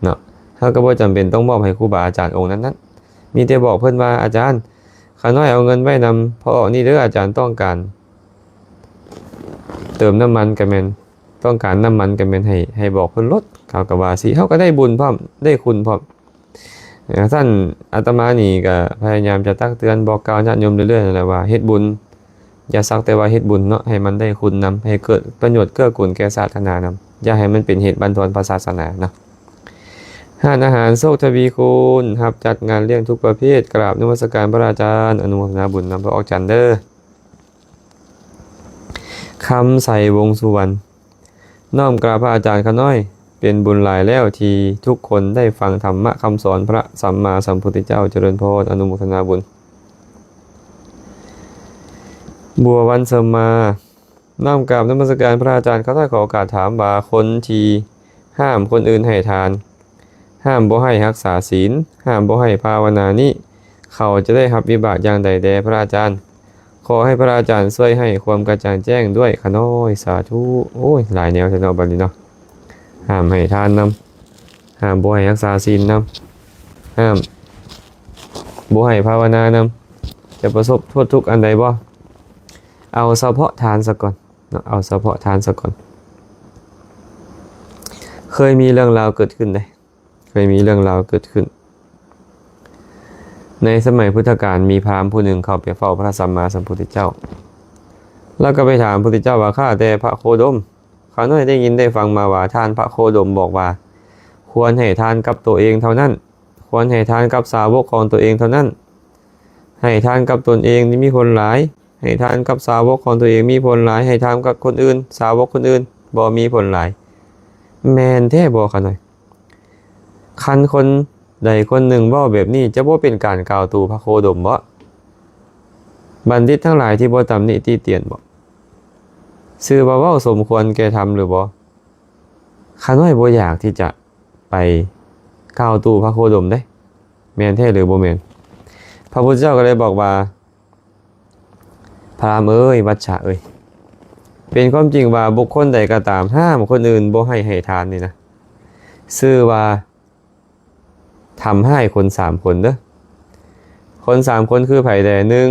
ເນາະ. ເຮົາກໍບໍ່ຈຳເປັນຕ້ອງມອບໃຫ້ຄູບາອາຈານອົງນັ້ນໆ, ມີແຕ່ບອກເພິ່ນວ່າ ອາຈານ, ຂ້ານ້ອຍເອົາເງິນໄວ້ນຳພໍ່ອອກນີ້ເດີ້, ອາຈານຕ້ອງການເຕີມນ້ຳມັນກໍແມ່ນ ຕ້ອງການນ້ຳມັນກໍແມ່ນໃຫ້ ໃຫ້ບອກເພິ່ນໂລດ, ເຂົາກໍວ່າຊີ້, ເຮົາກໍໄດ້ບຸນພ້ອມ ໄດ້ຄຸນພ້ອມ. ຈັ່ງຊັ້ນ ອາດຕະມານີ້ກໍພະຍາຍາມຈະຕັກເຕືອນ ບອກກ່າວຍາດໂຍມເລື້ອຍໆນັ້ນແຫຼະວ່າ ເຮັດບຸນ ຢ່າສັກແຕ່ວ່າເຮັດບຸນເນາະ, ໃຫ້ມັນໄດ້ຄຸນນຳ, ໃຫ້ເກີດປະໂຫຍດເກື້ອກູນແກ່ສາສະໜານຳ, ຢ່າໃຫ້ມັນເປັນເຫດບັນທອນພະສາສະໜາເນາະ. ຮ້ານອາຫານໂຊກທະວີຄູນ ຮັບຈັດງານລ້ຽງທຸກປະເພດ, ກາບນະມັດສະການພະອາຈານ, ອະນຸໂມທະນາບຸນນຳພະອອກຈັນເດີ້. ຄຳໄສ ວົງສຸວັນ ນ້ອມກາບພະອາຈານຂ້ານ້ອຍ, ເປັນບຸນຫຼາຍແລ້ວທີ່ທຸກຄົນໄດ້ຟັງທຳມະຄຳສອນພະສຳມາສຳພຸດທະເຈົ້າ, ຈະເລີນພອນ, ອະນຸໂມທະນາບຸນ. ບົວວັນເສີມມາ ນ້ອມກາບນະມັດສະການພະອາຈານ, ຂ້ານ້ອຍຂໍໂອກາດຖາມວ່າ ຄົນທີ່ຫ້າມຄົນອື່ນໃຫ້ທານ, ຫ້າມບໍ່ໃຫ້ຮັກສາສິນ, ຫ້າມບໍ່ໃຫ້ພາວະນານີ້ ເຂົາຈະໄດ້ຮັບວິບາກຢ່າງໃດແດ່ພະອາຈານ? ຂໍໃຫ້ພະອາຈານຊ່ວຍໃຫ້ຄວາມກະຈ່າງແຈ້ງດ້ວຍຂ້ານ້ອຍ, ສາທຸ. ໂອ້ຍ ຫຼາຍແນວແທ້ເນາະ ບັດນີ້ເນາະ, ຫ້າມໃຫ້ທານນຳ, ຫ້າມບໍ່ໃຫ້ຮັກສາສິນນຳ, ຫ້າມບໍ່ໃຫ້ພາວະນານຳ, ຈະປະສົບໂທດທຸກອັນໃດບໍ່? ເອົາສະເພາະທານສາກ່ອນເນາະ, ເອົາສະເພາະທານສາກ່ອນ. ເຄີຍມີເລື່ອງລາວເກີດຂຶ້ນເດ້, ເຄີຍມີເລື່ອງລາວເກີດຂຶ້ນ. ໃນສະໄໝພຸດທະການ ມີພາມຜູ້ໜຶ່ງເຂົ້າໄປເຝົ້າພະສຳມາສຳພຸດທະເຈົ້າ, ລາວກໍໄປຖາມພຸດທະເຈົ້າວ່າ ຂ້າແຕ່ພະໂຄດົມ, ຂ້ານ້ອຍໄດ້ຍິນໄດ້ຟັງມາວ່າ ທ່ານພະໂຄດົມບອກວ່າ ຄວນໃຫ້ທານກັບໂຕເອງເທົ່ານັ້ນ, ຄວນໃຫ້ທານກັບສາວົກຂອງໂຕເອງເທົ່ານັ້ນ, ໃຫ້ທານກັບຕົນເອງນີ້ມີຜົນຫຼາຍ, ໃຫ້ທານກັບສາວົກຂອງຕົວເອງມີຜົນຫຼາຍ, ໃຫ້ທານກັບຄົນອື່ນ, ສາວົກຄົນອື່ນບໍ່ມີຜົນຫຼາຍ. ແມ່ນແທ້ບໍ່ຂະນ້ອຍ? ຄັນຄົນໃດຄົນໜຶ່ງເວົ້າແບບນີ້ ຈະບໍ່ເປັນການກ່າວຕູພະໂຄດົມບໍ? ບັນດິດທັງຫຼາຍທີ່ບໍ່ຕຳນິຕິຕຽນບໍ? ຊື່ວ່າເວົ້າສົມຄວນແກ່ທຳຫຼືບໍ່? ຂ້ານ້ອຍບໍ່ຢາກທີ່ຈະໄປກ່າວຕູພະໂຄດົມເດ້, ແມ່ນແທ້ຫຼືບໍ່ແມ່ນ? ພະພຸດທະເຈົ້າກໍເລີຍບອກວ່າ ພະລາມເອີຍ, ວັດຊະເອີຍ, ເປັນຄວາມຈິງວ່າບຸກຄົນໃດກໍຕາມ ຫ້າມຄົນອື່ນບໍ່ໃຫ້ໃຫ້ທານນີ້ນະ, ຊື່ວ່າທຳຮ້າຍຄົນສາມຄົນເດີ້. ຄົນສາມຄົນຄືໃຜແດ່? ໜຶ່ງ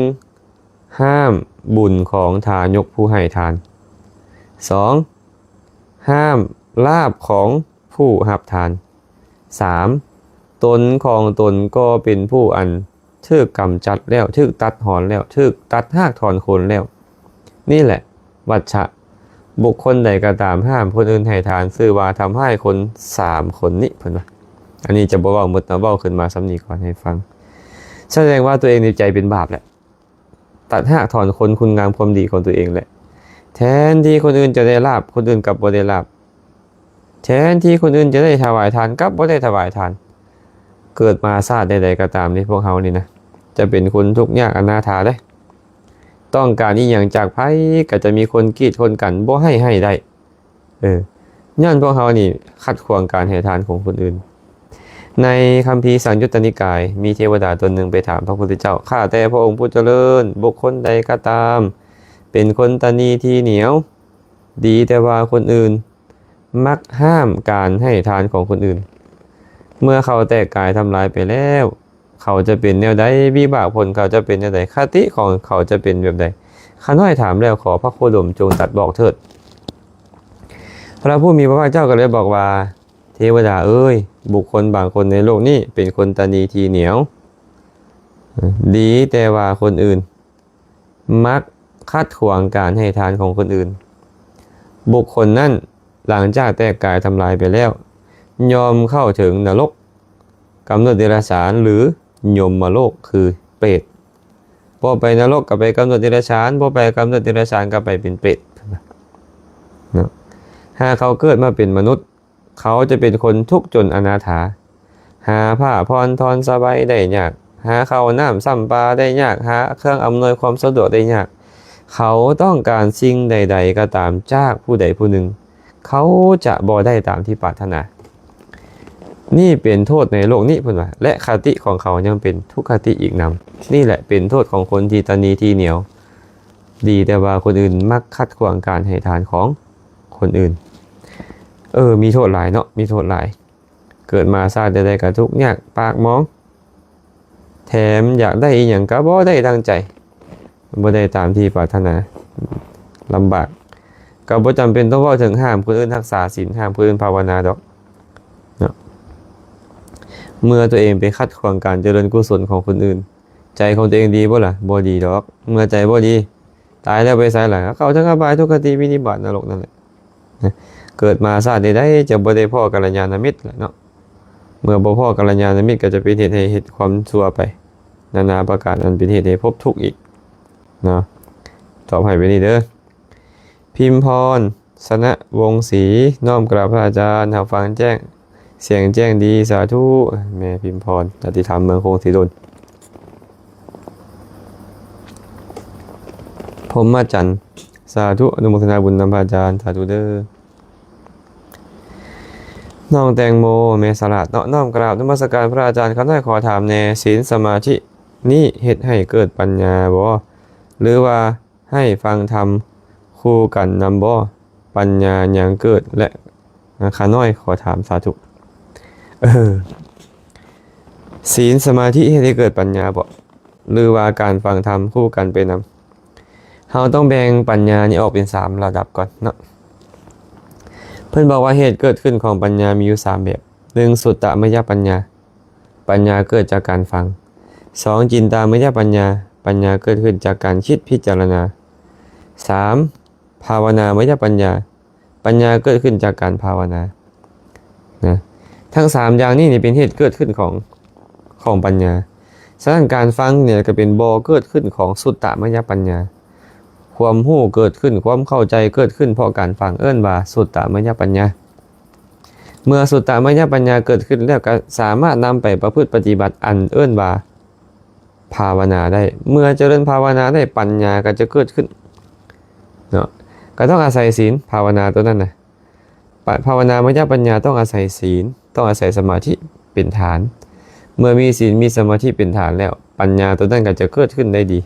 ຫ້າມ ບຸນຂອງທາຍົກຜູ້ໃຫ້ທານ. ສອງ ຫ້າມລາບຂອງຜູ້ຮັບທານ. ສາມ ຕົນຂອງຕົນກໍເປັນຜູ້ອັນຖືກກຳຈັດແລ້ວ, ຖືກຕັດຮອນແລ້ວ, ຖືກຕັດຮາກຖອນໂຄົນແລ້ວ. ນີ້ແຫຼະ ວັດຊະ. ບຸກຄົນໃດກໍຕາມຫ້າມຄົນອື່ນໃຫ້ທານ ຊື່ວ່າທຳຮ້າຍຄົນສາມຄົນນີ້ ເພິ່ນວ່າ. ອັນນີ້ຈະບໍ່ເວົ້າໝົດນະ, ເວົ້າຂຶ້ນມາສ່ຳນີ້ກ່ອນໃຫ້ຟັງ. ສະແດງວ່າຕົວເອງນີ້ໃຈເປັນບາບແຫຼະ. ຕັດຮາກຖອນໂຄົນຄຸນງາມຄວາມດີຂອງຕົວເອງແຫຼະ. ແທນທີ່ຄົນອື່ນຈະໄດ້ລາບ, ຄົນອື່ນກັບບໍ່ໄດ້ລາບ. ແທນທີ່ຄົນອື່ນຈະໄດ້ຖວາຍທານ, ກັບບໍ່ໄດ້ຖວາຍທານ. ເກີດມາຊາດໃດໆກໍຕາມນີ້ ພວກເຮົານີ້ນະ ຈະເປັນຄົນທຸກຍາກອະນາຖາເດ້. ຕ້ອງການອີ່ຫຍັງຈາກໃຜ ກໍຈະມີຄົນກີດຄົນກັ້ນ ບໍ່ໃຫ້ໃຫ້ໄດ້. ເອີ ຍ້ອນພວກເຮົານີ້ຂັດຂວາງການໃຫ້ທານຂອງຄົນອື່ນ. ໃນຄຳພີສັງຍຸດຕະນິກາຍ ມີເທວະດາຕົນໜຶ່ງໄປຖາມພະພຸດທະເຈົ້າ, ຂ້າແຕ່ພະອົງຜູ້ຈະເລີນ, ບຸກຄົນໃດກໍຕາມ ເປັນຄົນຕະໜີທີ່ໜຽວ, ດີແຕ່ວ່າຄົນອື່ນ, ມັກຫ້າມການໃຫ້ທານຂອງຄົນອື່ນ. ເມື່ອເຂົາແຕກກາຍທຳລາຍໄປແລ້ວ, ເຂົາຈະເປັນແນວໃດ? ວິບາກຜົນເຂົາຈະເປັນແນວໃດ? ຄະຕິຂອງເຂົາຈະເປັນແບບໃດ? ຂ້ານ້ອຍຖາມແລ້ວ, ຂໍພະໂຄດົມຈົ່ງຕັດບອກເຖີດ. ພະຜູ້ມີພະພາກເຈົ້າກໍເລີຍບອກວ່າ, ເທວະດາເອີຍ, ບຸກຄົນບາງຄົນໃນໂລກນີ້ເປັນຄົນຕະໜີທີ່ໜຽວ, ດີແຕ່ວ່າຄົນອື່ນ, ມັກຂັດຂວາງການໃຫ້ທານຂອງຄົນອື່ນ. ບຸກຄົນນັ້ນ ຫຼັງຈາກແຕກກາຍທຳລາຍໄປແລ້ວ, ຍ່ອມເຂົ້າເຖິງນະລົກ, ກຳເນີດເດລະສານ ຫຼື ຍົມມະໂລກ ຄືເປດ. ບໍ່ໄປນະລົກກໍໄປກຳເນີດເດລະສານ, ບໍ່ໄປກຳເນີດເດລະສານກໍໄປເປັນເປດ. ເນາະ ຫາກເຂົາເກີດມາເປັນມະນຸດ, ເຂົາຈະເປັນຄົນທຸກຈົນອະນາຖາ, ຫາຜ້າຜ່ອນທ່ອນສະບາຍໄດ້ຍາກ, ຫາເຂົ້ານ້ຳຊ້ຳປາໄດ້ຍາກ, ຫາເຄື່ອງອຳນວຍຄວາມສະດວກໄດ້ຍາກ. ເຂົາຕ້ອງການສິ່ງໃດໆກໍຕາມຈາກຜູ້ໃດຜູ້ໜຶ່ງ, ເຂົາຈະບໍ່ໄດ້ຕາມທີ່ປາດຖະໜາ. ນີ້ເປັນໂທດໃນໂລກນີ້ ເພິ່ນວ່າ, ແລະ ຄະຕິຂອງເຂົາຍັງເປັນທຸກຄະຕິອີກນຳ. ນີ້ແຫຼະເປັນໂທດຂອງຄົນທີ່ຕະໜີທີ່ໜຽວ, ດີແຕ່ວ່າຄົນອື່ນມັກຂັດຂວາງການໃຫ້ທານຂອງຄົນອື່ນ. ເອີ ມີໂທດຫຼາຍເນາະ, ມີໂທດຫຼາຍ. ເກີດມາຊາດໃດໆກໍທຸກຍາກປາກໝອງ, ແຖມຢາກໄດ້ອີ່ຫຍັງກໍບໍ່ໄດ້ດັ່ງໃຈ, ບໍ່ໄດ້ຕາມທີ່ປາດຖະໜາ, ລຳບາກ. ກໍບໍ່ຈຳເປັນຕ້ອງເວົ້າເຖິງຫ້າມຄົນອື່ນຮັກສາສິນ, ຫ້າມຄົນອື່ນພາວະນາດອກເນາະ. ເມື່ອຕົວເອງໄປຂັດຂວາງການຈະເລີນກຸສົນຂອງຄົນອື່ນ, ໃຈຂອງຕົວເອງດີບໍ່ລະ? ບໍ່ດີດອກ. ເມື່ອໃຈບໍ່ດີ, ຕາຍແລ້ວໄປໃສລະ? ເຂົ້າເຖິງອະບາຍ, ທຸກຄະຕິ, ວິນິບາດ, ນະລົກນັ້ນແຫຼະ. ເກີດມາຊາດໃດໆຈະບໍ່ໄດ້ພໍ້ກັນລະຍານະມິດລະເນາະ. ເມື່ອບໍ່ພໍ້ກັນລະຍານະມິດກໍຈະເປັນເຫດໃຫ້ເຮັດຄວາມຊົ່ວໄປນານາປະການ, ອັນເປັນເຫດໃຫ້ພົບທຸກອີກເນາະ. ຕອບໃຫ້ແບບນີ້ເດີ. ພິມພອນ ຊະນະວົງສີ, ນ້ອມກາບພະອາຈານ, ຮັບຟັງແຈ້ງ, ສຽງແຈ້ງດີ, ສາທຸ. ແມ່ພິມພອນ ຕາຕິທຳ ເມືອງໂຄງສີດົນ. ພົມມະຈັນ ສາທຸ, ອະນຸໂມທະນາບຸນນຳພະອາຈານ, ສາທຸເດີ. ນ້ອງແຕງໂມ ແມ່ສະຫຼາດເນາະ, ນ້ອມກາບນະມັດສະການພະອາຈານ, ຂ້ານ້ອຍຂໍຖາມແດ່, ສິນສະມາທິນີ້ເຮັດໃຫ້ເກີດປັນຍາບໍ່ ຫຼືວ່າ ໃຫ້ຟັງທຳຄູ່ກັນນຳບໍ່? ປັນຍາຍັງເກີດ ແລະ ຂ້ານ້ອຍຂໍຖາມ. ສາທຸ. ເອີ ສິນສະມາທິເຮັດໃຫ້ເກີດປັນຍາບໍ່ ຫຼືວ່າການຟັງທຳຄູ່ກັນໄປນຳ? ເຮົາຕ້ອງແບ່ງປັນຍານີ້ອອກເປັນສາມລະດັບກ່ອນເນາະ. ເພິ່ນບອກວ່າເຫດເກີດຂຶ້ນຂອງປັນຍາມີຢູ່ສາມແບບ. ໜຶ່ງ ສຸດຕະມະຍະປັນຍາ, ປັນຍາເກີດຈາກການຟັງ. ສອງ ຈິນຕາມະຍະປັນຍາ, ປັນຍາເກີດຂຶ້ນຈາກການຄິດພິຈາລະນາ. ສາມ ພາວະນາມະຍະປັນຍາ, ປັນຍາເກີດຂຶ້ນຈາກການພາວະນາ ນະ. ທັງສາມຢ່າງນີ້ນີ້ເປັນເຫດເກີດຂຶ້ນຂອງ ຂອງປັນຍາ. ສະນັ້ນ ການຟັງນີ້ກໍເປັນບໍ່ເກີດຂຶ້ນຂອງສຸດຕະມະຍະປັນຍາ. ຄວາມຮູ້ເກີດຂຶ້ນ, ຄວາມເຂົ້າໃຈເກີດຂຶ້ນເພາະການຟັງ, ເອີ້ນວ່າສຸດຕະມະຍະປັນຍາ. ເມື່ອສຸດຕະມະຍະປັນຍາເກີດຂຶ້ນແລ້ວ ກໍສາມາດນຳໄປປະພຶດປະຕິບັດ ອັນເອີ້ນວ່າ ພາວະນາໄດ້. ເມື່ອຈະເລີນພາວະນາໄດ້ ປັນຍາກໍຈະເກີດຂຶ້ນເນາະ. ກໍຕ້ອງອາໄສສິນ ພາວະນາຕົວນັ້ນນະ. ປະ ພາວະນາມະຍະປັນຍາຕ້ອງອາໄສສິນ, ຕ້ອງອາໄສສະມາທິເປັນຖານ. ເມື່ອມີສິນ ມີສະມາທິເປັນຖານແລ້ວ ປັນຍາຕົວນັ້ນກໍຈະເກີດຂຶ້ນໄດ້ດີ.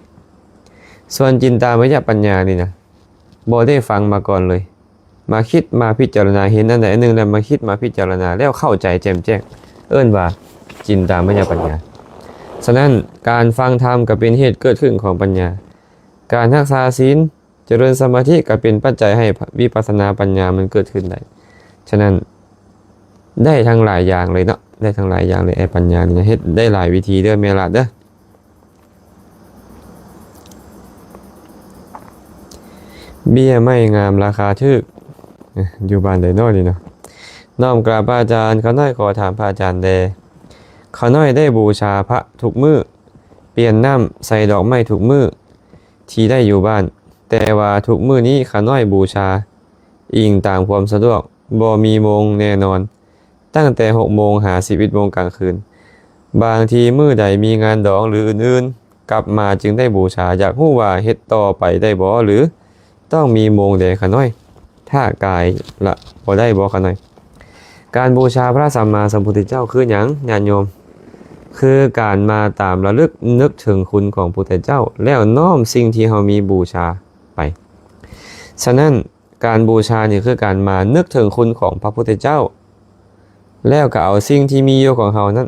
ສ່ວນຈິນຕາມະຍະປັນຍານີ້ນະ ບໍ່ໄດ້ຟັງມາກ່ອນເລີຍ. ມາຄິດມາພິຈາລະນາ, ເຫັນອັນໃດອັນໜຶ່ງແລ້ວມາຄິດມາພິຈາລະນາ ແລ້ວເຂົ້າໃຈແຈ່ມແຈ້ງ, ເອີ້ນວ່າຈິນຕາມະຍະປັນຍາ. ສະນັ້ນ ການຟັງທຳກໍເປັນເຫດເກີດຂຶ້ນຂອງປັນຍາ. ການຮັກສາສິນ ຈະເລີນສະມາທິ ກໍເປັນປັດໄຈໃຫ້ວິປັດສະນາປັນຍາມັນເກີດຂຶ້ນໄດ້. ສະນັ້ນ ໄດ້ທັງຫຼາຍຢ່າງເລີຍເນາະ, ໄດ້ທັງຫຼາຍຢ່າງເລີຍ. ໄອ້ປັນຍານີ້ນະ ເຮັດໄດ້ຫຼາຍວິທີເດີແມ່ຫຼານເດີ. ເບ້ຍໄມ້ງາມລາຄາຖືກ ຢູ່ບ້ານໃດເນາະນີ້ເນາະ? ນ້ອມກາບພະອາຈານ, ຂ້ານ້ອຍຂໍຖາມພະອາຈານແດ່. ຂ້ານ້ອຍໄດ້ບູຊາພະທຸກມື້, ປ່ຽນນ້ຳໃສ່ດອກໄມ້ທຸກມື້ທີ່ໄດ້ຢູ່ບ້ານ, ແຕ່ວ່າທຸກມື້ນີ້ຂ້ານ້ອຍບູຊາ ອີງຕາມຄວາມສະດວກ, ບໍ່ມີໂມງແນ່ນອນ, ຕັ້ງແຕ່ຫົກໂມງຫາສິບເອັດໂມງກາງຄືນ. ບາງທີມື້ໃດມີງານດອງ ຫຼື ອື່ນໆ ກັບມາຈຶ່ງໄດ້ບູຊາ. ຢາກຮູ້ວ່າເຮັດຕໍ່ໄປໄດ້ບໍ່ ຫຼື ຕ້ອງມີໂມງແດ່ຂ້ານ້ອຍ? ຖ້າກາຍລະບໍ່ໄດ້ບໍ່ຂ້ານ້ອຍ? ການບູຊາພະສຳມາສຳພຸດທະເຈົ້າຄືຫຍັງ ຍາດໂຍມ? ຄືການມາຕາມລະລຶກນຶກເຖິງຄຸນຂອງພຸດທະເຈົ້າ ແລ້ວນ້ອມສິ່ງທີ່ເຮົາມີບູຊາໄປ. ສະນັ້ນ ການບູຊານີ້ຄືການມານຶກເຖິງຄຸນຂອງພະພຸດທະເຈົ້າ ແລ້ວກໍເອົາສິ່ງທີ່ມີຢູ່ຂອງເຮົານັ້ນ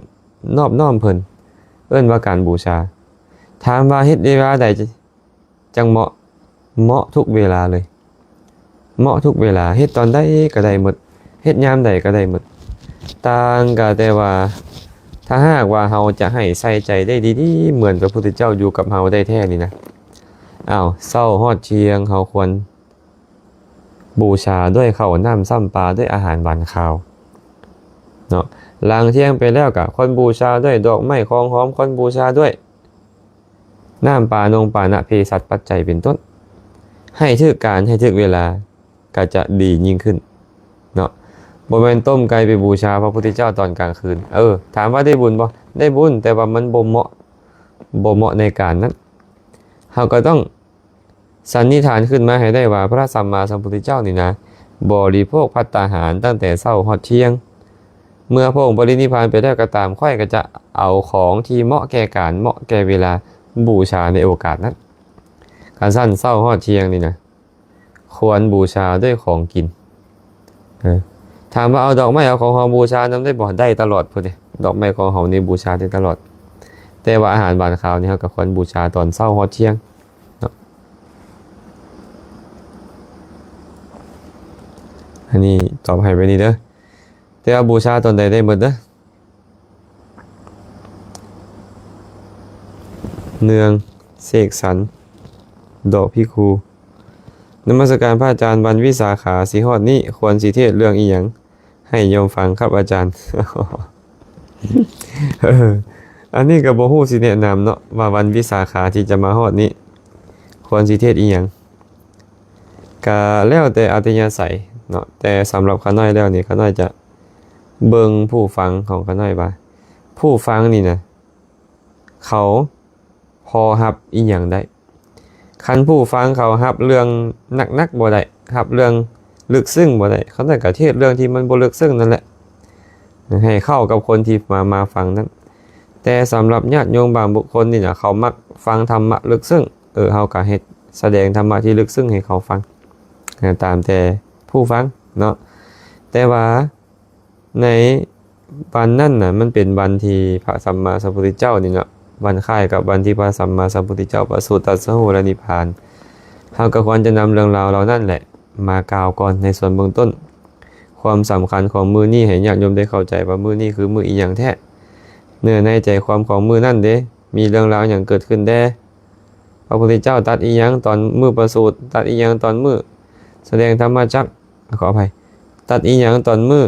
ນອບນ້ອມເພິ່ນ, ເອີ້ນວ່າການບູຊາ. ຖາມວ່າເຮັດເວລາໃດຈັ່ງເໝາະ? ເໝາະທຸກເວລາເລີຍ, ເໝາະທຸກເວລາ, ເຮັດຕອນໃດກໍໄດ້ໝົດ, ເຮັດຍາມໃດກໍໄດ້ໝົດ. ຕ່າງກໍແຕ່ວ່າ ຖ້າຫາກວ່າເຮົາຈະໃຫ້ໃສ່ໃຈໄດ້ດີໆ ເໝືອນພະພຸດທະເຈົ້າຢູ່ກັບເຮົາໄດ້ແທ້ນີ້ນະ, ອ້າວ ເຊົ້າຮອດທ່ຽງເຮົາຄວນ ບູຊາດ້ວຍເຂົ້ານ້ຳຊ້ຳປາ ດ້ວຍອາຫານຫວານຄາວເນາະ. ຫຼັງທ່ຽງໄປແລ້ວກໍຄວນບູຊາດ້ວຍດອກໄມ້ຂອງຫອມ, ຄວນບູຊາດ້ວຍນ້ຳປານົງປານະເພສັດປັດໄຈເປັນຕົ້ນ. ໃຫ້ຖືກການ ໃຫ້ຖືກເວລາ ກໍຈະດີຍິ່ງຂຶ້ນເນາະ. ບໍ່ແມ່ນຕົ້ມໄກ່ໄປບູຊາພະພຸດທະເຈົ້າຕອນກາງຄືນ. ເອີ ຖາມວ່າໄດ້ບຸນບໍ່? ໄດ້ບຸນ, ແຕ່ວ່າມັນບໍ່ເໝາະ, ບໍ່ເໝາະໃນການນັ້ນ. ເຮົາກໍຕ້ອງ ສັນນິຖານຂຶ້ນມາໃຫ້ໄດ້ວ່າ ພະສຳມາສຳພຸດທະເຈົ້ານີ້ນະ ບໍລິໂພກພັດຕາຫານຕັ້ງແຕ່ເຊົ້າຮອດທ່ຽງ. ເມື່ອພະອົງປະລິນິບພານໄປແລ້ວກໍຕາມ, ຂ້ອຍກໍຈະເອົາຂອງທີ່ເໝາະແກ່ການ, ເໝາະແກ່ເວລາ ບູຊາໃນໂອກາດນັ້ນ. ຄັນຊັ້ນເຊົ້າຮອດທ່ຽງນີ້ນະ ຄວນບູຊາດ້ວຍຂອງກິນ. ເອີ ຖາມວ່າເອົາດອກໄມ້ ເອົາຂອງຫອມບູຊານຳໄດ້ບໍ່? ໄດ້ຕະຫຼອດພຸ້ນເດ. ດອກໄມ້ຂອງຫອມນີ້ບູຊາໄດ້ຕະຫຼອດ. ແຕ່ວ່າອາຫານຫວານຄາວນີ້ ເຮົາກໍຄວນບູຊາຕອນເຊົ້າຮອດທ່ຽງເນາະ. ອັນນີ້ຕອບໃຫ້ໄວ້ນີ້ເດີ. ແຕ່ວ່າບູຊາຕອນໃດໄດ້ໝົດເດີ. ເນືອງ ເສກສັນ ດອກພິຄູ. ນະມັດສະການພະອາຈານ, ວັນວິສາຂາຊິຮອດນີ້ ຄວນຊິເທດເລື່ອງອີ່ຫຍັງໃຫ້ໂຍມຟັງຄັບອາຈານ? ເອີ ອັນນີ້ກໍບໍ່ຮູ້ຊິແນະນຳເນາະ ວ່າວັນວິສາຂາທີ່ຈະມາຮອດນີ້ ຄວນຊິເທດອີ່ຫຍັງ? ກະແລ້ວແຕ່ອັດທະຍາໄສເນາະ, ແຕ່ສຳລັບຂ້ານ້ອຍແລ້ວນີ້ ຂ້ານ້ອຍຈະເບິ່ງຜູ້ຟັງຂອງຂ້ານ້ອຍວ່າ ຜູ້ຟັງນີ້ນະ ເຂົາພໍຮັບອີ່ຫຍັງໄດ້. ຄັນຜູ້ຟັງເຂົາຮັບເລື່ອງໜັກໆບໍ່ໄດ້, ຮັບເລື່ອງເລິກເຊິ່ງບໍ່ໄດ້, ຂ້ານ້ອຍກະເທດເລື່ອງທີ່ມັນບໍ່ເລິກເຊິ່ງນັ້ນແຫຼະ ໃຫ້ເຂົ້າກັບຄົນທີ່ມາ ມາຟັງນັ້ນ. ແຕ່ສຳລັບຍາດໂຍມບາງບຸກຄົນນີ້ນະ ເຂົາມັກຟັງທຳມະເລິກເຊິ່ງ, ເອີ ເຮົາກະເຮັດສະແດງທຳມະທີ່ເລິກເຊິ່ງໃຫ້ເຂົາຟັງ ເອີ ຕາມແຕ່ຜູ້ຟັງເນາະ. ແຕ່ວ່າໃນວັນນັ້ນນະ ມັນເປັນວັນທີ່ພະສຳມາສຳພຸດທະເຈົ້ານີ້ເນາະ ວັນຄ້າຍກັບວັນທີ່ພະສຳມາສຳພຸດທະເຈົ້າປະສູດຕັດສະຮູ້ ແລະ ນິບພານ, ເຮົາກໍຄວນຈະນຳເລື່ອງລາວເຫຼົ່ານັ້ນແຫຼະ ມາກ່າວກ່ອນໃນສ່ວນເບື້ອງຕົ້ນ. ຄວາມສຳຄັນຂອງມື້ນີ້ໃຫ້ຍາດໂຍມໄດ້ເຂົ້າໃຈວ່າມື້ນີ້ຄືມື້ອີ່ຫຍັງແທ້, ເນື້ອໃນໃຈຄວາມຂອງມື້ນັ້ນເດ ມີເລື່ອງລາວຫຍັງເກີດຂຶ້ນແດ່, ພະພຸດທະເຈົ້າຕັດອີ່ຫຍັງຕອນມື້ປະສູດ, ຕັດອີ່ຫຍັງຕອນມື້ສະແດງທຳມະຈັກ, ຂໍອະໄພ, ຕັດອີ່ຫຍັງຕອນມື້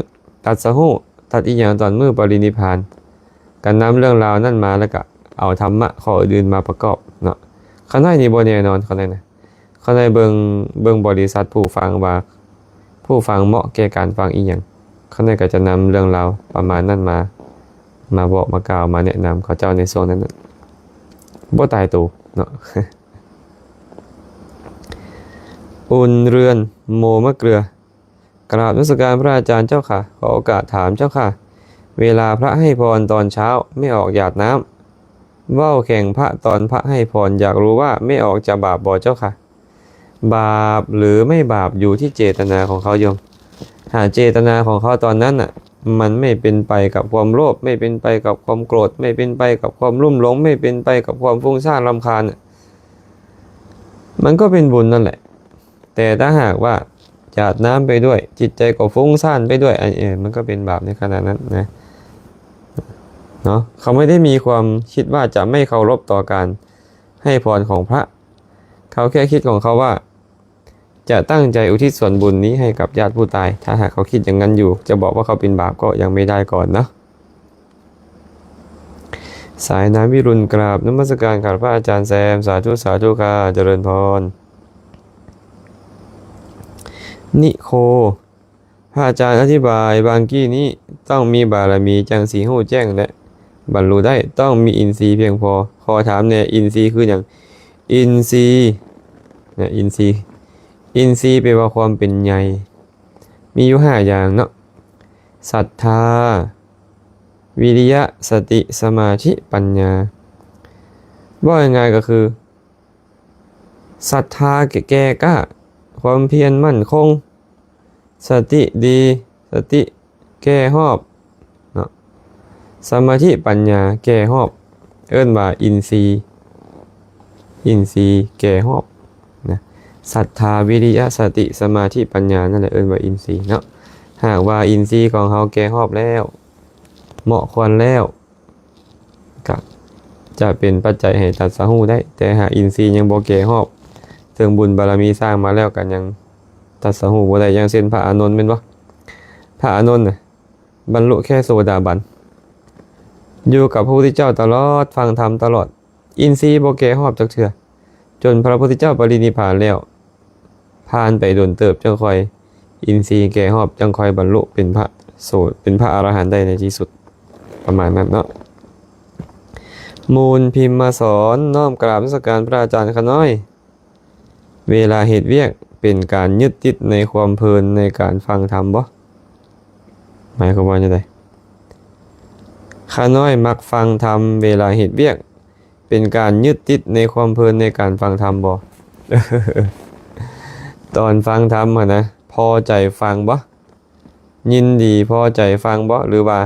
ຕັດສະຮູ້, ຕັດອີ່ຫຍັງຕອນມື້ປະລິນິບພານ, ກໍນຳເລື່ອງລາວນັ້ນມາ ແລ້ວກໍເອົາທຳມະຂໍ້ອື່ນໆມາປະກອບເນາະ. ຂ້ານ້ອຍນີ້ບໍ່ແນ່ນອນ ຂ້ານ້ອຍນະ. ຂ້ານ້ອຍເບິ່ງ ເບິ່ງບໍລິສັດຜູ້ຟັງວ່າ ຜູ້ຟັງເໝາະແກ່ການຟັງອີ່ຫຍັງ, ຂ້ານ້ອຍກໍຈະນຳເລື່ອງລາວປະມານນັ້ນມາ ມາບອກມາກ່າວມາແນະນຳເຂົາເຈົ້າໃນຊ່ວງນັ້ນນະ ບໍ່ຕາຍໂຕເນາະ. ອຸ່ນເຮືອນ ໂມມະເກືອ. ກາບນະມັດສະການພະອາຈານເຈົ້າຄ່ະ, ຂໍໂອກາດຖາມເຈົ້າຄ່ະ, ເວລາພະໃຫ້ພອນຕອນເຊົ້າ ແມ່ອອກຢາດນ້ຳ ເວົ້າແຂ່ງພະຕອນພະໃຫ້ພອນ, ຢາກຮູ້ວ່າແມ່ອອກຈະບາບບໍ່ເຈົ້າຄ່ະ? ບາບຫຼືໄມ່ບາບຢູ່ທີ່ເຈດຕະນາຂອງເຂົາໂຍມ. ຖ້າເຈດຕະນາຂອງເຂົາຕອນນັ້ນນະ ມັນໄມ່ເປັນໄປກັບຄວາມໂລບ, ໄມ່ເປັນໄປກັບຄວາມໂກດ, ໄມ່ເປັນໄປກັບຄວາມລຸ່ມຫຼົງ, ໄມ່ເປັນໄປກັບຄວາມຟຸ້ງສ້ານລຳຄານນະ, มันก็เป็นบุญนั่นแหละ แต่ถ้าหากว่าหยาดน้ำไปด้วย จิตใจก็ฟุ้งซ่านไปด้วย อัน เออ มันก็เป็นบาปในขณะนั้นนะ เนาะ เขาไม่ได้มีความคิดว่าจะไม่เคารพต่อการให้พรของพระ เขาแค่คิดของเขาว่า จะตั้งใจอุทิศส่วนบุญนี้ให้กับญาติผู้ตาย ถ้าหากเขาคิดอย่างนั้นอยู่ จะบอกว่าเขาเป็นบาปก็ยังไม่ได้ก่อนเนาะ สายน้ำวิรุณ กราบนมัสการครับพระอาจารย์แซม สาธุ สาธุค่ะ เจริญพร นิโค พระอาจารย์อธิบายบางกี้นี้ ต้องมีบารมีจั่งสิฮู้แจ้งและบรรลุได้ ต้องมีอินทรีย์เพียงพอ ขอถามแหน่ อินทรีย์คือหยัง? อินทรีย์ นะ อินทรีย์ อินทรีย์แปลว่าความเป็นใหญ่ มีอยู่ห้าอย่างเนาะ ศรัทธา วิริยะ สติ สมาธิ ปัญญา เว้าง่ายๆก็คือ ศรัทธาแก่กล้า ความเพียรมั่นคง สติดี สติแก่รอบเนาะ สมาธิปัญญาแก่รอบ เอิ้นว่าอินทรีย์ อินทรีย์แก่รอบนะ ศรัทธา วิริยะ สติ สมาธิ ปัญญา นั่นแหละเอิ้นว่าอินทรีย์เนาะ หากว่าอินทรีย์ของเฮาแก่รอบแล้ว เหมาะควรแล้ว ก็จะเป็นปัจจัยให้ตรัสรู้ได้ แต่หากอินทรีย์ยังบ่แก่รอบ เทิงบุญบารมีสร้างมาแล้วก็ยังตรัสรู้บ่ได้ อย่างเช่นพระอานนท์แม่นบ่? พระอานนท์น่ะ บรรลุแค่โสดาบัน อยู่กับพระพุทธเจ้าตลอด ฟังธรรมตลอด อินทรีย์บ่แก่รอบจักเทื่อ จนพระพุทธเจ้าปรินิพพานแล้ว ผ่านไปโดนเติบ จั่งค่อย อินทรีย์แก่รอบ จั่งค่อยบรรลุเป็นพระโส เป็นพระอรหันต์ได้ในที่สุด ประมาณนั้นเนาะ มูลพิมมาสอน น้อมกราบนมัสการพระอาจารย์ข้าน้อย เวลาเฮ็ดเวียกเป็นการยึดติดในความเพลินในการฟังธรรมบ่? หมายความว่าจั่งใด? ข้าน้อยมักฟังธรรมเวลาเฮ็ดเวียก เป็นการยึดติดในความเพลินในการฟังธรรมบ่? ตอนฟังธรรมหั้นนะ พอใจฟังบ่? ยินดีพอใจฟังบ่? หรือว่า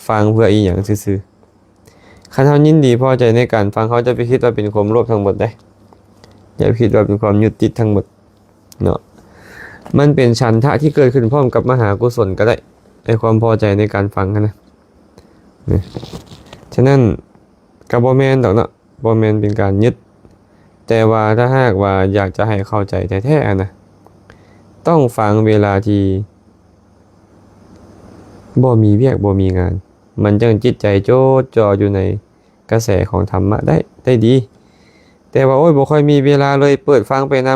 ฟังเพื่ออีหยังซื่อๆ? คันเฮายินดีพอใจในการฟัง เฮาจะไปคิดว่าเป็นความโลภทั้งหมดเด้ อย่าไปคิดว่าเป็นความยึดติดทั้งหมดเนาะ มันเป็นฉันทะที่เกิดขึ้นพร้อมกับมหากุศลก็ได้ ไอ้ความพอใจในการฟังหั้นนะ นี่ ฉะนั้นก็บ่แม่นดอกเนาะ บ่แม่นเป็นการยึด แต่ว่าถ้าหากว่าอยากจะให้เข้าใจแท้ๆ หั้นนะ ต้องฟังเวลาที่บ่มีเวียกบ่มีงาน มันจั่งจิตใจจดจ่ออยู่ในกระแสของธรรมะได้ ได้ดี แต่ว่า โอ๊ย บ่ค่อยมีเวลาเลย เปิดฟังไปน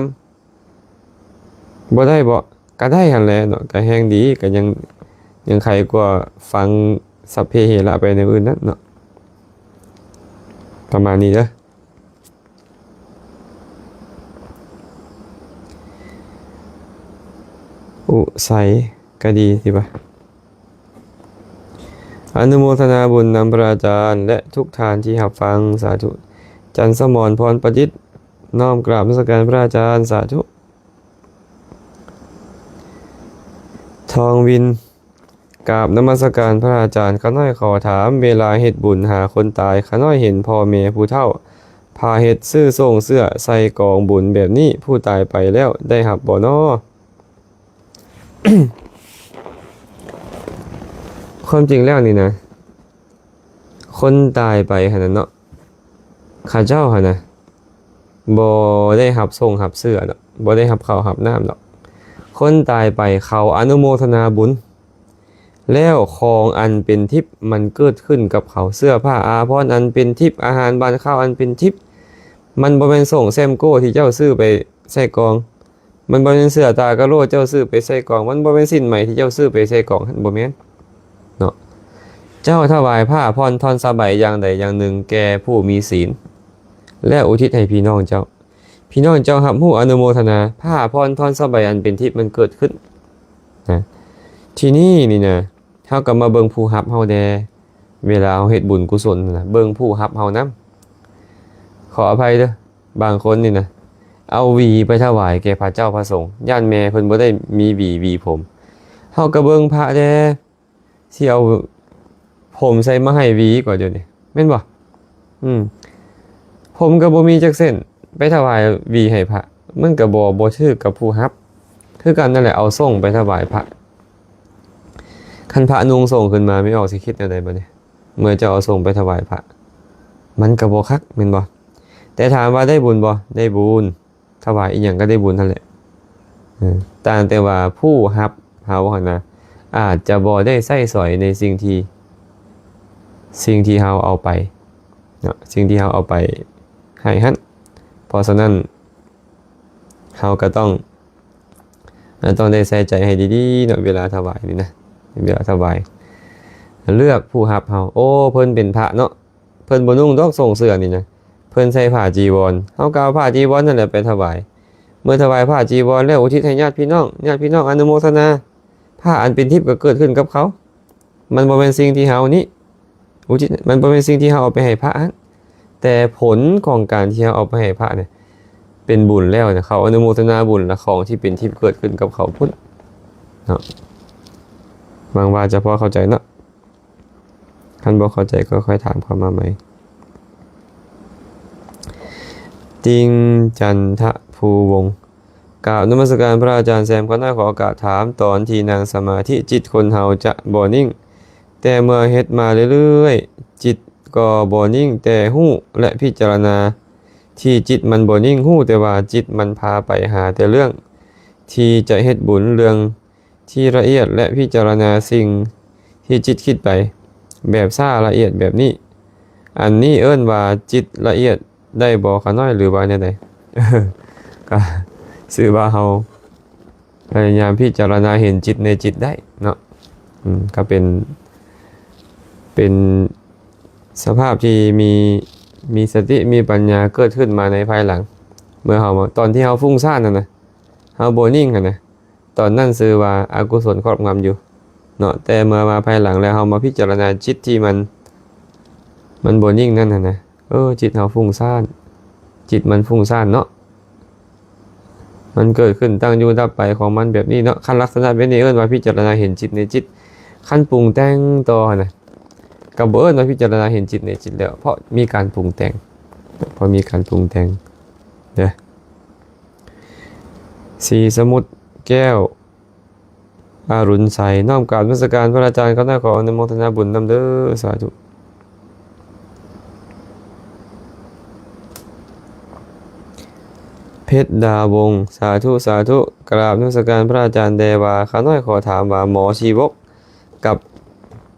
ำ บ่ได้บ่? ก็ได้หั้นแหละเนาะ ก็แฮงดี ก็ยัง ยังไคกว่าฟังสัพเพเหระไปแนวอื่นนั้นเนาะ ประมาณนี้เด้อ อุไสก็ดีสิวะ อนุโมทนาบุญนำพระอาจารย์และทุกท่านที่รับฟัง สาธุ จันทร์สมร พรประดิษฐ์ น้อมกราบนมัสการพระอาจารย์ สาธุ ทองวิน กราบนมัสการพระอาจารย์ ข้าน้อยขอถาม เวลาเฮ็ดบุญหาคนตาย ข้าน้อยเห็นพ่อแม่ผู้เฒ่า พาเฮ็ด ซื้อโซ่งเสื้อ ใส่กองบุญแบบนี้ ผู้ตายไปแล้วได้รับบ่น้อ? ความจริงแล้วนี่นะ คนตายไปหั้นน่ะเนาะ เขาเจ้าหั้นนะ บ่ได้รับโซ่งรับเสื้อดอก บ่ได้รับข้าวรับน้ำดอก คนตายไปเขาอนุโมทนาบุญ แล้วของอันเป็นทิพย์มันเกิดขึ้นกับเขา เสื้อผ้าอาภรณ์อันเป็นทิพย์ อาหารหวานคาวอันเป็นทิพย์ มันบ่แม่นโซ่งแซมโก้ที่เจ้าซื้อไปใส่กอง มันบ่แม่นเสื้อตากะโหลเจ้าซื้อไปใส่กอง มันบ่แม่นสิ้นไหมที่เจ้าซื้อไปใส่กอง บ่แม่นเนาะ เจ้าถวายผ้าผ่อนท่อนสบายอย่างใดอย่างหนึ่งแก่ผู้มีศีล แล้วอุทิศให้พี่น้องเจ้า พี่น้องเจ้ารับรู้อนุโมทนา ผ้าผ่อนท่อนสบายอันเป็นทิพย์มันเกิดขึ้นนะ ทีนี้นี่นะ เฮาก็มาเบิ่งผู้รับเฮาแด่ เวลาเฮาเฮ็ดบุญกุศลนะ เบิ่งผู้รับเฮานำ ขออภัยเด้อ บางคนนี่นะ เอาหวีไปถวายแก่พระเจ้าพระสงฆ์ ย้านแม่เพิ่นบ่ได้มีหวีหวีผม เฮาก็เบิ่งพระแด่ สิเอาผมใส่มาให้หวีกว่าเดี๋ยวนี้ แม่นบ่? อืม ผมก็บ่มีจักเส้น ໄປຖວາຍຫວີໃຫ້ພະ ມັນກໍບໍ່ ບໍ່ຖືກກັບຜູ້ຮັບ ຄືກັນນັ້ນແຫຼະ ເອົາສົ້ງໄປຖວາຍພະ. ຄັນພະນຸ່ງສົ້ງຂຶ້ນມາ ແມ່ອອກຊິຄິດແນວໃດບັດນີ້? ເມື່ອເຈົ້າເອົາສົ້ງໄປຖວາຍພະ ມັນກໍບໍ່ຄັກແມ່ນບໍ່? ແຕ່ຖາມວ່າໄດ້ບຸນບໍ່? ໄດ້ບຸນ. ຖວາຍອີ່ຫຍັງກໍໄດ້ບຸນຫັ້ນແຫຼະ. ເອີ ຕ່າງແຕ່ວ່າຜູ້ຮັບເຮົາຫັ້ນນະ ອາດຈະບໍ່ໄດ້ໃຊ້ສອຍໃນສິ່ງທີ່ ສິ່ງທີ່ເຮົາເອົາໄປເນາະ ສິ່ງທີ່ເຮົາເອົາໄປໃຫ້ຫັ້ນ. ເພາະສະນັ້ນ ເຮົາກໍຕ້ອງ ຕ້ອງໄດ້ໃສ່ໃຈໃຫ້ດີໆເນາະ ເວລາຖວາຍນີ້ນະ ເວລາຖວາຍ ເລືອກຜູ້ຮັບເຮົາ. ໂອ້ ເພິ່ນເປັນພະເນາະ ເພິ່ນບໍ່ນຸ່ງດອກ ສົ້ງເສື້ອນີ້ນະ ເພິ່ນໃສ່ຜ້າຈີວອນ ເຮົາກໍເອົາຜ້າຈີວອນນັ້ນແຫຼະໄປຖວາຍ. ເມື່ອຖວາຍຜ້າຈີວອນແລ້ວ ອຸທິດໃຫ້ຍາດພີ່ນ້ອງ ຍາດພີ່ນ້ອງອະນຸໂມທະນາ ຜ້າອັນເປັນທິບກໍເກີດຂຶ້ນກັບເຂົາ. ມັນບໍ່ແມ່ນສິ່ງທີ່ເຮົານີ້ ອຸທິດ ມັນບໍ່ແມ່ນສິ່ງທີ່ເຮົາເອົາໄປໃຫ້ພະຫັ້ນ ແຕ່ຜົນຂອງການທີ່ເຮົາເອົາໄປໃຫ້ພະນີ້ ເປັນບຸນແລ້ວນະ ເຂົາອະນຸໂມທະນາບຸນ ແລະ ຂອງທີ່ເປັນທິບເກີດຂຶ້ນກັບເຂົາພຸ້ນເນາະ. ຫວັງວ່າຈະພໍເຂົ້າໃຈເນາະ. ຄັນບໍ່ເຂົ້າໃຈກໍຄ່ອຍຖາມເຂົ້າມາໃໝ່. ຕິງຈັນທະພູວົງ ກາບນະມັດສະການພະອາຈານແຊມ. ຂ້ານ້ອຍຂໍໂອກາດຖາມ, ຕອນທີ່ນັ່ງສະມາທິ ຈິດຄົນເຮົາຈະບໍ່ນິ່ງ, ແຕ່ເມື່ອເຮັດມາເລື້ອຍໆ ຈິດກໍບໍ່ນິ່ງ, ແຕ່ຮູ້ ແລະ ພິຈາລະນາທີ່ຈິດມັນບໍ່ນິ່ງ, ຮູ້ແຕ່ວ່າຈິດມັນພາໄປຫາແຕ່ເລື່ອງທີ່ຈະເຮັດບຸນ, ເລື່ອງ ທີ່ລະອຽດ ແລະ ພິຈາລະນາສິ່ງທີ່ຈິດຄິດໄປແບບຊ້າລະອຽດແບບນີ້. ອັນນີ້ເອີ້ນວ່າຈິດລະອຽດໄດ້ບໍ່ຂະນ້ອຍ ຫຼືວ່າແນວໃດ? ກະຊື່ວ່າເຮົາພະຍາຍາມພິຈາລະນາເຫັນຈິດໃນຈິດໄດ້ເນາະ. ອືມ ກະເປັນ ເປັນສະພາບທີ່ມີ ມີສະຕິ ມີປັນຍາເກີດຂຶ້ນມາໃນພາຍຫຼັງ. ເມື່ອເຮົາ ຕອນທີ່ເຮົາຟຸ້ງສ້ານຫັ້ນນະ ເຮົາບໍ່ນິ່ງຫັ້ນນະ ຕອນນັ້ນຊື່ວ່າອະກຸສົນຄອບງຳຢູ່ເນາະ, ແຕ່ເມື່ອມາພາຍຫຼັງແລ້ວ ເຮົາມາພິຈາລະນາຈິດທີ່ມັນ ມັນບໍ່ນິ່ງນັ້ນຫັ້ນນະ, ເອີ ຈິດເຮົາຟຸ້ງສ້ານ, ຈິດມັນຟຸ້ງສ້ານເນາະ, ມັນເກີດຂຶ້ນຕັ້ງຢູ່ດັບໄປຂອງມັນແບບນີ້ເນາະ. ຄັນລັກສະນະແບບນີ້ເອີ້ນວ່າພິຈາລະນາເຫັນຈິດໃນຈິດ. ຄັນປຸງແຕ່ງຕໍ່ຫັ້ນນະ ກໍບໍ່ເອີ້ນວ່າພິຈາລະນາເຫັນຈິດໃນຈິດແລ້ວ, ເພາະມີການປຸງແຕ່ງ, ເພາະມີການປຸງແຕ່ງເດີ. ສີສະໝຸດແກ້ວ ອາລຸນໄຊ, ນ້ອມກາບນະມັດສະການພະອາຈານ, ຂ້ານ້ອຍຂໍອະນຸໂມທະນາບຸນນຳເດີ ສາທຸ. ເພັດດາວົງ, ສາທຸ ສາທຸ, ກາບນະມັດສະການພະອາຈານແດ່ວ່າ ຂ້ານ້ອຍຂໍຖາມວ່າ ໝໍຊີວົກ ກັບ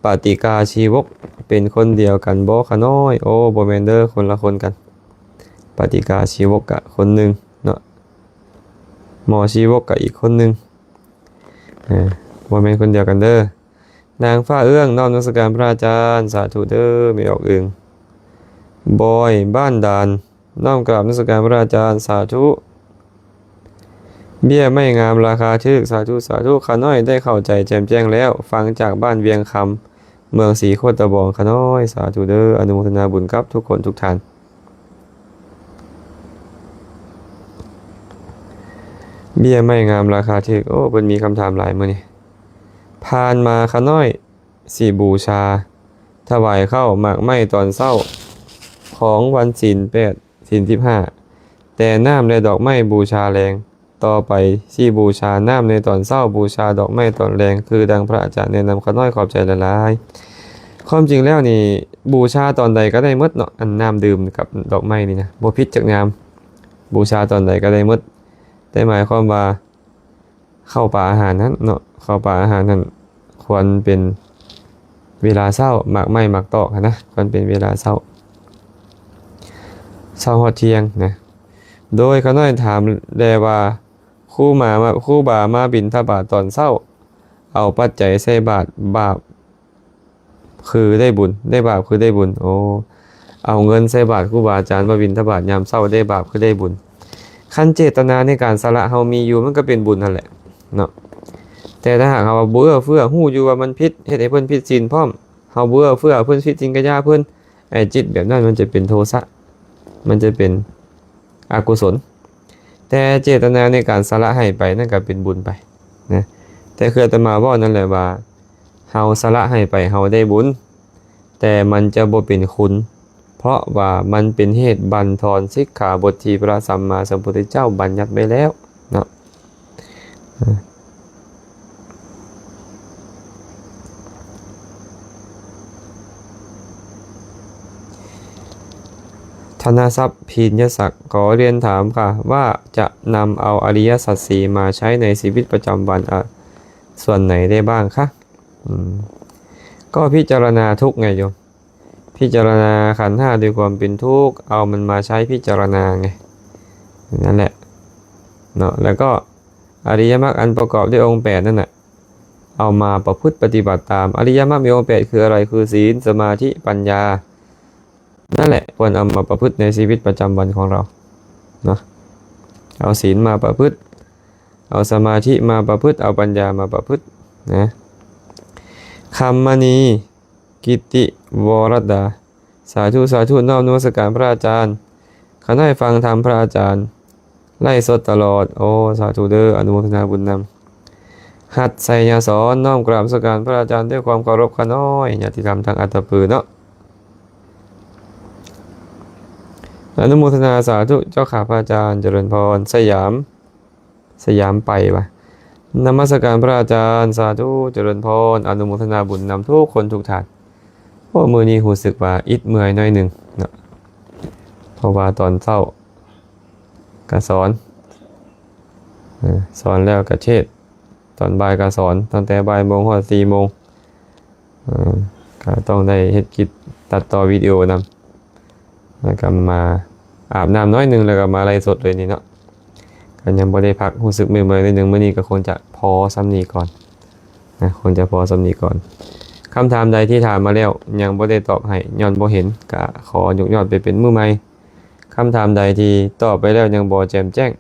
ປະຕິກາຊີວົກ ເປັນຄົນດຽວກັນບໍ່ຂະນ້ອຍ? ໂອ້ ບໍ່ແມ່ນເດີ ຄົນລະຄົນກັນ. ປະຕິກາຊີວົກກະຄົນໜຶ່ງເນາະ, ໝໍຊີວົກກະອີກຄົນໜຶ່ງ, ເອີ ບໍ່ແມ່ນຄົນດຽວກັນເດີ. ນາງຟ້າເອື້ອງ ນ້ອມນະມັດສະການພະອາຈານ, ສາທຸເດີ ແມ່ອອກອຶ່ງ. ບອຍ ບ້ານດານ ນ້ອມກາບນະມັດສະການພະອາຈານ, ສາທຸ. ເບ້ຍໄມ້ງາມລາຄາຖືກ, ສາທຸ ສາທຸ. ຂ້ານ້ອຍໄດ້ເຂົ້າໃຈແຈ່ມແຈ້ງແລ້ວ, ຟັງຈາກບ້ານວຽງຄຳ ເມືອງສີໂຄດຕະບອງ, ຂ້ານ້ອຍ ສາທຸເດີ, ອະນຸໂມທະນາບຸນກັບທຸກຄົນທຸກທ່ານ. ເບ້ຍໄມ້ງາມລາຄາຖືກ, ໂອ້ ເພິ່ນມີຄຳຖາມຫຼາຍມື້ນີ້. ຜ່ານມາຂ້ານ້ອຍ ຊິບູຊາຖວາຍເຂົ້າໝາກໄມ້ຕອນເຊົ້າຂອງວັນສິນແປດ ສິນສິບຫ້າ ແຕ່ນ້ຳ ແລະ ດອກໄມ້ບູຊາແລງ, ຕໍ່ໄປຊິບູຊານ້ຳໃນຕອນເຊົ້າ, ບູຊາດອກໄມ້ຕອນແລງ, ຄືດັ່ງພະອາຈານແນະນຳ, ຂ້ານ້ອຍຂອບໃຈຫຼາຍໆ. ຄວາມຈິງແລ້ວນີ້ ບູຊາຕອນໃດກໍໄດ້ໝົດເນາະ, ອັນນ້ຳດື່ມກັບດອກໄມ້ນີ້ນະ ບໍ່ຜິດຈັກຍາມ, ບູຊາຕອນໃດກໍໄດ້ໝົດ, ແຕ່ໝາຍຄວາມວ່າ ເຂົ້າປາອາຫານຫັ້ນເນາະ, ເຂົ້າປາອາຫານຫັ້ນຄວນເປັນເວລາເຊົ້າ, ໝາກໄມ້ໝາກຕອກຫັ້ນນະ ຄວນເປັນເວລາເຊົ້າ, ເຊົ້າຮອດທ່ຽງນະ. ໂດຍຂ້ານ້ອຍຖາມແດ່ວ່າ ຄູມາ ຄູບາມາບິນທະບາດຕອນເຊົ້າ ເອົາປັດໄຈໃສ່ບາດ ບາບ ຄືໄດ້ບຸນ, ໄດ້ບາບຄືໄດ້ບຸນ. ໂອ້ ເອົາເງິນໃສ່ບາດຄູບາອາຈານມາບິນທະບາດຍາມເຊົ້າ ໄດ້ບາບຄືໄດ້ບຸນ. ຄັນເຈດຕະນາໃນການສະຫຼະເຮົາມີຢູ່ ມັນກໍເປັນບຸນຫັ້ນແຫຼະເນາະ, ແຕ່ຖ້າຫາກເຮົາວ່າບໍ່ເອື້ອເຟື້ອ, ຮູ້ຢູ່ວ່າມັນຜິດ, ເຮັດໃຫ້ເພິ່ນຜິດສິນພ້ອມ, ເຮົາບໍ່ເອື້ອເຟື້ອ ເພິ່ນຜິດສິນກໍຢ່າເພິ່ນ, ໄອ້ຈິດແບບນັ້ນມັນຈະເປັນໂທສະ, ມັນຈະເປັນ ອະກຸສົນ, ແຕ່ເຈດຕະນາໃນການສະຫຼະໃຫ້ໄປນັ້ນກໍເປັນບຸນໄປນະ. ແຕ່ຄືອາດຕະມາເວົ້ານັ້ນແຫຼະວ່າ ເຮົາສະຫຼະໃຫ້ໄປເຮົາໄດ້ບຸນ, ແຕ່ມັນຈະບໍ່ເປັນຄຸນ, ເພ ພາະວ່າມັນເປັນເຫດບັ່ນທອນສິກຂາບົດທີ່ພະສຳມາສຳພຸດທະເຈົ້າບັນຍັດໄວ້ແລ້ວເນາະ. ທະນະສັບ ພິນຍະສັກ ຂໍຮຽນຖາມຄ່ະວ່າ ຈະນຳເອົາອະລິຍະສັດສີ່ມາໃຊ້ໃນຊີວິດປະຈຳວັນ ອາ ສ່ວນໃດໄດ້ບ້າງຄະ? ອືມ ກໍພິຈາລະນາທຸກໄງໂຍມ. ພິຈາລະນາຂັນຫ້າດ້ວຍຄວາມເປັນທຸກ ເອົາມັນມາໃຊ້ພິຈາລະນາໄງ ນັ້ນແຫຼະເນາະ. ແລ້ວກໍອະລິຍະມັກອັນປະກອບດ້ວຍອົງແປດນັ້ນນະ ເອົາມາປະພຶດປະຕິບັດຕາມ. ອະລິຍະມັກມີອົງແປດຄືອະໄລ? ຄືສີນ, ສະມາທິ, ປັນຍາ. ນັ້ນແຫຼະ ຄວນເອົາມາປະພຶດໃນຊີວິດປະຈຳວັນຂອງເຮົາເນາະ. ເອົາສີນມາປະພຶດ, ເອົາສະມາທິມາປະພຶດ, ເອົາປັນຍາມາປະພຶດນະ. ຄຳມະນີ ກິດຕິວໍລັດດາ ສາທຸ ສາທຸ ນ້ອມນະມັດສະການພະອາຈານ. ຂ້ານ້ອຍຟັງທຳພະອາຈານໄລຟ໌ສົດຕະຫຼອດ. ໂອ້ ສາທຸເດີ້ ອະນຸໂມທະນາບຸນນຳ. ຮັດໄຊຍະສອນ ນ້ອມກາບນະມັດສະການພະອາຈານດ້ວຍຄວາມເຄົາລົບຂ້ານ້ອຍ. ຍາດຕິທຳທາງອັດຕະປືເນາະ ອະນຸໂມທະນາສາທຸເຈົ້າຂ້າພະອາຈານ. ຈະເລີນພອນ. ສະຫຍາມ ສະຫຍາມໄປວ່າ ນະມັດສະການພະອາຈານ. ສາທຸ ຈະເລີນພອນ ອະນຸໂມທະນາບຸນນຳທຸກຄົນທຸກທ່ານ. ໂອ້ ມື້ນີ້ຮູ້ສຶກວ່າອິດເມື່ອຍໜ້ອຍໜຶ່ງເນາະ ເພາະວ່າຕອນເຊົ້າກະສອນ ເອີ ສອນແລ້ວກະເທດ, ຕອນບ່າຍກະສອນ ຕັ້ງແຕ່ບ່າຍໂມງຮອດສີ່ໂມງ. ເອີ ກະຕ້ອງໄດ້ເຮັດກິດຕັດຕໍ່ວິດີໂອນຳ ແລ້ວກະມາອາບນ້ຳໜ້ອຍໜຶ່ງ ແລ້ວກະມາໄລຟ໌ສົດເລີຍນີ້ເນາະ. ກະຍັງບໍ່ໄດ້ພັກ ຮູ້ສຶກເມື່ອຍໆໜ້ອຍໜຶ່ງ. ມື້ນີ້ກະຄົງຈະພໍສ່ຳນີ້ກ່ອນນະ ຄົງຈະພໍສ່ຳນີ້ກ່ອນ. ຄຳຖາມໃດທີ່ຖາມມາແລ້ວຍັງບໍ່ໄດ້ຕອບໃຫ້ ຍ້ອນບໍ່ເຫັນ ກະຂໍຍົກຍອດໄປເປັນມື້ໃໝ່. ຄຳຖາມໃດທີ່ຕອບໄປແລ້ວຍັງບໍ່ແຈ່ມແຈ້ງ